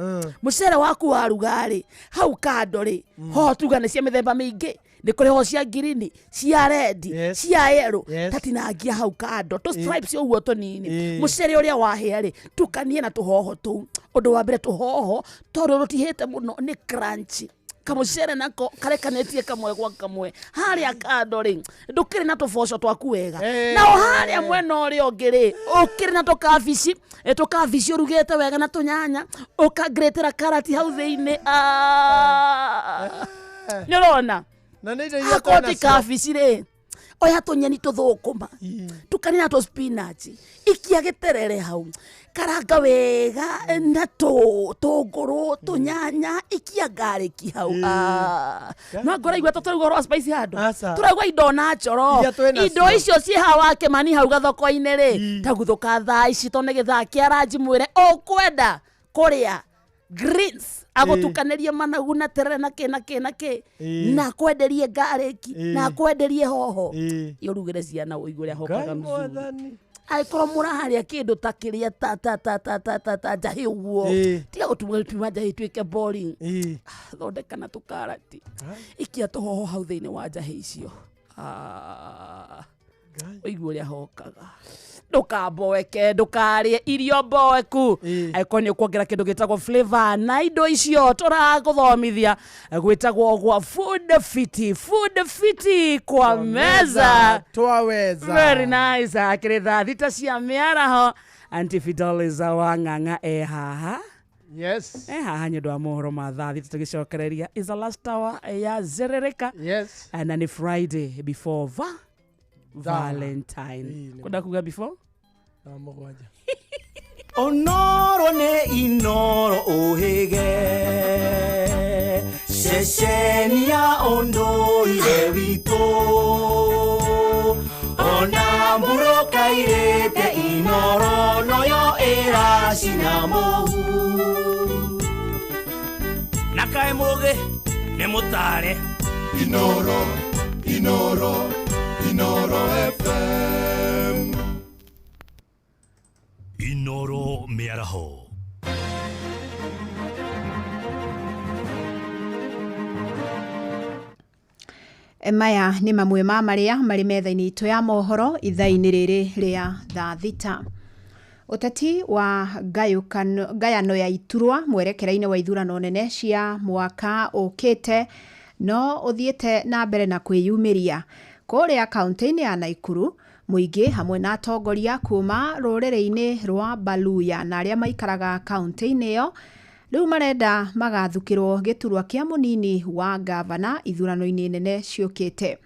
mũcere waku waruga rĩ hau kando rĩ hoho tuga nĩ cia mĩthemba mĩingĩ nĩ kũrĩ hoho cia ngirini cia red cia yellow tatinangia hau kando tũ stripes ũguo tũnini mũcere ũrĩa wahĩa rĩ tukanie na tũhoho tũu ũndũ wa mbere tũhoho tondũ rũtihĩte mũno nĩ crunchy kamũcere nako karekanĩtie kamwe gwa kamwe harĩa kando rĩ ndũkĩrĩ na tũboco twaku wega nao harĩa mwena ũrĩa ũngĩ rĩ ũkĩrĩ na tũkabici tũkabici ũrugĩte wega na tũnyanya ũkangĩrĩtĩra karati hau thĩinĩ nĩ ũrona Na nĩ indo iria akorwo twĩnacio. ti kabici rĩ oya tũnyeni tũthũkũma tukania na tũ spinach ikia gĩterere hau karanga wega na tũngũrũ tũnyanya ikia garlic hau. No ngũraigua tũtũraigua ũhoro wa spice handũ tũraigua indo natural Iria twĩnacio. indo icio ciĩ haha wa Kĩmani hau gathoko-inĩ rĩ taguthũka thaa ici tondũ nĩ gĩthaa kĩa ranji mwĩre ũkwenda kũrĩa greens agũtukanĩrie managu na terere na kĩ na kĩ na kĩ na akwenderie garlic na akwenderie hoho ũrugĩre ciana ũigue ũrĩa hokaga mzuri angĩkorwo mũrarĩa kĩndũ ta kĩrĩa ta ta ta ta ta ta ta njahĩ ũguo tiga gũtuma njahĩ ituĩke boring. Thondeka na tũkarati ikia tũhoho hau thĩinĩ wa njahĩ icio ũigue ũrĩa hokaga. Ndũkamboeke, ndũkarĩe irio mboeku angĩkorwo nĩ ũkuongerera kĩndũ gĩtagwo flavor na indo icio tũragũthomithia gwĩtagwo gwa food fiti, food fiti kwa meza twaweza. Very nice. Akĩrĩ thaa 6 cia mĩaraho, Auntie Fidelis wa Ng'ang'a e haha. Yes. Haha nĩ ũndũ wa mohoro ma thaa 6 tũgĩcokereria is the last hour ya Zerereka. Yes. Na nĩ Friday before Valentine. Kwenda kuga before? Thaa 7. Onoro nĩ Inoro ũhĩge ceceni ya ũndũire witũ ona mburoka irĩte Inoro noyo ĩracina mũhu na kaĩ mũgĩ nĩ mũtare. Inoro, Inoro, Inoro FM. Inoro mĩaraho. Maya nĩ mamwe ma marĩa marĩ metha-inĩ itũ ya mohoro ithaa-inĩ rĩrĩ rĩa thaa 6. Ũteti wa ngayano ya iturwa mwerekera-inĩ wa ithurano nene cia mwaka ũkĩte no ũthiĩte na mbere na kwĩyumĩria kũrĩa kaunti-inĩ ya Naikuru. Mũingĩ hamwe na atongoria kuma rũrĩrĩ-inĩ rwa Baluya na arĩa maikaraga kaunti-inĩ ĩyo rĩu marenda magathukĩrwo gĩturwa kĩa mũnini wa gavana ithurano-inĩ nene ciũkĩte.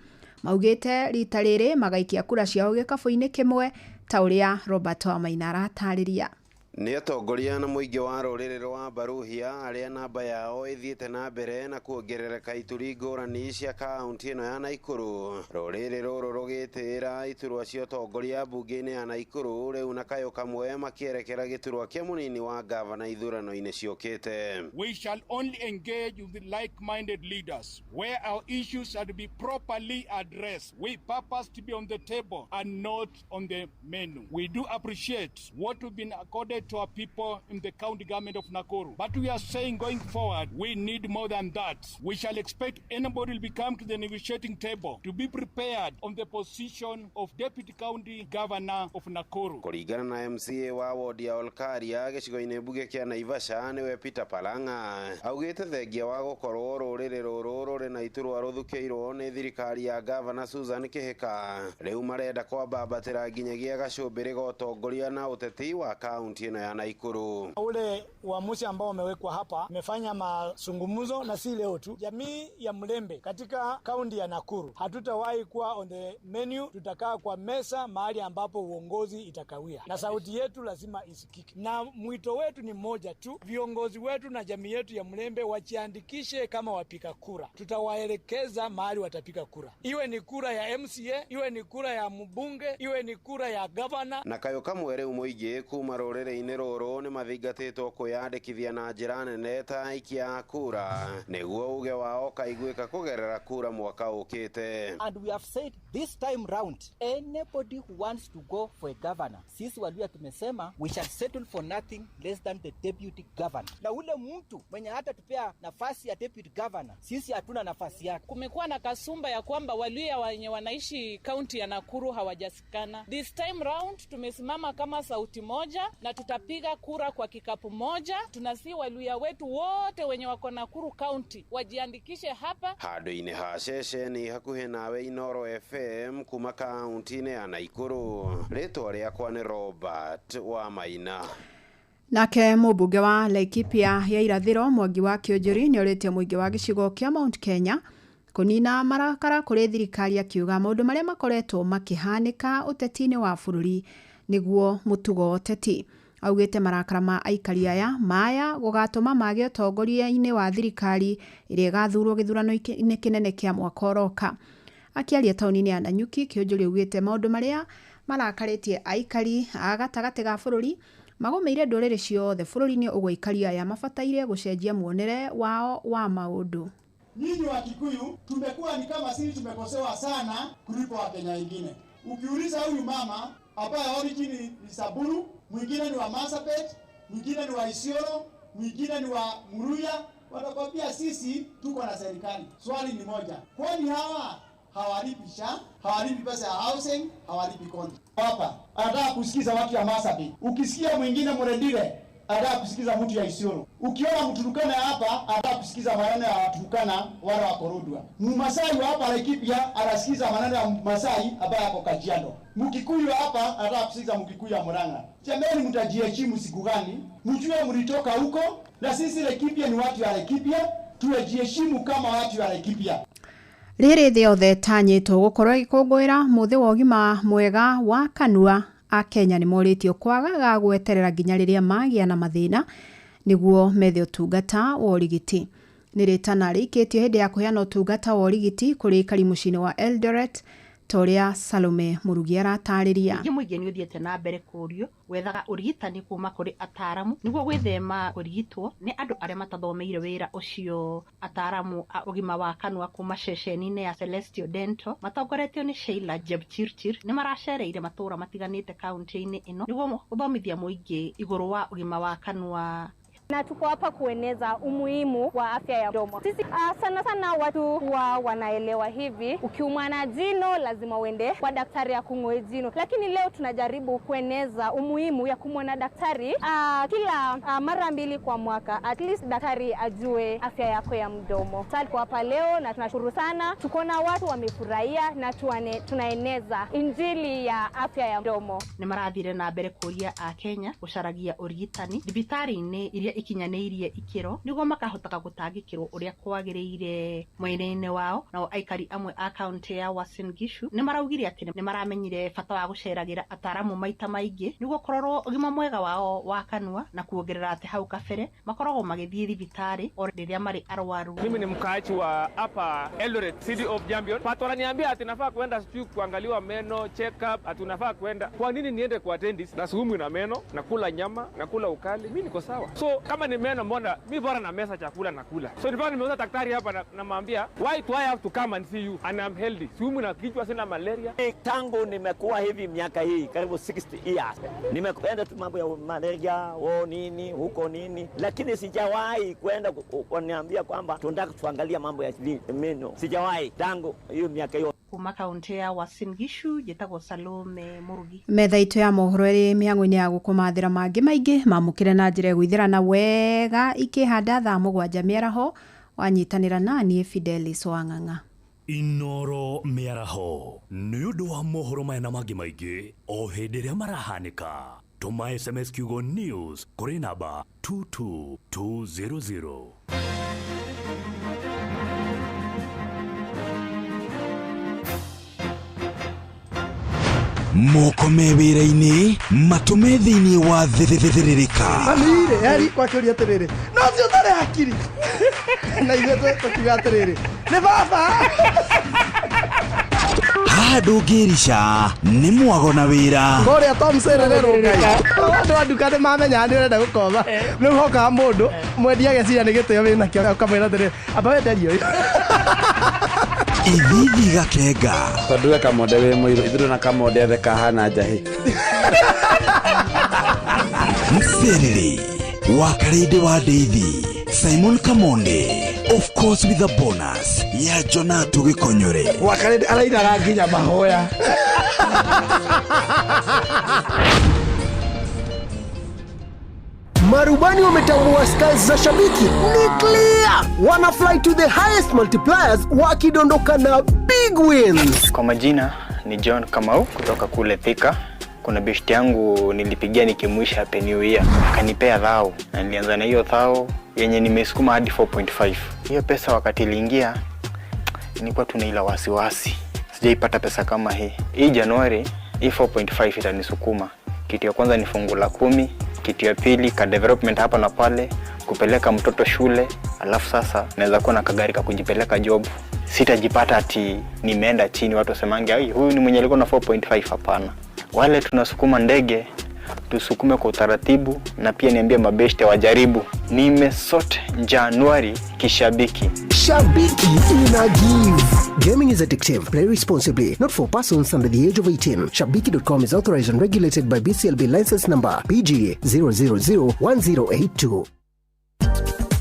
Maugĩte rita rĩrĩ magaikia kura ciao gĩkabũ-inĩ kĩmwe ta ũrĩa Robert Wamaina aratarĩria. Nĩ atongoria na mũingĩ wa rũrĩrĩ rwa Baruhia arĩa namba yao ĩthiĩte na mbere na kuongerereka ituri ngũrani cia kaunti ĩno ya Naikuru. Rũrĩrĩ rũrũ rũgĩtĩĩra iturwa cia ũtongoria mbunge-inĩ ya Naikuru rĩu na kayũ kamwe makĩerekera gĩturwa kĩa mũnini wa gavana ithurano-inĩ ciũkĩte. We shall only engage with like-minded leaders where our issues are to be properly addressed. We purpose to be on the table and not on the menu. We do appreciate what we've been accorded to our people in the county government of Nakuru. But we are saying going forward, we need more than that. We shall expect anybody who will come to the negotiating table to be prepared on the position of Deputy County Governor of Nakuru. Kũringana na MCA wa wodi ya Olkaria gĩcigo-inĩ mbunge kĩa Naivasha nĩwe Peter Palanga augĩte thengia wa gũkorwo rũrĩrĩ rũrũ rũrĩ na iturwa rũthukĩirwo nĩ thirikari ya Governor Susan Kihika rĩu marenda kwambambatĩra nginyagia gacũmbĩrĩ ga ũtongoria na ũteti wa kaunti ĩno ya Naikuru. Ule uamuzi ambao umewekwa hapa umefanya mazungumzo na si leo tu. Jamii ya Mlembe katika kaunti ya Nakuru hatutawahi kuwa on the menu, tutakaa kwa meza mahali ambapo uongozi itakawia na sauti yetu lazima isikike, na mwito wetu ni mmoja tu, viongozi wetu na jamii yetu ya Mlembe wajiandikishe kama wapiga kura. Tutawaelekeza mahali watapiga kura, iwe ni kura ya MCA, iwe ni kura ya mbunge, iwe ni kura ya governor. Na kayo kamwe rĩu mũingĩ kuma rũrĩrĩ-inĩ rũrũ nĩ mathingatĩtwo kwĩyandĩkithia na njĩra nene ta aikia a kura nĩguo uge wao kaiguĩka kũgerera kura mwaka ũkĩte. And we have said this time round, anybody who wants to go for a governor, sisi Waluya tumesema we shall settle for nothing less than the deputy governor. Na ule mtu mwenye hata tupea nafasi ya deputy governor, sisi hatuna nafasi yake. Kumekuwa na kasumba ya kwamba Waluya wenye wanaishi kaunti ya Nakuru hawajasikana. This time round tumesimama kama sauti moja na tutapiga kura kwa kikapu moja. Tunasi Waluya wetu wote wenye wako Nakuru County wajiandikishe hapa. Handũ-inĩ ha ceceni hakuhĩ nawe Inoro FM kuma kaunti-inĩ ya Naikuru, rĩtwa rĩakwa nĩ Robert wa Maina. Nake mũmbunge wa Laikipia ya irathĩro Mwangi wa Kĩũnjũri nĩ orĩtie mũingĩ wa gĩcigo kĩa Mount Kenya kũnina marakara kũrĩ thirikari, akiuga maũndũ marĩa makoretwo makĩhanĩka ũteti-inĩ wa bũrũri nĩguo mũtugo wa ũteti. Augĩte marakara ma aikari aya maya gũgatũma mage ũtongoria-inĩ wa thirikari ĩrĩa ĩgathurwo gĩthurano-inĩ kĩnene kĩa mwaka ũroka. Akĩaria taũni-inĩ ya Nanyuki, Kĩũnjũri augĩte maũndũ marĩa marakarĩtie aikari a gatagatĩ ga bũrũri magũmĩire ndũrĩrĩ ciothe bũrũri-inĩ, ũguo aikari aya mabataire gũcenjia muonere wao wa maũndũ. Nyinyi wa Kikuyu tumekuwa ni kama sisi tumekosewa sana kuliko Wakenya wengine. Ukiuliza huyu mama ambaye origin ni Samburu, mwingine ni wa Marsabit, mwingine ni wa Isiolo, mwingine ni wa Muruya, watakwambia sisi tuko na serikali. Swali ni moja, kwani hawa Hawalipi SHA, hawalipi pesa ya housing, hawalipi kodi. Hapa anataka kusikiza watu ya Marsabit. Ukisikia mwingine Murendile anataka kusikiza mtu ya Isiolo. Ukiona Mturukana hapa anataka kusikiza maneno ya Waturukana wala wa Korodwa. Mmasai wa hapa Laikipia anasikiza maneno ya Masai ambaye ako Kajiado. Mkikuyu hapa anataka kusikiza Mkikuyu ya Murang'a. Jamani, mtajiheshimu siku gani? Mjue mlitoka huko, na sisi Laikipia ni watu ya Laikipia, tuwejiheshimu kama watu ya Laikipia. Rĩrĩ thĩ yothe ĩtanyĩtwo gũkorwo ĩgĩkũngũĩra mũthĩ wa ũgima mwega wa kanua, Akenya nĩ morĩtio kwagaga gweterera nginya rĩrĩa magĩa na mathĩna nĩguo methe ũtungata wa ũrigiti. Nĩ rĩtana rĩikĩtio hĩndĩ ya kũheana ũtungata wa ũrigiti kũrĩ aikari mũciĩ-inĩ wa Eldoret ta ũrĩa Salome Mũrugi aratarĩria. Ningĩ mũingĩ nĩ ũthiĩte na mbere kũũrio gwethaga ũrigitani kuma kũrĩ ataaramu nĩguo gwĩthema kũrigitwo nĩ andũ arĩa matathomeire wĩra ũcio. Ataaramu a ũgima wa kanua kuma ceceni-inĩ ya Celestial Dental matongoretio nĩ Sheila Jepchirchir nĩ maracereire matũũra matiganĩte kaunti-inĩ ĩno nĩguo gũthomithia mũingĩ igũrũ wa ũgima wa kanua. Na tuko hapa kueneza umuhimu wa afya ya mdomo. Sisi sana sana watu huwa wanaelewa hivi, ukiumwa na jino lazima uende kwa daktari ya kung'oe jino, lakini leo tunajaribu kueneza umuhimu ya kumwona daktari kila mara mbili kwa mwaka, at least daktari ajue afya yako ya mdomo. Tuko hapa leo na tunashukuru sana, tuko na watu wamefurahia na tunaeneza injili ya afya ya mdomo. Nĩ marathire na mbere kũria a Kenya gũcaragia ũrigitani thibitarĩ-inĩ iria ikinyanĩirie ikĩro nĩguo makahotaga gũtangĩkĩrwo ũrĩa kwagĩrĩire mwĩrĩ-inĩ wao. Nao aikari amwe a kaunti ya Uasin Gishu nĩ maraugire atĩ nĩ maramenyire bata wa gũceragĩra ataaramu maita maingĩ nĩguo kũrorwo ũgima mwega wao wa kanua na kuongerera atĩ hau kabere makoragwo magĩthiĩ thibitarĩ o rĩrĩa marĩ arwaru. Mimi ni mkaaji wa hapa Eldoret, City of Champion. Watu wananiambia ati nafaa kwenda sijui kuangaliwa meno, check up, ati unafaa kwenda. Kwa nini niende kwa dentist? Na siumwi na meno, nakula nyama, nakula ukali, mimi niko sawa. So kama ni meno, mbona mi bora na mesa chakula nakula. So nilikuwa nimeuza daktari hapa namwambia, why do I have to come and see you and I'm healthy? Siumwi na kichwa, sina malaria. Tangu nimekuwa hivi miaka hii karibu 60 years, nimekwenda tu mambo ya malaria, wo nini, huko nini, lakini sijawahi kwenda kuniambia kwamba tunataka tuangalia mambo ya meno. Sijawahi tangu hiyo miaka hiyo. Kuma kaunti ya Uasin Gishu njĩtagwo Salome Mũrugi. Metha itũ ya mohoro ĩrĩ mĩhang'o-inĩ ya gũkũmathĩra mangĩ maingĩ mamũkĩre na njĩra ĩgũithĩrana wega ikĩhanda thaa 7 mĩaraho wanyitanĩra naniĩ Fidelis Wang'ang'a. Inoro mĩaraho nĩ ũndũ wa mohoro maya na mangĩ maingĩ o hĩndĩ ĩrĩa marahanĩka. Tũma SMS kiugo news kũrĩ namba 22200. Moko me wĩra-inĩ matũme thĩinĩ wa thĩthĩrĩrĩka. Mami-rĩ, eri kwakĩũria atĩrĩrĩ, no ũcio ũtarĩ hakiri na ithuĩ tũkiuga atĩrĩrĩ, nĩ baba. Haha ndũngĩrica nĩ mwago na wĩra. Kũrĩa Tom Serere Rũngai. Andũ a nduka nĩ mamenyaga nĩ ũrenda gũkoma. Rĩu hokaga mũndũ mwendia ageciria nĩ gĩtĩo wĩnakĩo ũkamwĩra atĩrĩrĩ, amba wenderie ũyũ. Ithithi gakenga. Tondũ we kamonde wĩ mũirũ, ithuĩ na kamonde othe kahana njahĩ. Mserere wa Karĩndĩ wa Ndeithi, Simon Kamonde, of course with a bonus ya Jonatu Gĩkonyore. Wa Karĩndĩ arainaga nginya mahoya. Marubani wametambua skies za shabiki ni clear. Wana fly to the highest multipliers wakidondoka na big wins. Kwa majina ni John Kamau kutoka kule Thika. Kuna beshti yangu nilipigia nikimwisha Happy New Year, akanipea thao na nilianza na hiyo thao yenye nimesukuma hadi 4.5. Hiyo pesa wakati iliingia nilikuwa tuna ila wasiwasi, sijaipata pesa kama hii. Hii Januari hii 4.5 itanisukuma. Kitu ya kwanza ni fungu la 10, kitu ya pili ka development hapa na pale, kupeleka mtoto shule, alafu sasa naweza kuwa na kagari ka kujipeleka job. Sitajipata ati nimeenda chini watu wasemange ai huyu ni mwenye alikuwa na 4.5. Hapana. Wale tunasukuma ndege tusukume kwa utaratibu, na pia niambie mabeshte wajaribu. Nimesort Januari kishabiki. Shabiki ina give. Gaming is addictive. Play responsibly. Not for persons under the age of 18. Shabiki.com is authorized and regulated by BCLB license number PG 0001082.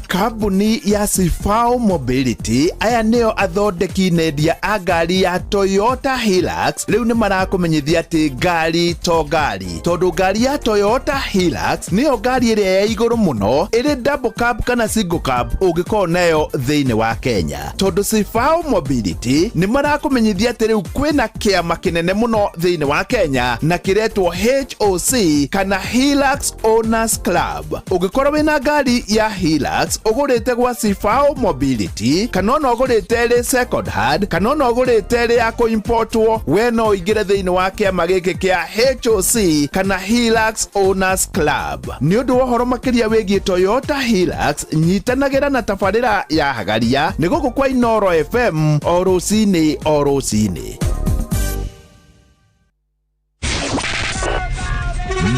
Kambuni ya Sifao Mobility, aya nĩo athondeki nendia a ngari ya Toyota Hilux, rĩu nĩ marakũmenyithia atĩ ngari to ngari, tondũ ngari ya Toyota Hilux nĩyo ngari ĩrĩa ya igũrũ mũno ĩrĩ double cab kana single cab ũngĩkorwo nayo thĩinĩ wa Kenya. Tondũ Sifao Mobility nĩ marakũmenyithia atĩ rĩu kwĩna kĩama kĩnene mũno thĩinĩ wa Kenya na kĩretwo HOC kana Hilux Owners Club. Ũngĩkorwo wĩna ngari ya Hilux ũgũrĩte gwa Sifao Mobility, kana ona ũgũrĩte ĩrĩ second hand, kana ona ũgũrĩte ĩrĩ ya kũimportwo, we no ũingĩre thĩinĩ wa kĩama gĩkĩ kĩa HOC kana Hilux Owners Club. Nĩ ũndũ wa ũhoro makĩria wĩgiĩ Toyota Hilux, nyitanagĩra na tabarĩra ya Hagaria nĩ gũkũ kwa Inoro FM o rũcinĩ o rũcinĩ.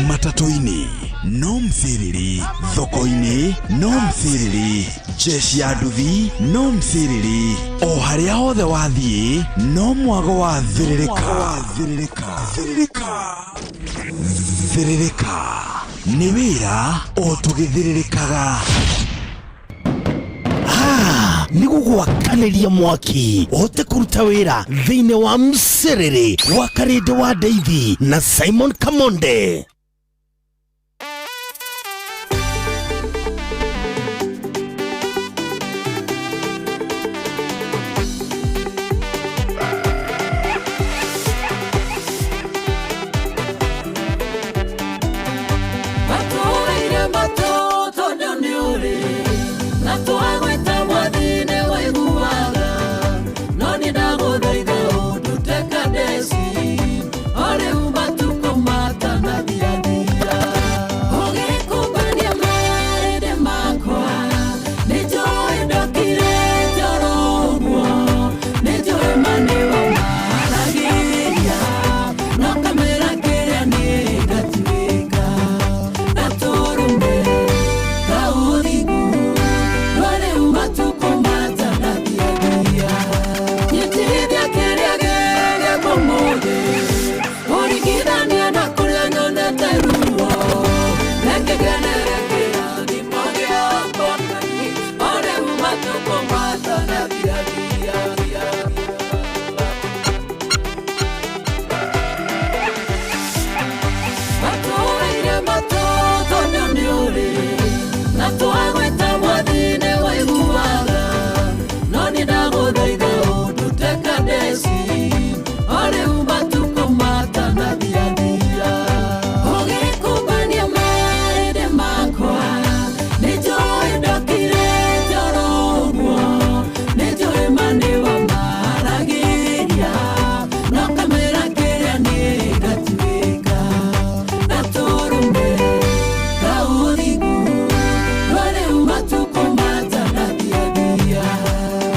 Matatũ-inĩ no mthiriri, thoko-inĩ no mthiriri, jeshi ya nduthi no mthiriri, o harĩa hothe wathiĩ no mwago wa thĩrĩrĩka. Thĩrĩrĩka nĩ wĩra o tũgĩthĩrĩrĩkaga. Nĩ gũgwakanĩria mwaki ũhote kũruta wĩra thĩinĩ wa mcerere wa Karĩndĩ wa Ndeithi na Simon Kamonde. Matũire matũ tondũ nĩ ũrĩ na twagwĩta mwathi nĩ waiguaga, no nĩ ndagũthaitha ũndute Kadesi o rĩu matukũ matanathiathia. Ũgĩkumbania marĩndĩ makwa nĩ njũĩ ndokire oro ũguo, nĩ njũĩ ma nĩ wamaragĩria, no kamĩra kĩrĩa nĩ ngatuĩka gatũrũme kaũthingu, no rĩu matukũ matanathiathia. Nyitithia kĩrĩa gĩgĩkwo ũmũthĩ, ũringithania na kũrĩa nyonete ruo, reke ngenere kĩrathimo gĩakwa Ngai, o rĩu matukũ matanathiathia. Matũire matũ tondũ nĩ ũrĩ na twagwĩta mwathi nĩ waiguaga, no nĩ ndagũthaitha ũndute Kadesi o rĩu matukũ matanathiathia. Ũgĩkumbania marĩndĩ makwa nĩ njũĩ ndokire oro ũguo, nĩ njũĩ ma nĩ wamaragĩria, no kamĩra kĩrĩa nĩ ngatuĩka gatũrũme kaũthingu, no rĩu matukũ matanathiathia.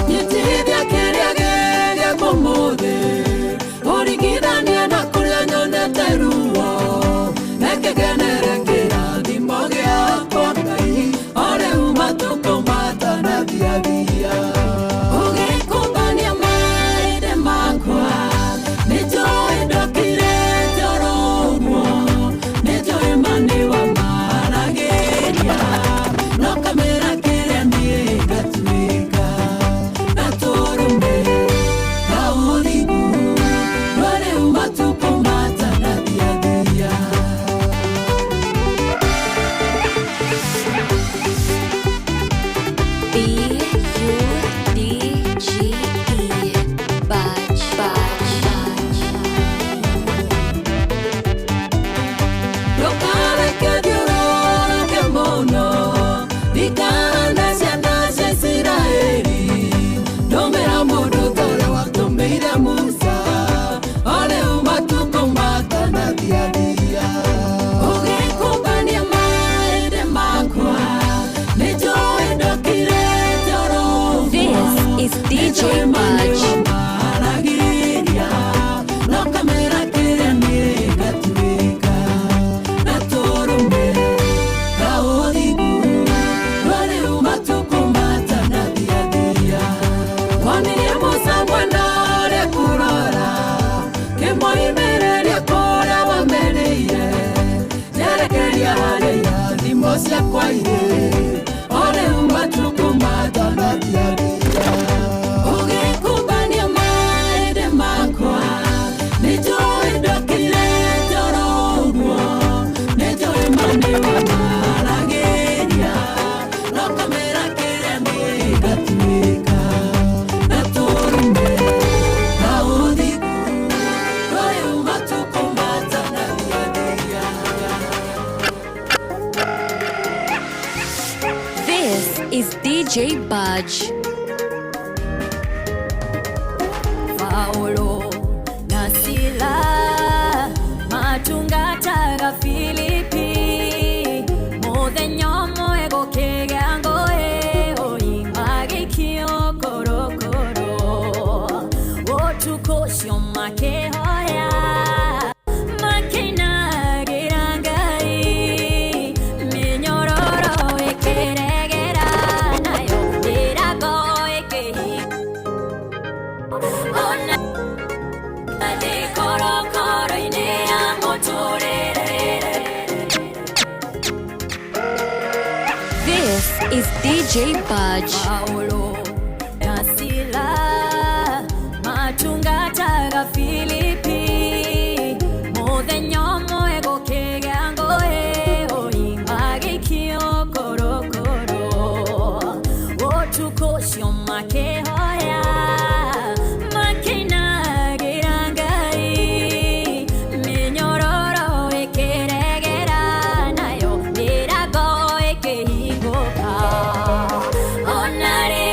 Nyitithia kĩrĩa gĩgĩkwo ũmũthĩ, ũringithania na kũrĩa nyonete ruo, reke ngenere kĩrathimo gĩakwa Ngai, o rĩu matukũ matanathiathia. Ũgĩkumbania marĩndĩ makwa nĩ njũĩ ndokire oro ũguo, nĩ njũĩ ma nĩ wamaragĩria, no kamĩra kĩrĩa nĩ ngatuĩka gatũrũme kaũthingu, no rĩu matukũ matanathiathia. B U D G E Budge Budge. Ndũkareke thiũrũrũke mũno, ndikahana ciana cia Isiraeli, ndũmĩra mũndũ ta ũrĩa watũmĩire Musa, o rĩu matukũ matanathiathia. Ũgĩkumbania marĩndĩ makwa nĩ njũĩ ndokire oro ũguo, This is nĩ DJ njũĩ ma nĩ Budge. wamaragĩria, no kamĩra kĩrĩa nĩ ngatuĩka gatũrũme kaũthingu, no rĩu matukũ matanathiathia. Wonirie Musa mwena ũrĩa kũrora, kĩmoimĩrĩria kũrĩa wamerĩire, njerekeria harĩa irathimo ciakwa irĩ, o rĩu matukũ Budge. Paulo na Sila matungataga Filipi muthenya ũmwe gũkĩgĩa ngũĩ magĩikio korokoro ũtukũ ũcio makĩhoya makĩinagĩra Ngai mĩnyororo ĩkĩregera nayo mĩrango ĩkĩhingwo ona ndĩ korokoro-inĩ ya mũtũrĩre. This is DJ Budge. Paulo na Sila matungataga Filipi muthenya ũmwe gũkĩgĩa ngũĩ magĩikio korokoro ũtukũ ũcio makĩhoya makĩinagĩra Ngai mĩnyororo ĩkĩregera nayo mĩrango ĩkĩhingũka ona rĩ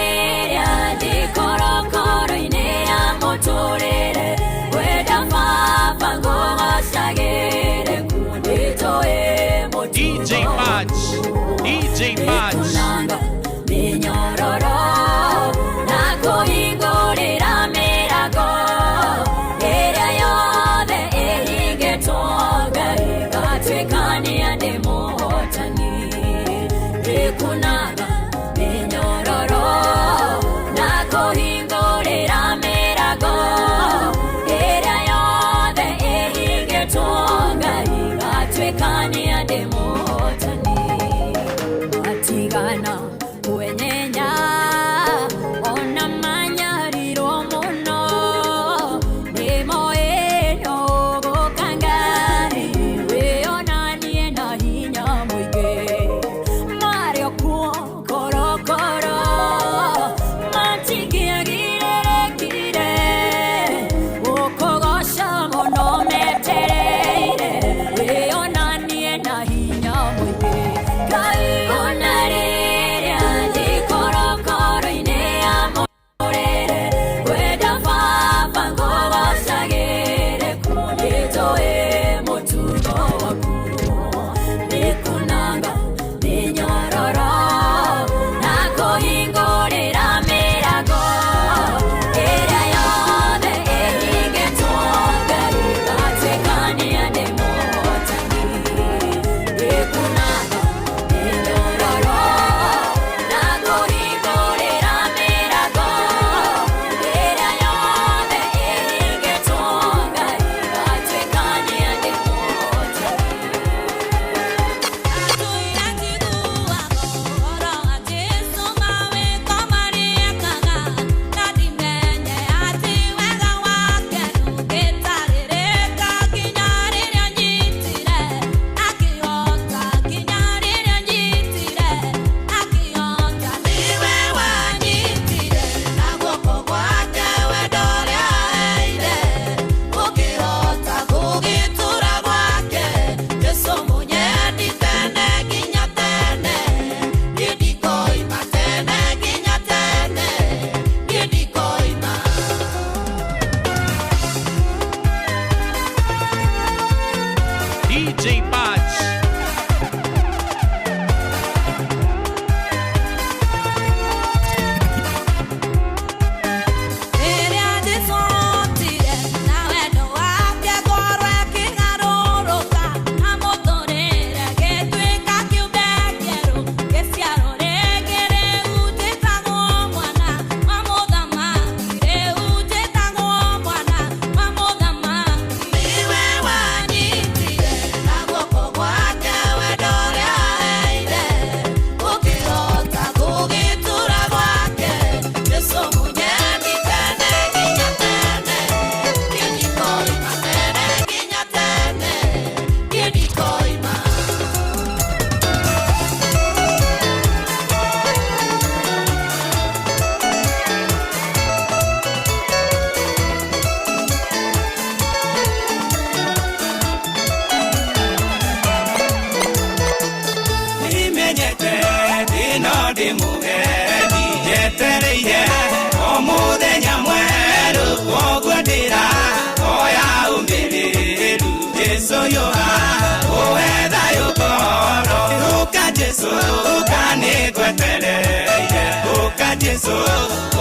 Jesu ũka nĩngwetereire ũka Jesu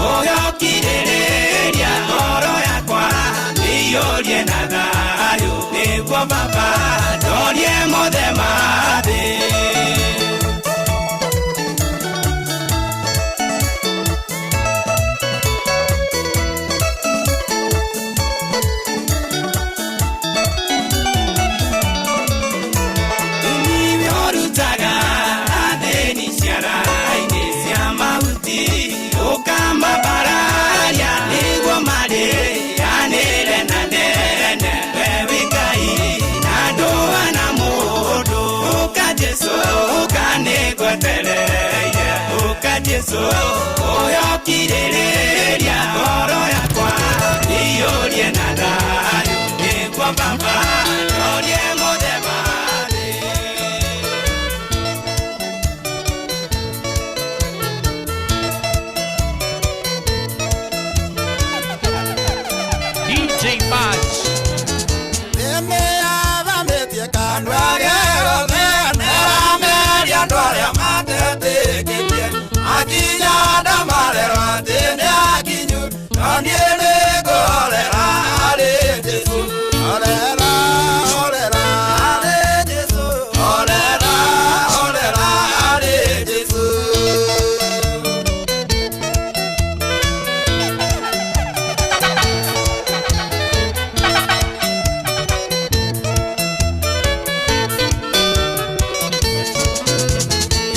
ũyokirĩrĩria ngoro yakwa iyũrie na thayũ nĩguo baba ndorie mothe ma thĩ. Niwe ũrutaga athĩni ciara-inĩ cia mahuti ũkamabararia nĩguo marĩanĩre na nene we wĩ Ngai na ndũa na mũndũ ũka Jesu ũka nĩngwetereire ũka Jesu ũyokirĩrĩria ngoro yakwa iyũrie na thayũ nĩguo baba ndorie mothe ma thĩ. DJ Badge. Nĩmĩathamĩtie kanua gĩothe nĩrameria andũ arĩa matetĩkĩtie akinya ndamarerwo atĩ nĩ akinyu no niĩ nĩngũhorera harĩ Jesũ horera horera harĩ Jesũ horera horera harĩ Jesũ.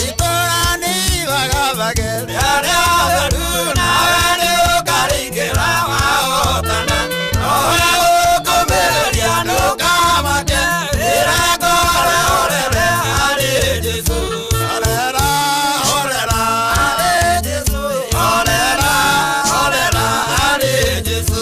Itũra nĩ ibagabage rĩarĩa theru nawe nĩ ũkarĩingĩra wahotana nowe ũkũmĩrĩria ndũkamake rĩra ngoro horere harĩ Jesũ horera horera harĩ Jesũ horera horera harĩ Jesũ.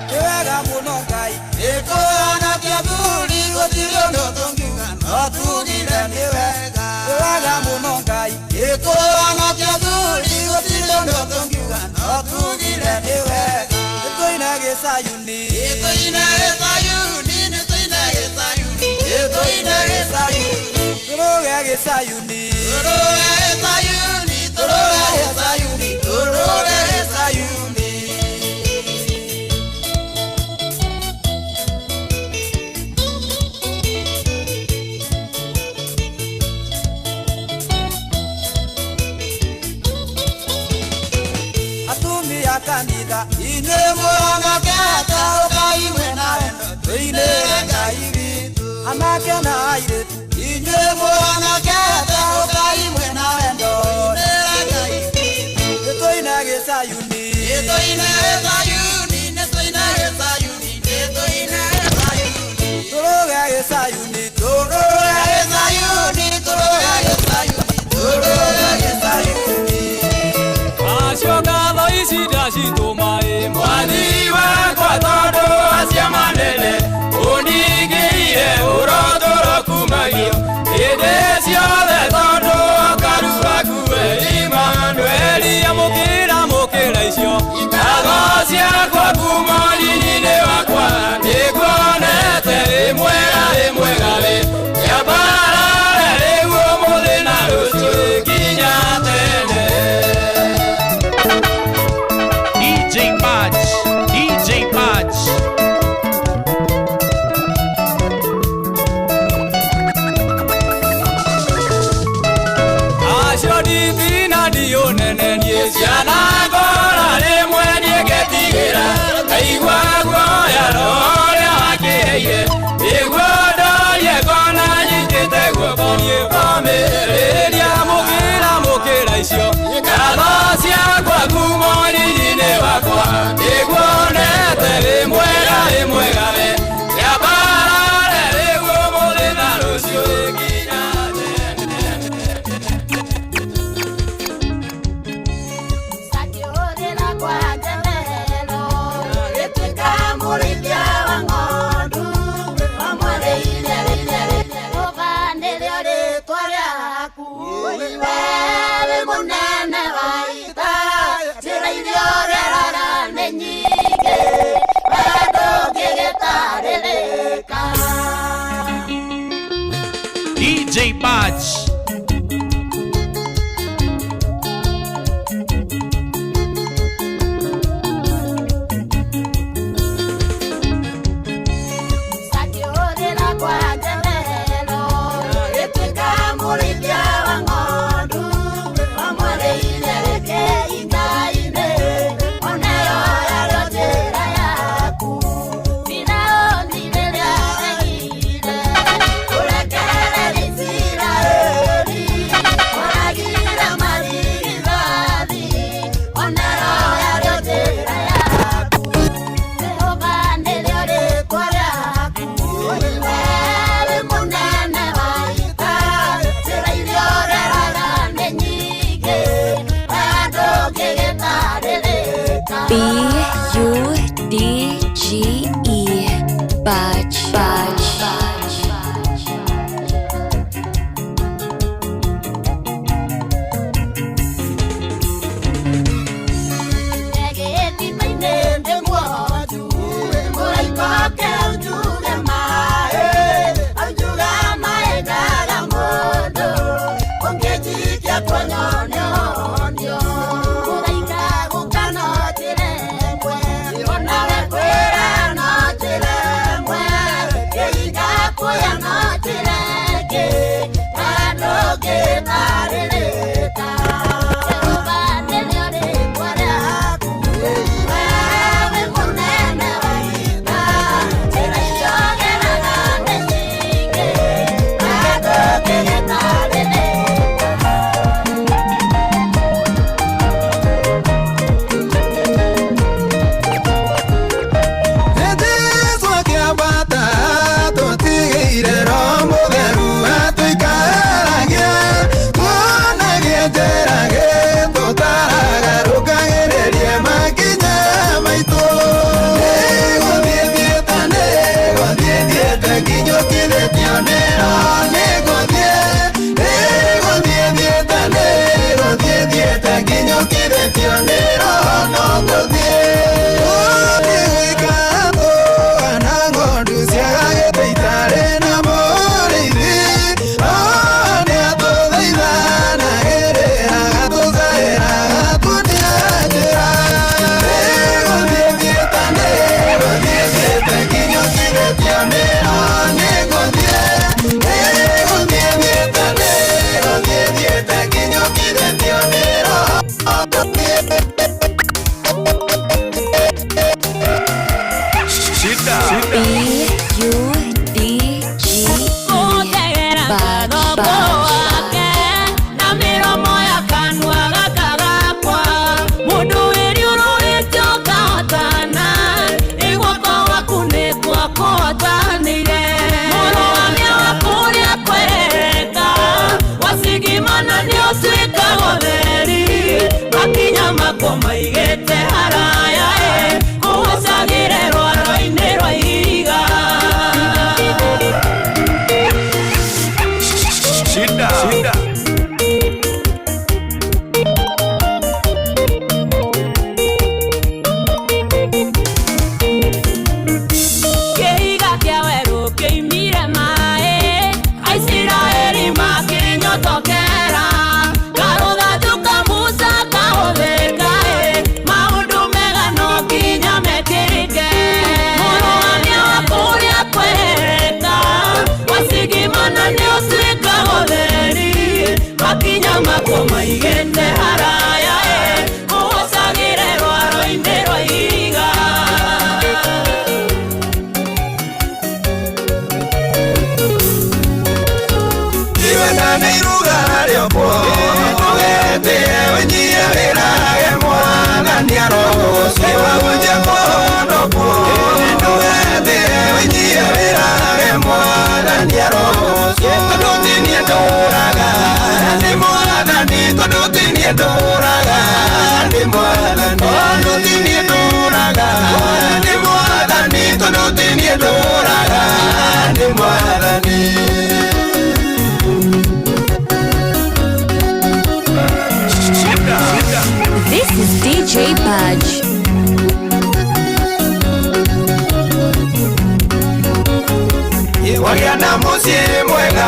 Nĩ wega mũno Ngai ĩkũhonokia thuri gũtirĩ ũndũ tũngiuga no tugire nĩ wega. Nĩ wega mũno Ngai ĩkũhonokia thuri gũtirĩ ũndũ tũngiuga no tugire nĩ wega. Nĩtũine gĩcayuni nĩtũine gĩcayuni nĩtũine gĩcayuni nĩtũine gĩcayuni tũrũge gĩcayuni tũrũge gĩcayuni tũrũge gĩcayuni tũrũge gĩcayuni. Atumia kanitha inyuĩ mũhonokete ũkai mwĩna wendo tũinĩre Ngai witũ anake na airĩtu inyuĩ mũhonokete ũkai mwĩna wendo tũinĩre Ngai witũ nĩtũine gĩcayuni nĩtũine gĩcayuni nĩtũine gĩcayuni nĩtũine gĩcayuni tũrũge gĩcayuni tũrũge gĩcayuni tũrũge gĩcayuni tũrũge gĩcayuni. Acio ngatho ici ndacitũma ĩ mwathi wakwa tondũ acia manene ũningĩire ũrotũro kumagio hĩndĩ ciothe tondũ karu waku Imanueli amũkĩra mũkĩra icio ngatho ciakwa kuma ũnyinyi-inĩ wakwa nĩnguonete wĩ mwega wĩ mwega wĩ kĩambarare rĩu ũmũthĩ na rũciũ nginya tene. DJ Badge. DJ Badge. Acio ndithi na ndiũnene niĩ ciana ngora rĩmwe niĩ ngetigĩra ngaigua guoya roho ũrĩa wakĩheire nĩguo ndorie ngona nyitĩte guoko niĩ ngomĩrĩria mũkĩra mũkĩra icio ngatho ciakwa kuma ũnyinyi-inĩ wakwa nĩguonete wĩ mwega wĩ mwega we kĩambarare rĩu ũmũthĩ na rũciũ nginya Akĩhũrĩra kwa njemerero, agĩtuĩka mũrĩithia wa ng'ondu, wamũrĩire Jehova nĩrĩo rĩĩtwa rĩaku. Wee D G E Budge Budge. B U D G E Budge Budge. Maigete haraya e kuhacagire rwaro-inĩ rwa ihiga. Shida. Shida. Kĩhiga kĩa werũ kĩimire maĩ, Aisiraeli makĩnyotokera, karũthanju ka Musa kahũthĩka ĩ, maũndũ mega no nginya mekĩrĩke. Mũrũgamia wa kũrĩa kwereka, wacigimana nĩũtuĩkaga ũtheri, makinya makwo maigĩte haraya ĩ, kũhacagĩre rwaro-inĩ rwa ihiga. This is DJ Budge. Wagĩa na mũciĩ mwega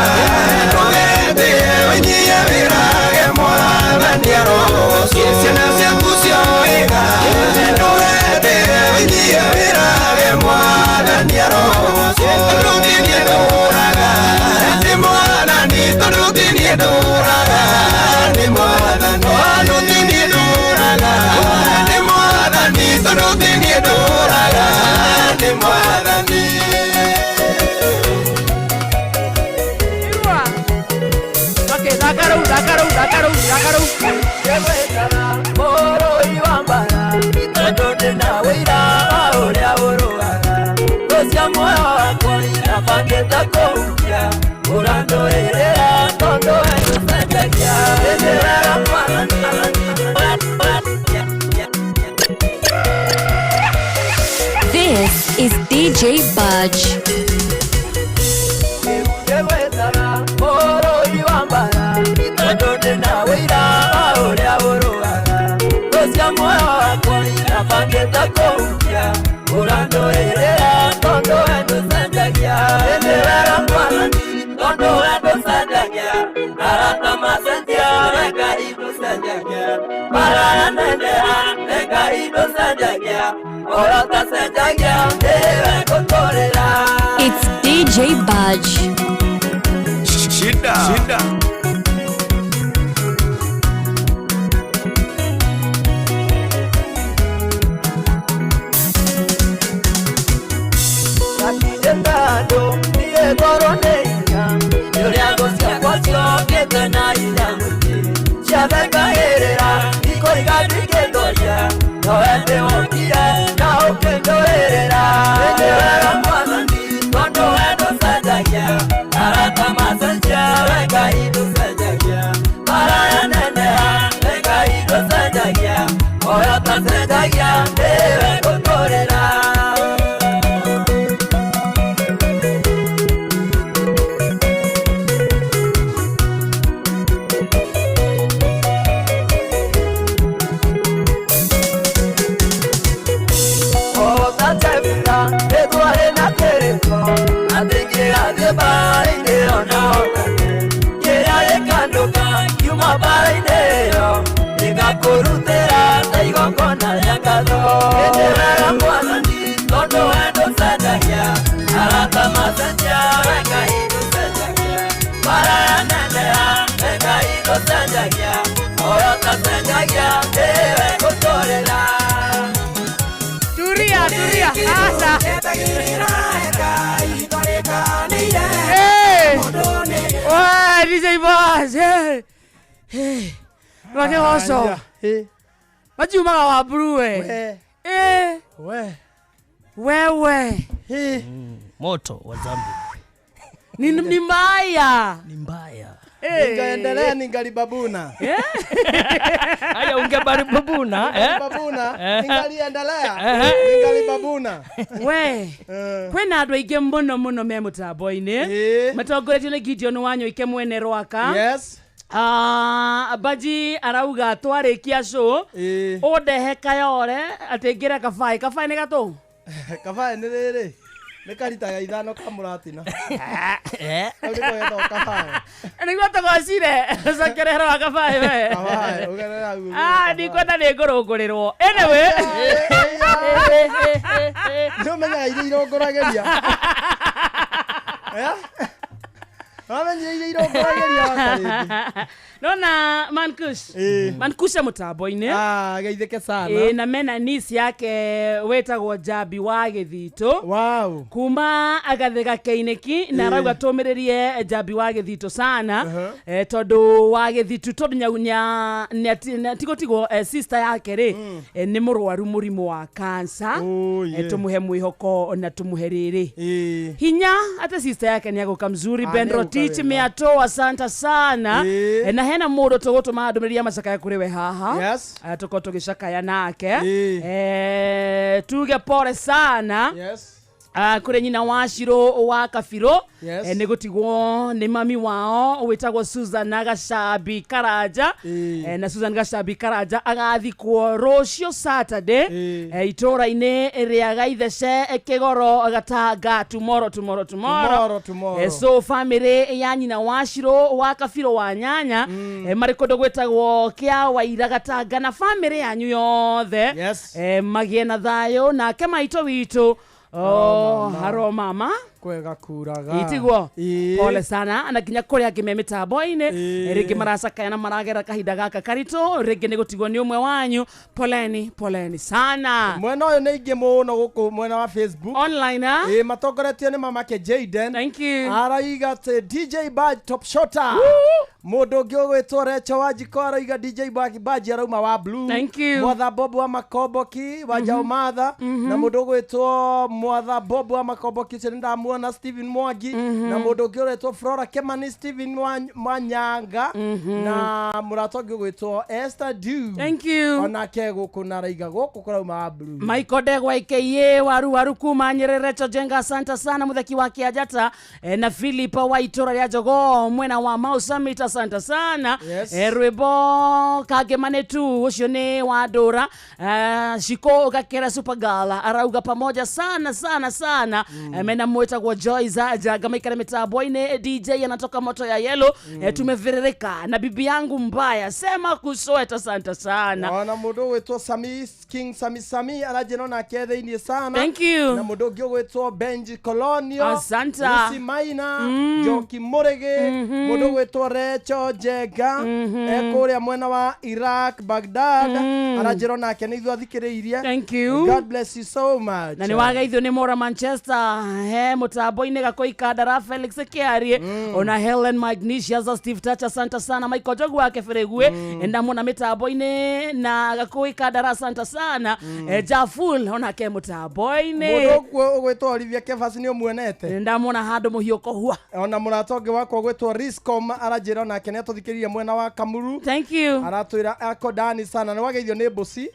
ndũgetĩe wĩnyie wĩrage mwathani arogocwo ciana ciaku cioĩga ndũgetĩe wĩnyie wĩrage mwathani arogocwo tondũ ti niĩ ndũraga nĩ mwathani tondũ ti niĩ ndũraga nĩ mwathani tondũ ti niĩ ndũraga nĩ mwathani tondũ ti niĩ ndũraga nĩ mwathani. This is DJ Budge. It's DJ Budge. Shida. Shida. Turia, turia. Asa. Hey. Oe, DJ Boss. Hey. Hey. Rwake goco. Makiumaga wa blue we. Eh. We. Wewe. Moto wa zambi. Ni mbaya. Ni mbaya. Hey. Ningaendelea ningalibabuna. Haya ungebaribabuna eh? Babuna, ningaliendelea ningalibabuna. We. Kwĩna andũ aingĩ mũno mũno me mũtambo-inĩ matongoretio nĩ Gideon Wanyoike mwene Rwaka. Yes. Baji arauga twarĩkia show ũndehe kayore atĩ ngĩre kabaĩ kabaĩ nĩ gatũ Kabaĩ nĩ rĩrĩ nĩ karita ya ithano ka mũratina. Kau nĩko getagwo kabaĩ. Nĩguo tũgocire ũcokere ũhoro wa kabaĩ we. Kabaĩ, ũgerere hau ũguo. Ah, ndikwenda nĩ ngũrũngũrĩrwo anyway. Nĩ ũmenyaga iria irongoragĩria. Wamenyire iria irongoragĩria wakarĩngĩ. Nona Mankush. Mankush mũtambo-inĩ. Ah, geithĩke sana. Ĩ, na mena niece yake wĩtagwo Jambi wa Gĩthitũ. Wow. Kuma agathĩga Keinĩki na arauga tũmĩrĩrie Jambi wa Gĩthitũ sana tondũ wa Gĩthitũ tondũ nyaunya tigũtigwo sister yake rĩ nĩ mũrwaru mũrimũ wa cancer. Tũmũhe mwĩhoko na tũmũhe rĩrĩ hinya atĩ sister yake nĩ agũka mzuri. Ah, Ben nĩ agũka Rotich wega. Miato asante sana. Na hena mũndũ tũgũtũma ndũmĩrĩri ya macakaya kũrĩ we haha. Yes. Tũkorwo tũgĩcakaya nake tuge pole sana. Yes. Kũrĩ nyina wa Shiro wa Kabirũ. Yes. Nĩ gũtigwo nĩ mami wao wĩtagwo Susan Gacambi Karanja. Na Susan Gacambi Karanja agathikwo rũciũ Saturday itũũra-inĩ rĩa Gaithece Kĩgoro Gatanga tomorrow tomorrow tomorrow. Tomorrow, tomorrow. So family ya nyina wa Shiro wa Kabirũ wa Nyanya marĩ kũndũ gwĩtagwo kĩa Waira Gatanga na family yanyu yothe. Yes. Magĩe na thayũ nake maitũ witũ. Oh, haro mama kwega kuraga itiguo pole sana na nginya kũrĩa angĩ me mĩtambo-inĩ rĩngĩ maracakaya na maragera kahinda gaka karitũ rĩngĩ nĩ gũtigwo nĩ ũmwe wanyu poleni poleni sana mwena ũyũ nĩ aingĩ mũno gũkũ mwena wa Facebook online ah? Ĩ matongoretio nĩ mamake Jaden. Thank you. Araiga atĩ DJ Baj top shotter. Mũndũ ũngĩ ũgwĩtwo Recho Wanjikũ araiga DJ Baj arauma wa Blue. Thank you. Mwatha Bob wa Makomboki wa Njau Matha na mũndũ ũgwĩtwo Mwatha Bob wa Makomboki ũcio nĩ ndamuona. ndĩramuona Stephen Mwangi na mũndũ ũngĩ ũretwo Flora Kemani Stephen Wanyanga na mũrata ũngĩ ũgwĩtwo Esther Du. Thank you. Onake gũkũ na araiga gũkũ kũrauma wa blue. Michael Ndegwa aka waru waru kuma Nyerere Chojenga, asante sana mutheki wa Kiajata na Philip wa itura rĩa Jogoo mwena wa Mau Summit, asante sana. Yes. Rwĩmbo kangĩmane tu ũcio nĩ wa Ndũra Shiko Gakera Supergala arauga pamoja sana sana sana. Mena mwetagwo Joy Zaja gamaikara mitambo-inĩ DJ anatoka moto ya yellow. Tumeviririka na bibi yangu mbaya sema kusweta, asante sana. Ona mũndũ ũgwĩtwo Sami King Sami Sami aranjĩra onake thĩiniĩ sana. Thank you. Na mũndũ ũngĩ ũgwĩtwo Benji Colonio. Asante. Lucy Maina Njoki Mũrĩgĩ mũndũ ũgwĩtwo Recho Njenga ekũrĩa mwena wa Iraq Baghdad aranjĩra onake nĩ ithuĩ athikĩrĩirie. Thank you. God bless you so much. Na nĩ wageithio nĩ Mora Manchester he mũtambo-inĩ gakoikandara Felix Kiarie ona Helen Magnesia za Steve Tacha, asante sana. Michael Jogu wake Feregue ndamona mitambo-inĩ na gakoikandara, asante sana. Jaful onake mũtambo-inĩ. Mũndũ ũguo ũgwĩtwo Olivia Kefas nĩ ũmuonete? Ndamona handũ mũhiũko hua. Ona mũrata ũngĩ wakwa ũgwĩtwo Riscom aranjĩra onake nĩ atũthikĩrĩirie mwena wa Kamuru. Thank you. Aratwĩra ako ndani sana. Nĩ wageithio nĩ Mbusi.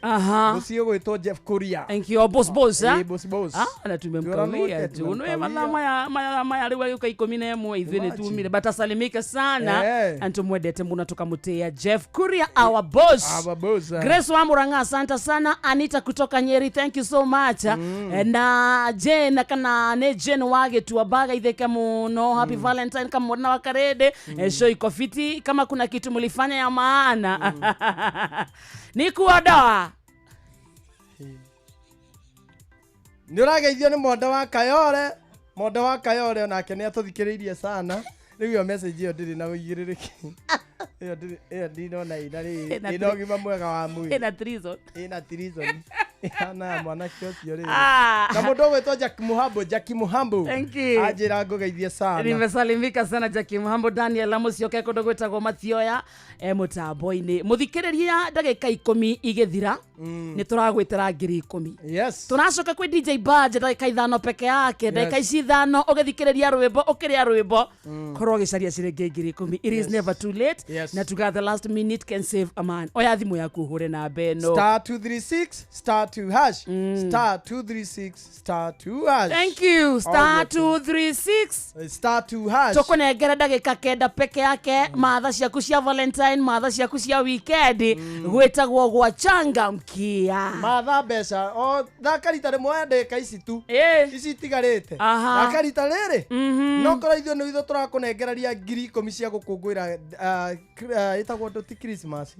Mbusi ũgwĩtwo Jeff Kuria. Thank you. Boss boss. Boss boss. Na tumemkawia tu. Nĩ mathaa maya maya maya rĩu agĩũka 11 ithuĩ nĩ tumire but asalimike sana and tumwendete mũno tukamũtĩa Jeff Kuria our boss. Our boss. Grace wa Murang'a asante sana. Anita kutoka Nyeri thank you so much. Na Jane kana ne Jane wage tuabaga itheke muno. Happy Valentine kama mwana wa Karede. Show iko fiti kama kuna kitu mlifanya ya maana. Ni kuodoa. Nĩ ũrageithio nĩ mwenda wa Kayore. Mwenda wa Kayore onake nĩ atũthikĩrĩirie sana. Rĩu ĩyo message ĩyo ndĩrĩ na ũigĩrĩrĩki. Ĩyo ndĩrĩ ĩyo ndinona ĩna rĩrĩ. Ĩna ũgima mwega wa mwĩrĩ. Ĩna treason. Ĩna treason. Ĩhana ya mwanake ũcio rĩrĩ. Na mũndũ ũgwĩtwo Jack Muhambo, Jack Muhambo. Thank you. Anjĩra ngũgeithie sana. Nimesalimika sana Jack Muhambo. Daniel Amusioke kũndũ gwĩtagwo Mathioya mũtambo-inĩ. Mũthikĩrĩria ndagĩka 10 igĩthira nĩ tũragwĩtĩra 10,000. Yes. Tũracoka kwĩ DJ Badge ndagĩka 5 peke yake. Ndagĩka ici 5 ũgĩthikĩrĩria rwĩmbo ũkĩrĩa rwĩmbo korwo ũgĩcaria ciringi 10,000. It is never too late. Yes. Na tuga the last minute can save a man. Oya thimũ yaku ũhũre namba ĩno. Star 236 star 2 hash. Star 236 star 2 hash. Thank you. Star 236 star 2 hash. Tũkũnengera ndagĩka 9 peke yake. Matha ciaku cia Valentine, matha ciaku cia weekend gwĩtagwo gwachangamkia. Matha mbeca o thaka rita rĩmwe ndagĩka ici tu ici itigarĩte. Thaka rita rĩrĩ no korwo ithuĩ nĩ ithuĩ tũrakũnengeraria 10,000 cia gũkũngũĩra ĩtagwo ndũ ti Christmas.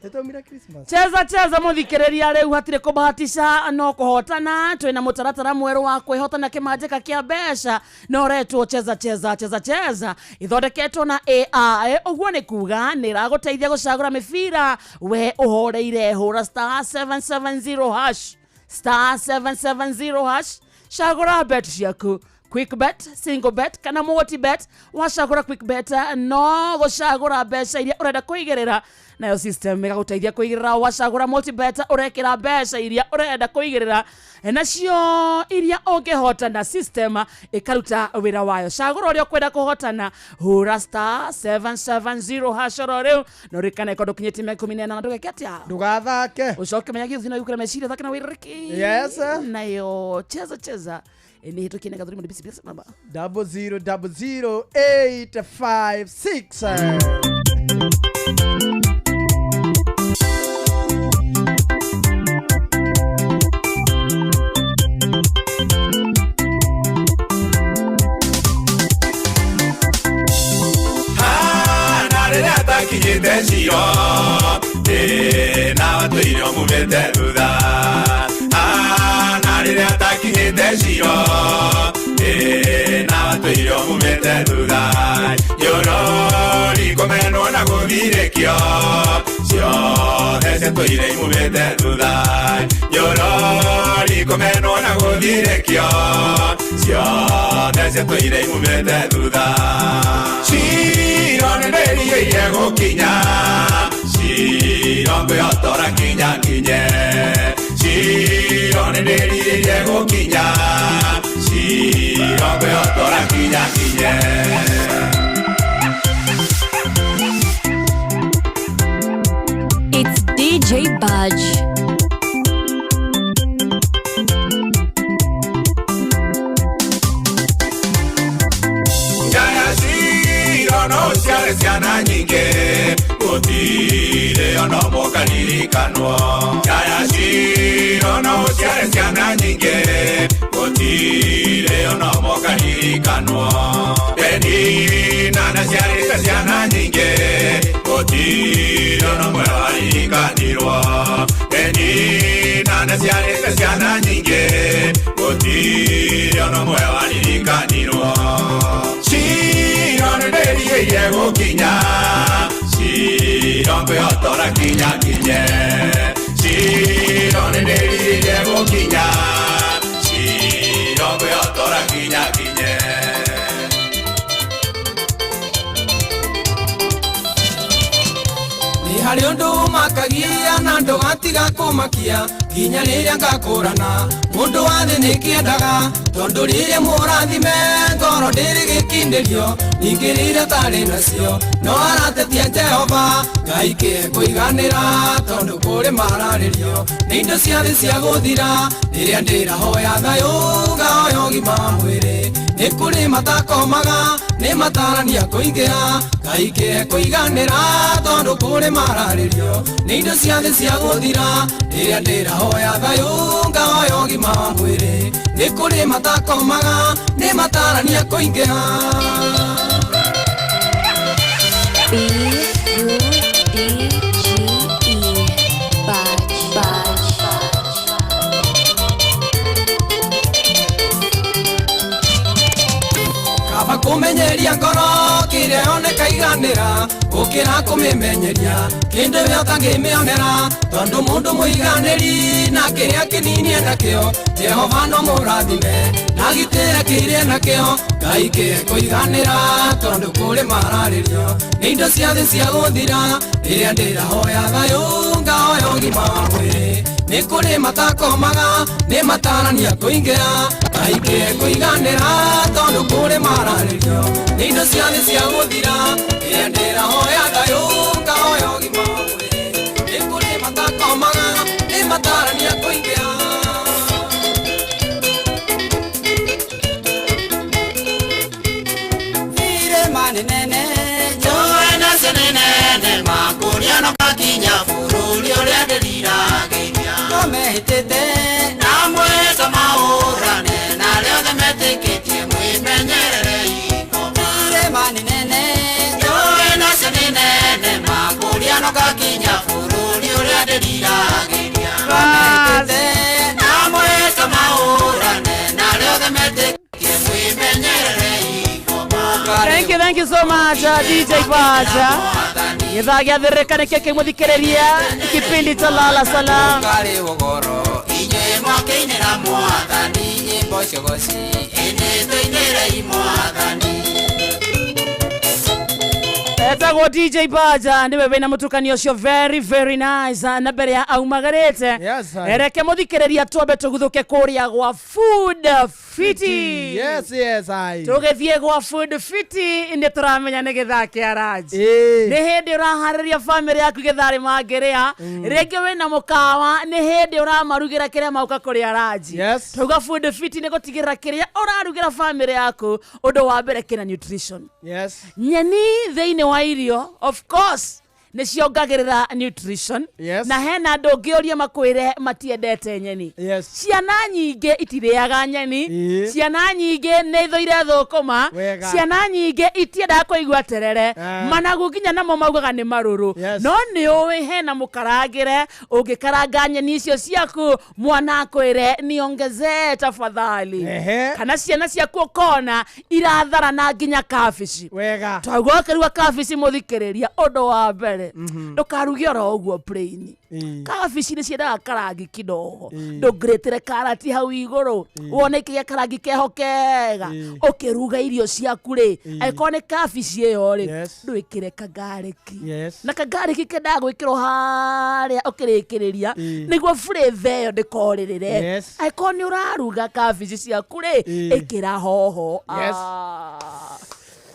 Ĩtũmire Christmas. Cheza cheza mũthikĩrĩria rĩu hatirĩ kũbahatisha no kũhotana. Twĩna mũtaratara mwerũ wa kwĩhotana kĩmanjĩka kĩa mbeca no ũretwo cheza cheza cheza cheza ithondeketwo na AI. Ũguo nĩ kuga nĩ ĩragũteithia gũcagũra mĩbira we ũhoreire. Hũra star 770 hash star 770 hash cagũra bet ciaku. Quick bet, single bet kana multi bet. Wacagũra quick bet no gũcagũra mbeca iria ũrenda kũigĩrĩra nayo system ĩgagũteithia kũigĩrĩra. Wacagũra multi bet ũrekĩra mbeca iria ũrenda kũigĩrĩra nacio iria ũngĩhotana system ĩkaruta wĩra wayo. Cagũra ũrĩa ũkwenda kũhotana hũra star 770 hash oro rĩu na ũrĩkane ko ndũkinyĩtie mĩaka 18 ndũgeke atĩa ndũgathake ũcoke menyagia ũthiĩ na wĩkũre meciria thake na wĩrĩrĩki. Yes. Nayo cheza cheza ni hitukie na gathuri bisi bisi namba 0000856. Na rĩrĩa takinyĩte ciro na watũire ũmumĩte thutha. Na rĩrĩa takinyĩte ciro na watũire ũmumĩte thutha. Njorori kũmenwo na gũthirĩkio ciothe ciatũire imumĩte thutha. Njorori kũmenwo na gũthirĩkio ciothe ciatũire imumĩte thutha. Ciro nĩ ndĩrigĩire gũkinya ciro ngwĩhotora kinya nginye. Ciro nĩ ndĩrirĩirie gũkinya ciro ngwĩhotora DJ Budge. Ngaya ciro no ũciare ciana nyingĩ gũtirĩ ona ũmwe ũkaririkanwo. Ngaya ciro no ũciare ciana nyingĩ gũtirĩ ona ũmwe ũkaririkanwo. Penina nĩaciarĩte ciana nyingĩ gũtirĩ ona ũmwe waririkanirwo. Penina nĩaciarĩte ciana nyingĩ gũtirĩ ona ũmwe waririkanirwo. Ciro nĩndĩrirĩirie gũkinya Ciro ngwĩhotora kinya kinye Ciro nĩndĩrirĩirie gũkinya Ciro ngwĩhotora kinya kinye. Nĩ harĩ ũndũ ũmakagia na ndũgatiga kũmakia nginya rĩrĩa ngakũrana mũndũ wa thĩ nĩkĩendaga tondũ rĩrĩa mũrathime ngoro ndĩrĩ gĩkindĩrio ningĩ rĩrĩa tarĩ nacio no aratetia Jehova Ngai kĩekũiganĩra tondũ kũrĩ mararĩrio nĩ indo cia thĩ cia gũthira rĩrĩa ndĩrahoya thayũ ngahoya ũgima wa mwĩrĩ nĩ kũrĩ matakomaga nĩ matarania kũingĩha Ngai kĩekũiganĩra tondũ kũrĩ mararĩrio nĩ indo cia thĩ cia gũthira rĩrĩa ndĩrahoya thayũ ngahoya ũgima wa mwĩrĩ nĩ kũrĩ matakomaga nĩ matarania kũingĩha. B U D G E Budge. Budge. Kaba kũmenyeria ngoro kĩrĩa yoneka iganĩra gũkĩra kũmĩmenyeria kĩndũ we ũtangĩmĩonera tondũ mũndũ mũiganĩri na kĩrĩa kĩnini enakĩo Jehova no mũrathime na agitĩre kĩrĩa enakĩo Ngai kĩekũiganĩra tondũ kũrĩ mararĩrio nĩ indo cia thĩ cia gũthira rĩrĩa ndĩrahoya thayũ ngahoya ũgima wa mwĩrĩ nĩ kũrĩ matakomaga nĩ matarania kũingĩha Ngai kĩekũiganĩra tondũ kũrĩ mararĩrio nĩ indo cia thĩ cia gũthira rĩrĩa ndĩrahoya thayũ ngahoya ũgima wa mwĩrĩ nĩ kũrĩ matakomaga nĩ matarania kũingĩha. Irĩma nĩ nene njũĩ nacio nĩ nene makũria no makinya bũrũri ũrĩa ndĩriragĩria no mehĩtĩte na mwĩto mahũrane na arĩa othe metĩkĩtie mwĩmenyerere ingoma. Irĩma nĩ nene njũĩ nacio nĩ nene makũria no gakinya bũrũri ũrĩa ndĩriragĩria no mehĩtĩte na mwĩto mahũrane na arĩa othe metĩkĩtie mwĩmenyerere ingoma. Thank you so much, DJ Baja. Githaa gĩa thĩrĩka nĩkĩo kĩmũthikĩrĩria kipindi cha Lala Salam. Ũkarĩ ũgoro inyuĩ mwakĩinĩra mwathani nyĩmbo cogoci ĩndĩ tũinĩrei mwathani. Etagwo DJ Baja niwe wĩna mũtukanio ũcio very very nice na mbere ya aumagarĩte. Yes, sir. Reke mũthikĩrĩria twambe tũguthũke kũrĩa gwa Food Fiti. Yes, yes, I. Tũgĩthiĩ gwa Food Fiti nĩ tũramenya nĩ gĩthaa kĩa ranji. Nĩ hĩndĩ ũraharĩria bamĩrĩ yaku gĩthaa rĩ mangĩrĩa rĩngĩ wĩna mũkawa nĩ hĩndĩ ũramarugĩra kĩrĩa mauka kũrĩa ranji. Yes. Tauga Food Fiti nĩ gũtigĩrĩra kĩrĩa ũrarugĩra bamĩrĩ yaku ũndũ wa mbere kĩna nutrition. Yes. Nyeni thĩinĩ wa irio of course nĩ ciongagĩrĩra nutrition. Yes. Na hena andũ ũngĩũria makwĩre matiendete nyeni. Yes. Ciana nyingĩ itirĩaga nyeni. Ciana nyingĩ nĩ ithũire thũkũma. Wega. Ciana nyingĩ itiendaga kũigua terere. Managu nginya namo maugaga nĩ marũrũ. Yes. No nĩ ũĩ hena mũkarangĩre ũngĩkaranga nyeni icio ciaku mwana akwĩre niongezee tafadhali. Kana ciana ciaku ũkona iratharana nginya kabici. Wega. Twauga ũkĩruga kabici mũthikĩrĩria ũndũ wa mbere ndũkaruge oro ũguo plain. Kabici nĩ ciendaga karangi kidogo ndũngĩrĩtĩre karati hau igũrũ wone kĩgĩa karangi keho kega ũkĩruga irio ciaku rĩ angĩkorwo nĩ kabici ĩyo rĩ ndwĩkĩre kagarĩki na kagarĩki kendaga gwĩkĩrwo harĩa ũkĩrĩkĩrĩria nĩguo flavour ĩyo ndĩkorĩrĩre. Yes. Angĩkorwo nĩ ũraruga kabici ciaku rĩ ĩkĩra hoho. Yes. Ah.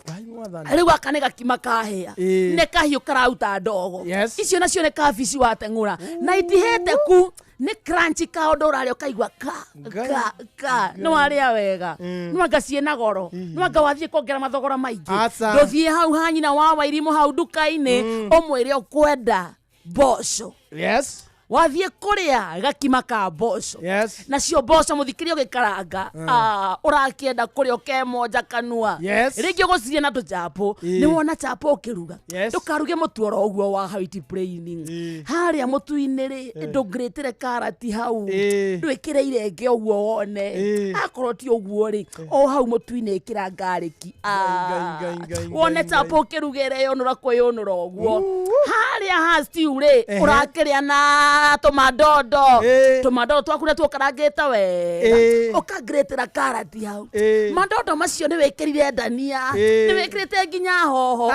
Ngai Mwathani. Rĩu gaka nĩ gakima kahĩa. Ĩĩ. Nĩ kahiũ karauta ndogo. Yes. Icio nacio nĩ kabici wateng'ũra na itihĩte ku nĩ crunch kaũndũ ũrarĩa ũkaigua ka ka ka nĩ warĩa wega, nĩwanga ciĩna goro, nĩwanga wathiĩ kuongerera mathogora maingĩ. Aca. Ndũthiĩ hau ha nyina wa Wairimũ hau nduka-inĩ ũmwĩre ũkwenda mboco. Yes. Wathiĩ kũrĩa gakima ka mboco. Yes. Nacio mboco mũthikĩria ũgĩkaranga, ũrakĩenda kũrĩa ũkemonja kanua. Yes. Rĩngĩ ũgũciria na tũchapo. Ĩĩ. Nĩ wona chapo ũkĩruga, Yes. ndũkaruge mũtu oro ũguo wa white plain harĩa mũtu-inĩ rĩ, ndũngĩrĩtĩre karati hau, ndwĩkĩre irenge ũguo wone. Akorwo ti ũguo rĩ, o hau mũtu-inĩ ĩkĩra ngarĩki. Wone chapo ũkĩrugĩre yũnũra kwĩyũnũra ũguo harĩa ha stew rĩ, ũrakĩrĩa na tũmandondo tũmandondo twaku nĩ tuokarangĩte wega, ũkangĩrĩtĩra karati hau. Mandondo macio nĩ wĩkĩrire ndania, nĩ wĩkĩrĩte nginya hoho.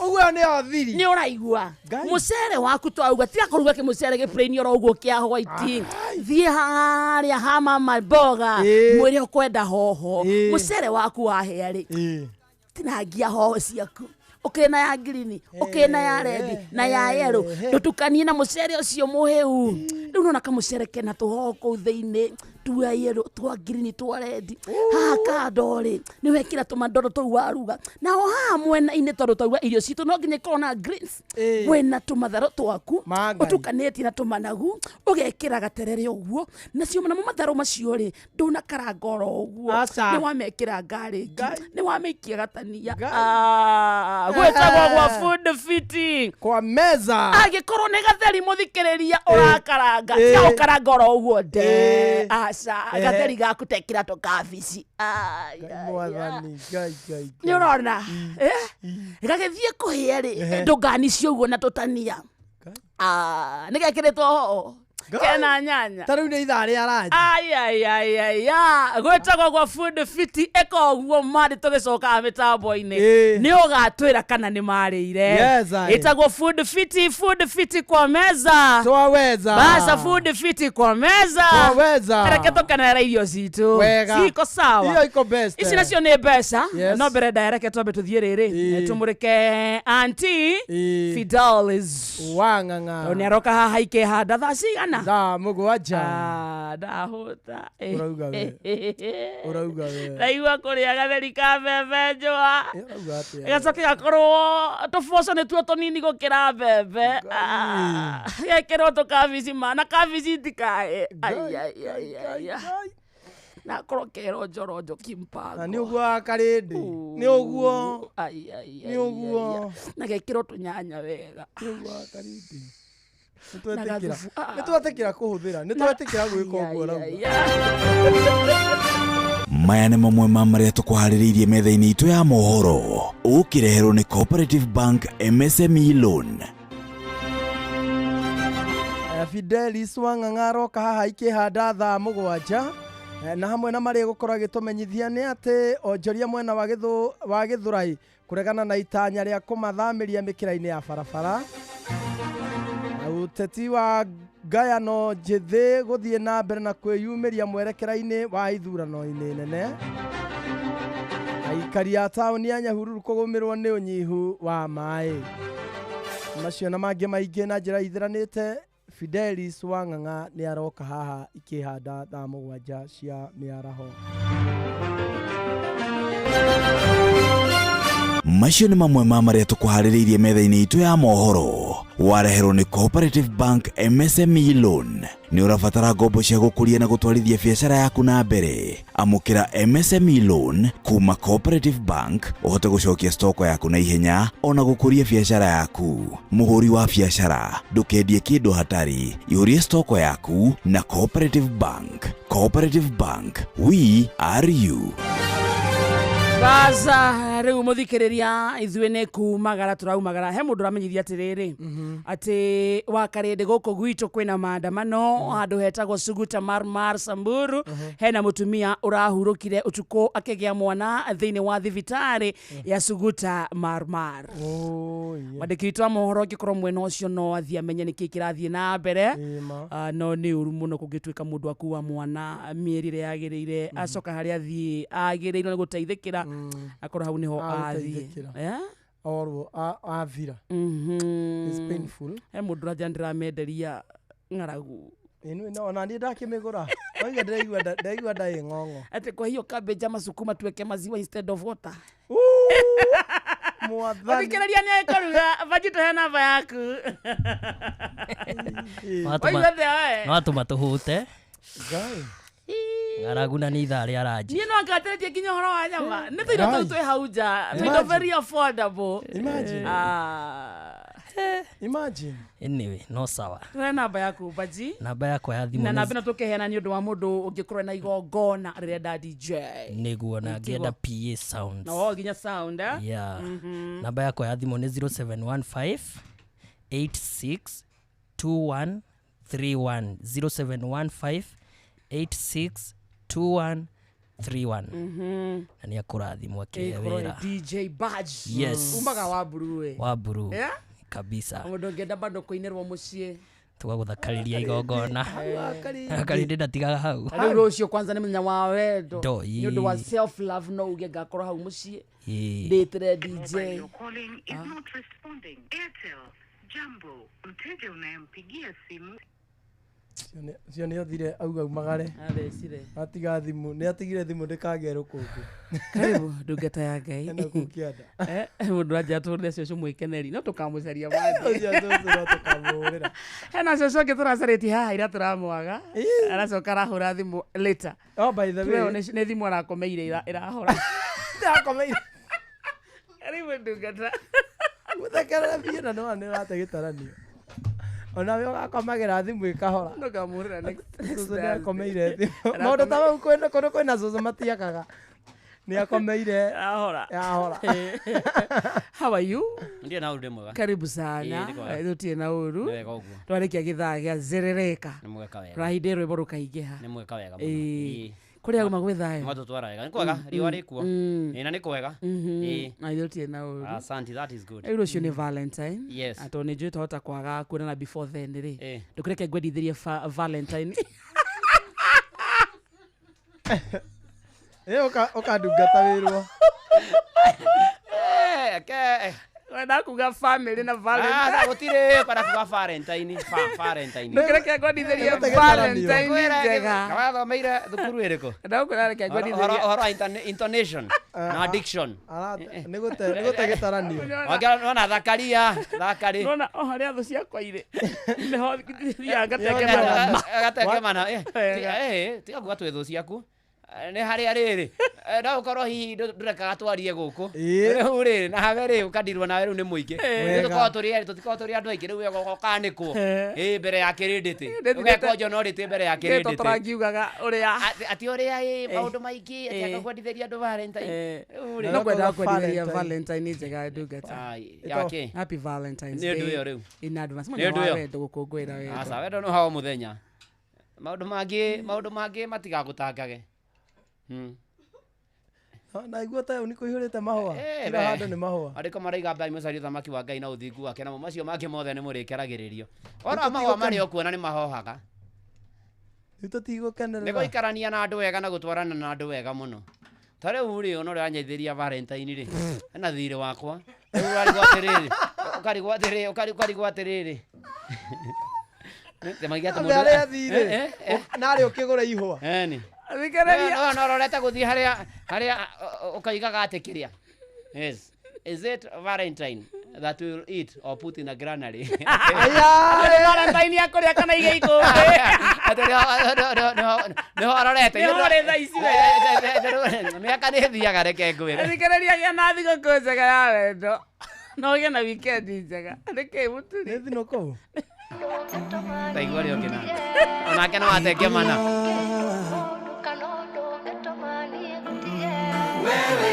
Ũguo nĩ othiri. Nĩ ũraigua mũcere waku twauga tiga kũruga kĩmũcere gĩplain oro ũguo kĩa white. Thiĩ harĩa ha mama mboga, mwĩre ũkwenda hoho. Mũcere waku wahĩa rĩ, tinangia hoho ciaku, ũkĩrĩ na ya ngirini, ũkĩrĩ na ya rendi na ya yero, ndũtukanie na mũcere ũcio mũhĩu. Rĩu nona kamũcere kena tũhoho kũu thĩinĩ twa yero, twa ngirini, twa rendi. Haha kando rĩ, nĩ wekĩra tũmandondo tũu waruga naho haha mwena-inĩ, tondũ twauga irio citũ no nginya ikorwo na greens. Wĩna tũmatharũ twaku ũtukanĩtie na tũmanagu, ũgekĩra gaterere ũguo nacio. Namo matharũ macio rĩ, ndũnakaranga oro ũguo. Aca. Nĩ wamekĩra ngarĩki, nĩ wamĩikia gatania. Gwĩtagwo gwa food fiti kwa meza. Angĩkorwo nĩ gatheri mũthikĩrĩria ũrakaranga, tiga gũkaranga oro ũguo nde, aca. Gatheri gaku tekĩra tũkabici. Mwathani Ngai, Ngai. Nĩ ũrona gagĩthiĩ kũhĩa rĩ, ndũnganicio ũguo na tũtania. Nĩ gekĩrĩtwo hoho kena nyanya. Ta rĩu nĩ ithaa rĩa ranji. Ayayayaya, gwĩtagwo gwa food fiti. Ĩka ũguo marĩ tũgĩcokaga mĩtambo-inĩ, nĩ ũgatwĩra kana nĩ marĩire. Yes, aye. Ĩtagwo food fiti, food fiti kwa meza. Twaweza. Basa food fiti kwa meza. Twaweza. Reke tũkenere irio citũ. Wega. Ciko sawa. Iyo iko best. Ici nacio nĩ mbeca. Yes. No mbere ndaya, reke twambe tũthiĩ rĩrĩ tũmũrĩke anti Fidelis Wang'ang'a. Tondũ nĩ aroka haha ikĩhanda thaa cigana? Thaa 7. Ndahũta. Ũrauga we. Ũrauga we. Ndaigua kũrĩa gatheri ka mbembe njũa. Ũrauga atĩa? Gacoke gakorwo tũboco nĩtuo tũnini gũkĩra mbembe. Gekĩrwo tũkabici ma na kabici itikaĩ. Nakorwo keronjoronjo kimpango. Na nĩ ũguo wa karĩndĩ nĩ ũguo. Ai, ai, Nĩ ai, ũguo. ai, ai. Na gekĩrwo tũnyanya wega. Nĩ ũguo wa karĩndĩ. Na gathubu. Nĩ twetĩkĩra kũhũthĩra, nĩ twetĩkĩra gwĩka ũguo ũrauga. Maya nĩ mamwe ma marĩa tũkũharĩrĩirie metha-inĩ itũ ya mohoro, ũkĩreherwo nĩ Cooperative Bank MSME Loan. Fidelis Wang'ang'a aroka haha ikĩhanda thaa 7. Na hamwe na marĩa gũkorwo agĩtũmenyithia nĩ atĩ onjoria mwena wa wa Gĩthũrai kũregana na itanya rĩa kũmathamĩria mĩkĩra-inĩ ya barabara. Na ũteti wa ngayano njĩthĩ gũthiĩ na mbere na kwĩyumĩria mwerekera-inĩ wa ithurano-inĩ nene. Aikari a taũni ya Nyahururu kũgũmĩrwo nĩ ũnyihu wa maĩ. Macio na mangĩ maingĩ na njĩra ithiranĩte. Fidelis Wang'ang'a nĩ aroka haha ikĩhanda thaa 7 cia mĩaraho. Macio nĩ mamwe ma marĩa tũkũharĩrĩirie metha-inĩ itũ ya mohoro, wareherwo nĩ Cooperative Bank MSME Loan. Nĩ ũrabatara ngombo cia gũkũria na gũtwarithia biacara yaku na mbere? Amũkĩra MSME Loan kuma Cooperative Bank ũhote gũcokia stoko yaku na ihenya ona gũkũria biacara yaku. Mũhũri wa biacara, ndũkendie kĩndũ hatarĩ, ihũrie stoko yaku na Cooperative Bank. Cooperative Bank, we are you. Baza Rĩu mũthikĩrĩria ithuĩ nĩ kumagara tũraumagara. He mũndũ ũramenyithia atĩrĩrĩ atĩ wakarĩndĩ gũkũ gwitũ kwĩna maandamano handũ hetagwo Suguta Marmar Samburu. Hena mũtumia ũrahurũkire ũtukũ akĩgĩa mwana thĩinĩ wa thibitarĩ ya Suguta Marmar. Mwandĩki witũ wa mohoro angĩkorwo mwena ũcio no athiĩ amenye nĩkĩ kĩrathiĩ na mbere. No nĩ ũru mũno kũngĩtuĩka mũndũ akua mwana mĩeri ĩrĩa yagĩrĩire, acoka harĩa athiĩ agĩrĩirwo nĩ gũteithĩkĩra, akorwo hau nĩho athiĩ. Agũteithĩkĩra. Eh? Orwo athira. It's painful. He mũndũ ũranja ndĩramenderia ng'aragu. Ĩno no ona niĩ ndakĩmĩgũra. Oiga ndĩraigua ndaigua nda ĩ ng'ong'o. Atĩ kwa hiyo cabbage ama sukuma tuweke maziwa instead of water. Mwathani. Mũthikĩrĩria nĩ ekũruga banji, tũhe namba yaku. Waigua atĩa we? No atũma tũhũte. Ngai. Ng'aragu na nĩ ithaa rĩa ranji. Niĩ no angatĩrĩtie nginya ũhoro wa nyama. Nĩ tũindo tũu twĩ hau nja, tũindo Imagine. very affordable. Imagine. Ah. Imagine. Anyway, no sawa. Tũhe namba yaku banji. Namba yakwa ya thimũ Na nĩ namba ĩno tũkĩheana nĩ ũndũ wa mũndũ ũngĩkorwo na igongona rĩrenda DJ. Nĩguo na Nĩguo. ngĩenda PA sounds. Na wao nginya sound, eh? Yeah. Namba yakwa ya thimũ nĩ 0715 86 21 31, 0715 86 21 31. Na nĩ akũrathimwo akĩhe Ĩkorwo nĩ wĩra. DJ Badge. Yes. Umaga wa mburu we. Wa mburu. Yeah? Kabisa. Mũndũ ũngĩenda bado kũinĩrwo mũciĩ. Tũgagũthakarĩria igongona. Akarĩndĩ ndatigaga hau. Na rĩu rũciũ kwanza nĩ mũthenya wa wendo. Ndo, Nĩ ũndũ wa ĩĩ. self love no uge ngakorwo hau mũciĩ. Ĩĩ. Ndĩtĩre DJ. Calling is not responding. Airtel, Jambo, mteja unayempigia simu Cio nĩ othire auga umagare. Athecire. Atiga thimũ, nĩ atigire thimũ ndĩkagĩe rũkũngũ. Karibu ndungata ya Ngai. Ena kũu kĩanda. Mũndũ anja atũrĩre cũcũ mwĩkeneri no tũkamũcaria Ũcio cũcũ no tũkamũhũrĩra. Hena cũcũ ũngĩ tũracarĩtie haha ira tũramwaga, aracoka arahũra thimũ later. Oh, by the way. Tuwe nĩ thimũ arakomeire ĩrahũra. Ndakomeire. Karibu ndungata. Mũthekerere biũ na nĩwona nĩ ũrate gĩtaranio. Onawe ũgakomagĩra thimũ ĩkahora. Ndũkamũhũrĩra next Cũcũ nĩ akomeire thimũ. Arakome- Maũndũ ta mau kwĩna kũndũ kwĩna cũcũ matiakaga. Nĩ akomeire. Ahora. Ahora. How are you? Ndiye na ũru mwega. Karibu sana. Ĩĩ, nĩ kwega. Tũtirĩ na ũru. Nĩ wega ũguo. Twarĩkia gĩthaa gĩa zerereka. Nĩ mweka wega. Tũrahindĩ rwĩmbo rũkaingĩha. Nĩ mweka wega mũno. Ĩĩ. Ĩĩ. Kũrĩa uma gwĩ thayũ. Mwatũtwara wega. Nĩ kwega, riũa rĩkuo. Ĩĩ, na nĩ kwega. Ĩĩ. Na ithuĩ tũtirĩ na ũru. Asante, that is good. Rĩu rũciũ nĩ Valentine. Yes. Na tondũ nĩ njũĩ twahota kwaga kuonana before then rĩ. Ĩĩ. Ndũkĩreke ngwendithĩrie Valentine. Ĩ ũkandungata wĩrwo. Ke. Wenda kuga family na Valentine. Ah, gũtirĩ kwenda kuga Valentine, Valentine. Ndũkĩreke ngwendithĩrie Valentine njega. Na wathomeire thukuru ĩrĩkũ? Ndagũkwĩra reke ngwendithĩrie. Ũhoro wa intonation na diction. Nĩ gũte gĩtaranio. Wona thakaria, thakari. Nona o harĩa thũ ciakwa irĩ. Nĩho thiaga ngateke mana. Gateke mana. Tiga kuga twĩ thũ ciaku. Nĩ harĩa rĩrĩ no ũkorwo hihi ndũrekaga twarie gũkũ rĩu rĩrĩ na hawe rĩ ũkandirwo nawe rĩu nĩ mũingĩ. Wega. Tũkorwo tũrĩ erĩ, tũtikorwo tũrĩ andũ aingĩ, rĩu ũkanĩkwo ĩ mbere ya kĩrĩndĩ Ndĩthirĩte- ũgekonjo no rĩtĩ mbere ya Ndĩtwo kĩrĩndĩ tũrangiugaga ũrĩa. Atĩ ũrĩa ĩ maũndũ maingĩ atĩ akakwendithĩria andũ Valentine. Rĩu rĩ. No kwendaga kwendithĩria Valentine njega ndungata. Yake. Happy Valentine's Nĩ ũndũ Day. ũyũ rĩu. In advance. Nĩ Mũthenya ũndũ wa ũyũ. wendo gũkũngũĩra wendo. Aca, wendo no hao mũthenya. Maũndũ mangĩ matigagũtangage. Naigua ta nĩ kũihũrĩte mahũa. Eh, Kila we. handũ nĩ mahũa. Andĩko maraiga mbai mũcarie ũthamaki wa Ngai na ũthingu wake, namo macio mangĩ mothe nĩ mũrĩkeragĩrĩrio. Ora mahũa marĩa ũkuona nĩ mahohaga. Rĩu tũtigũkenerera. Nĩ gũikarania na andũ wega na gũtwarana na andũ wega mũno. Ta rĩu rĩ, ona ũrĩa wanyeithĩria Valentine rĩ, ena thiirĩ wakwa. Rĩu ũkarigwo atĩrĩrĩ, ũkarigwo atĩrĩrĩ, ũkarigwo atĩrĩrĩ. Temagia atĩ Andũ mũndũ- arĩa thirĩ. Eh, eh, Narĩ ũkĩgũra ihũa. Eni. Thikĩrĩria. No ũrorete gũthiĩ harĩa ũkaigaga atĩ kĩrĩa. Yes. Is it Valentine that we will eat or put in a granary? Nĩ Valentine ya kũrĩa kana iga ikũmbĩ. Atĩ nĩho arorete. Nĩho ũrĩ thaa ici we. Mĩaka nĩ ĩthiaga, reke ngwĩre. Thikĩrĩria, gĩa na thigũkũ njega ya wendo. Na ũgĩe na weekend njega. Nĩkĩ mũturi? Nĩ thinũkũ. Taigua rĩ ũngĩ nake. Onake no atenge mana.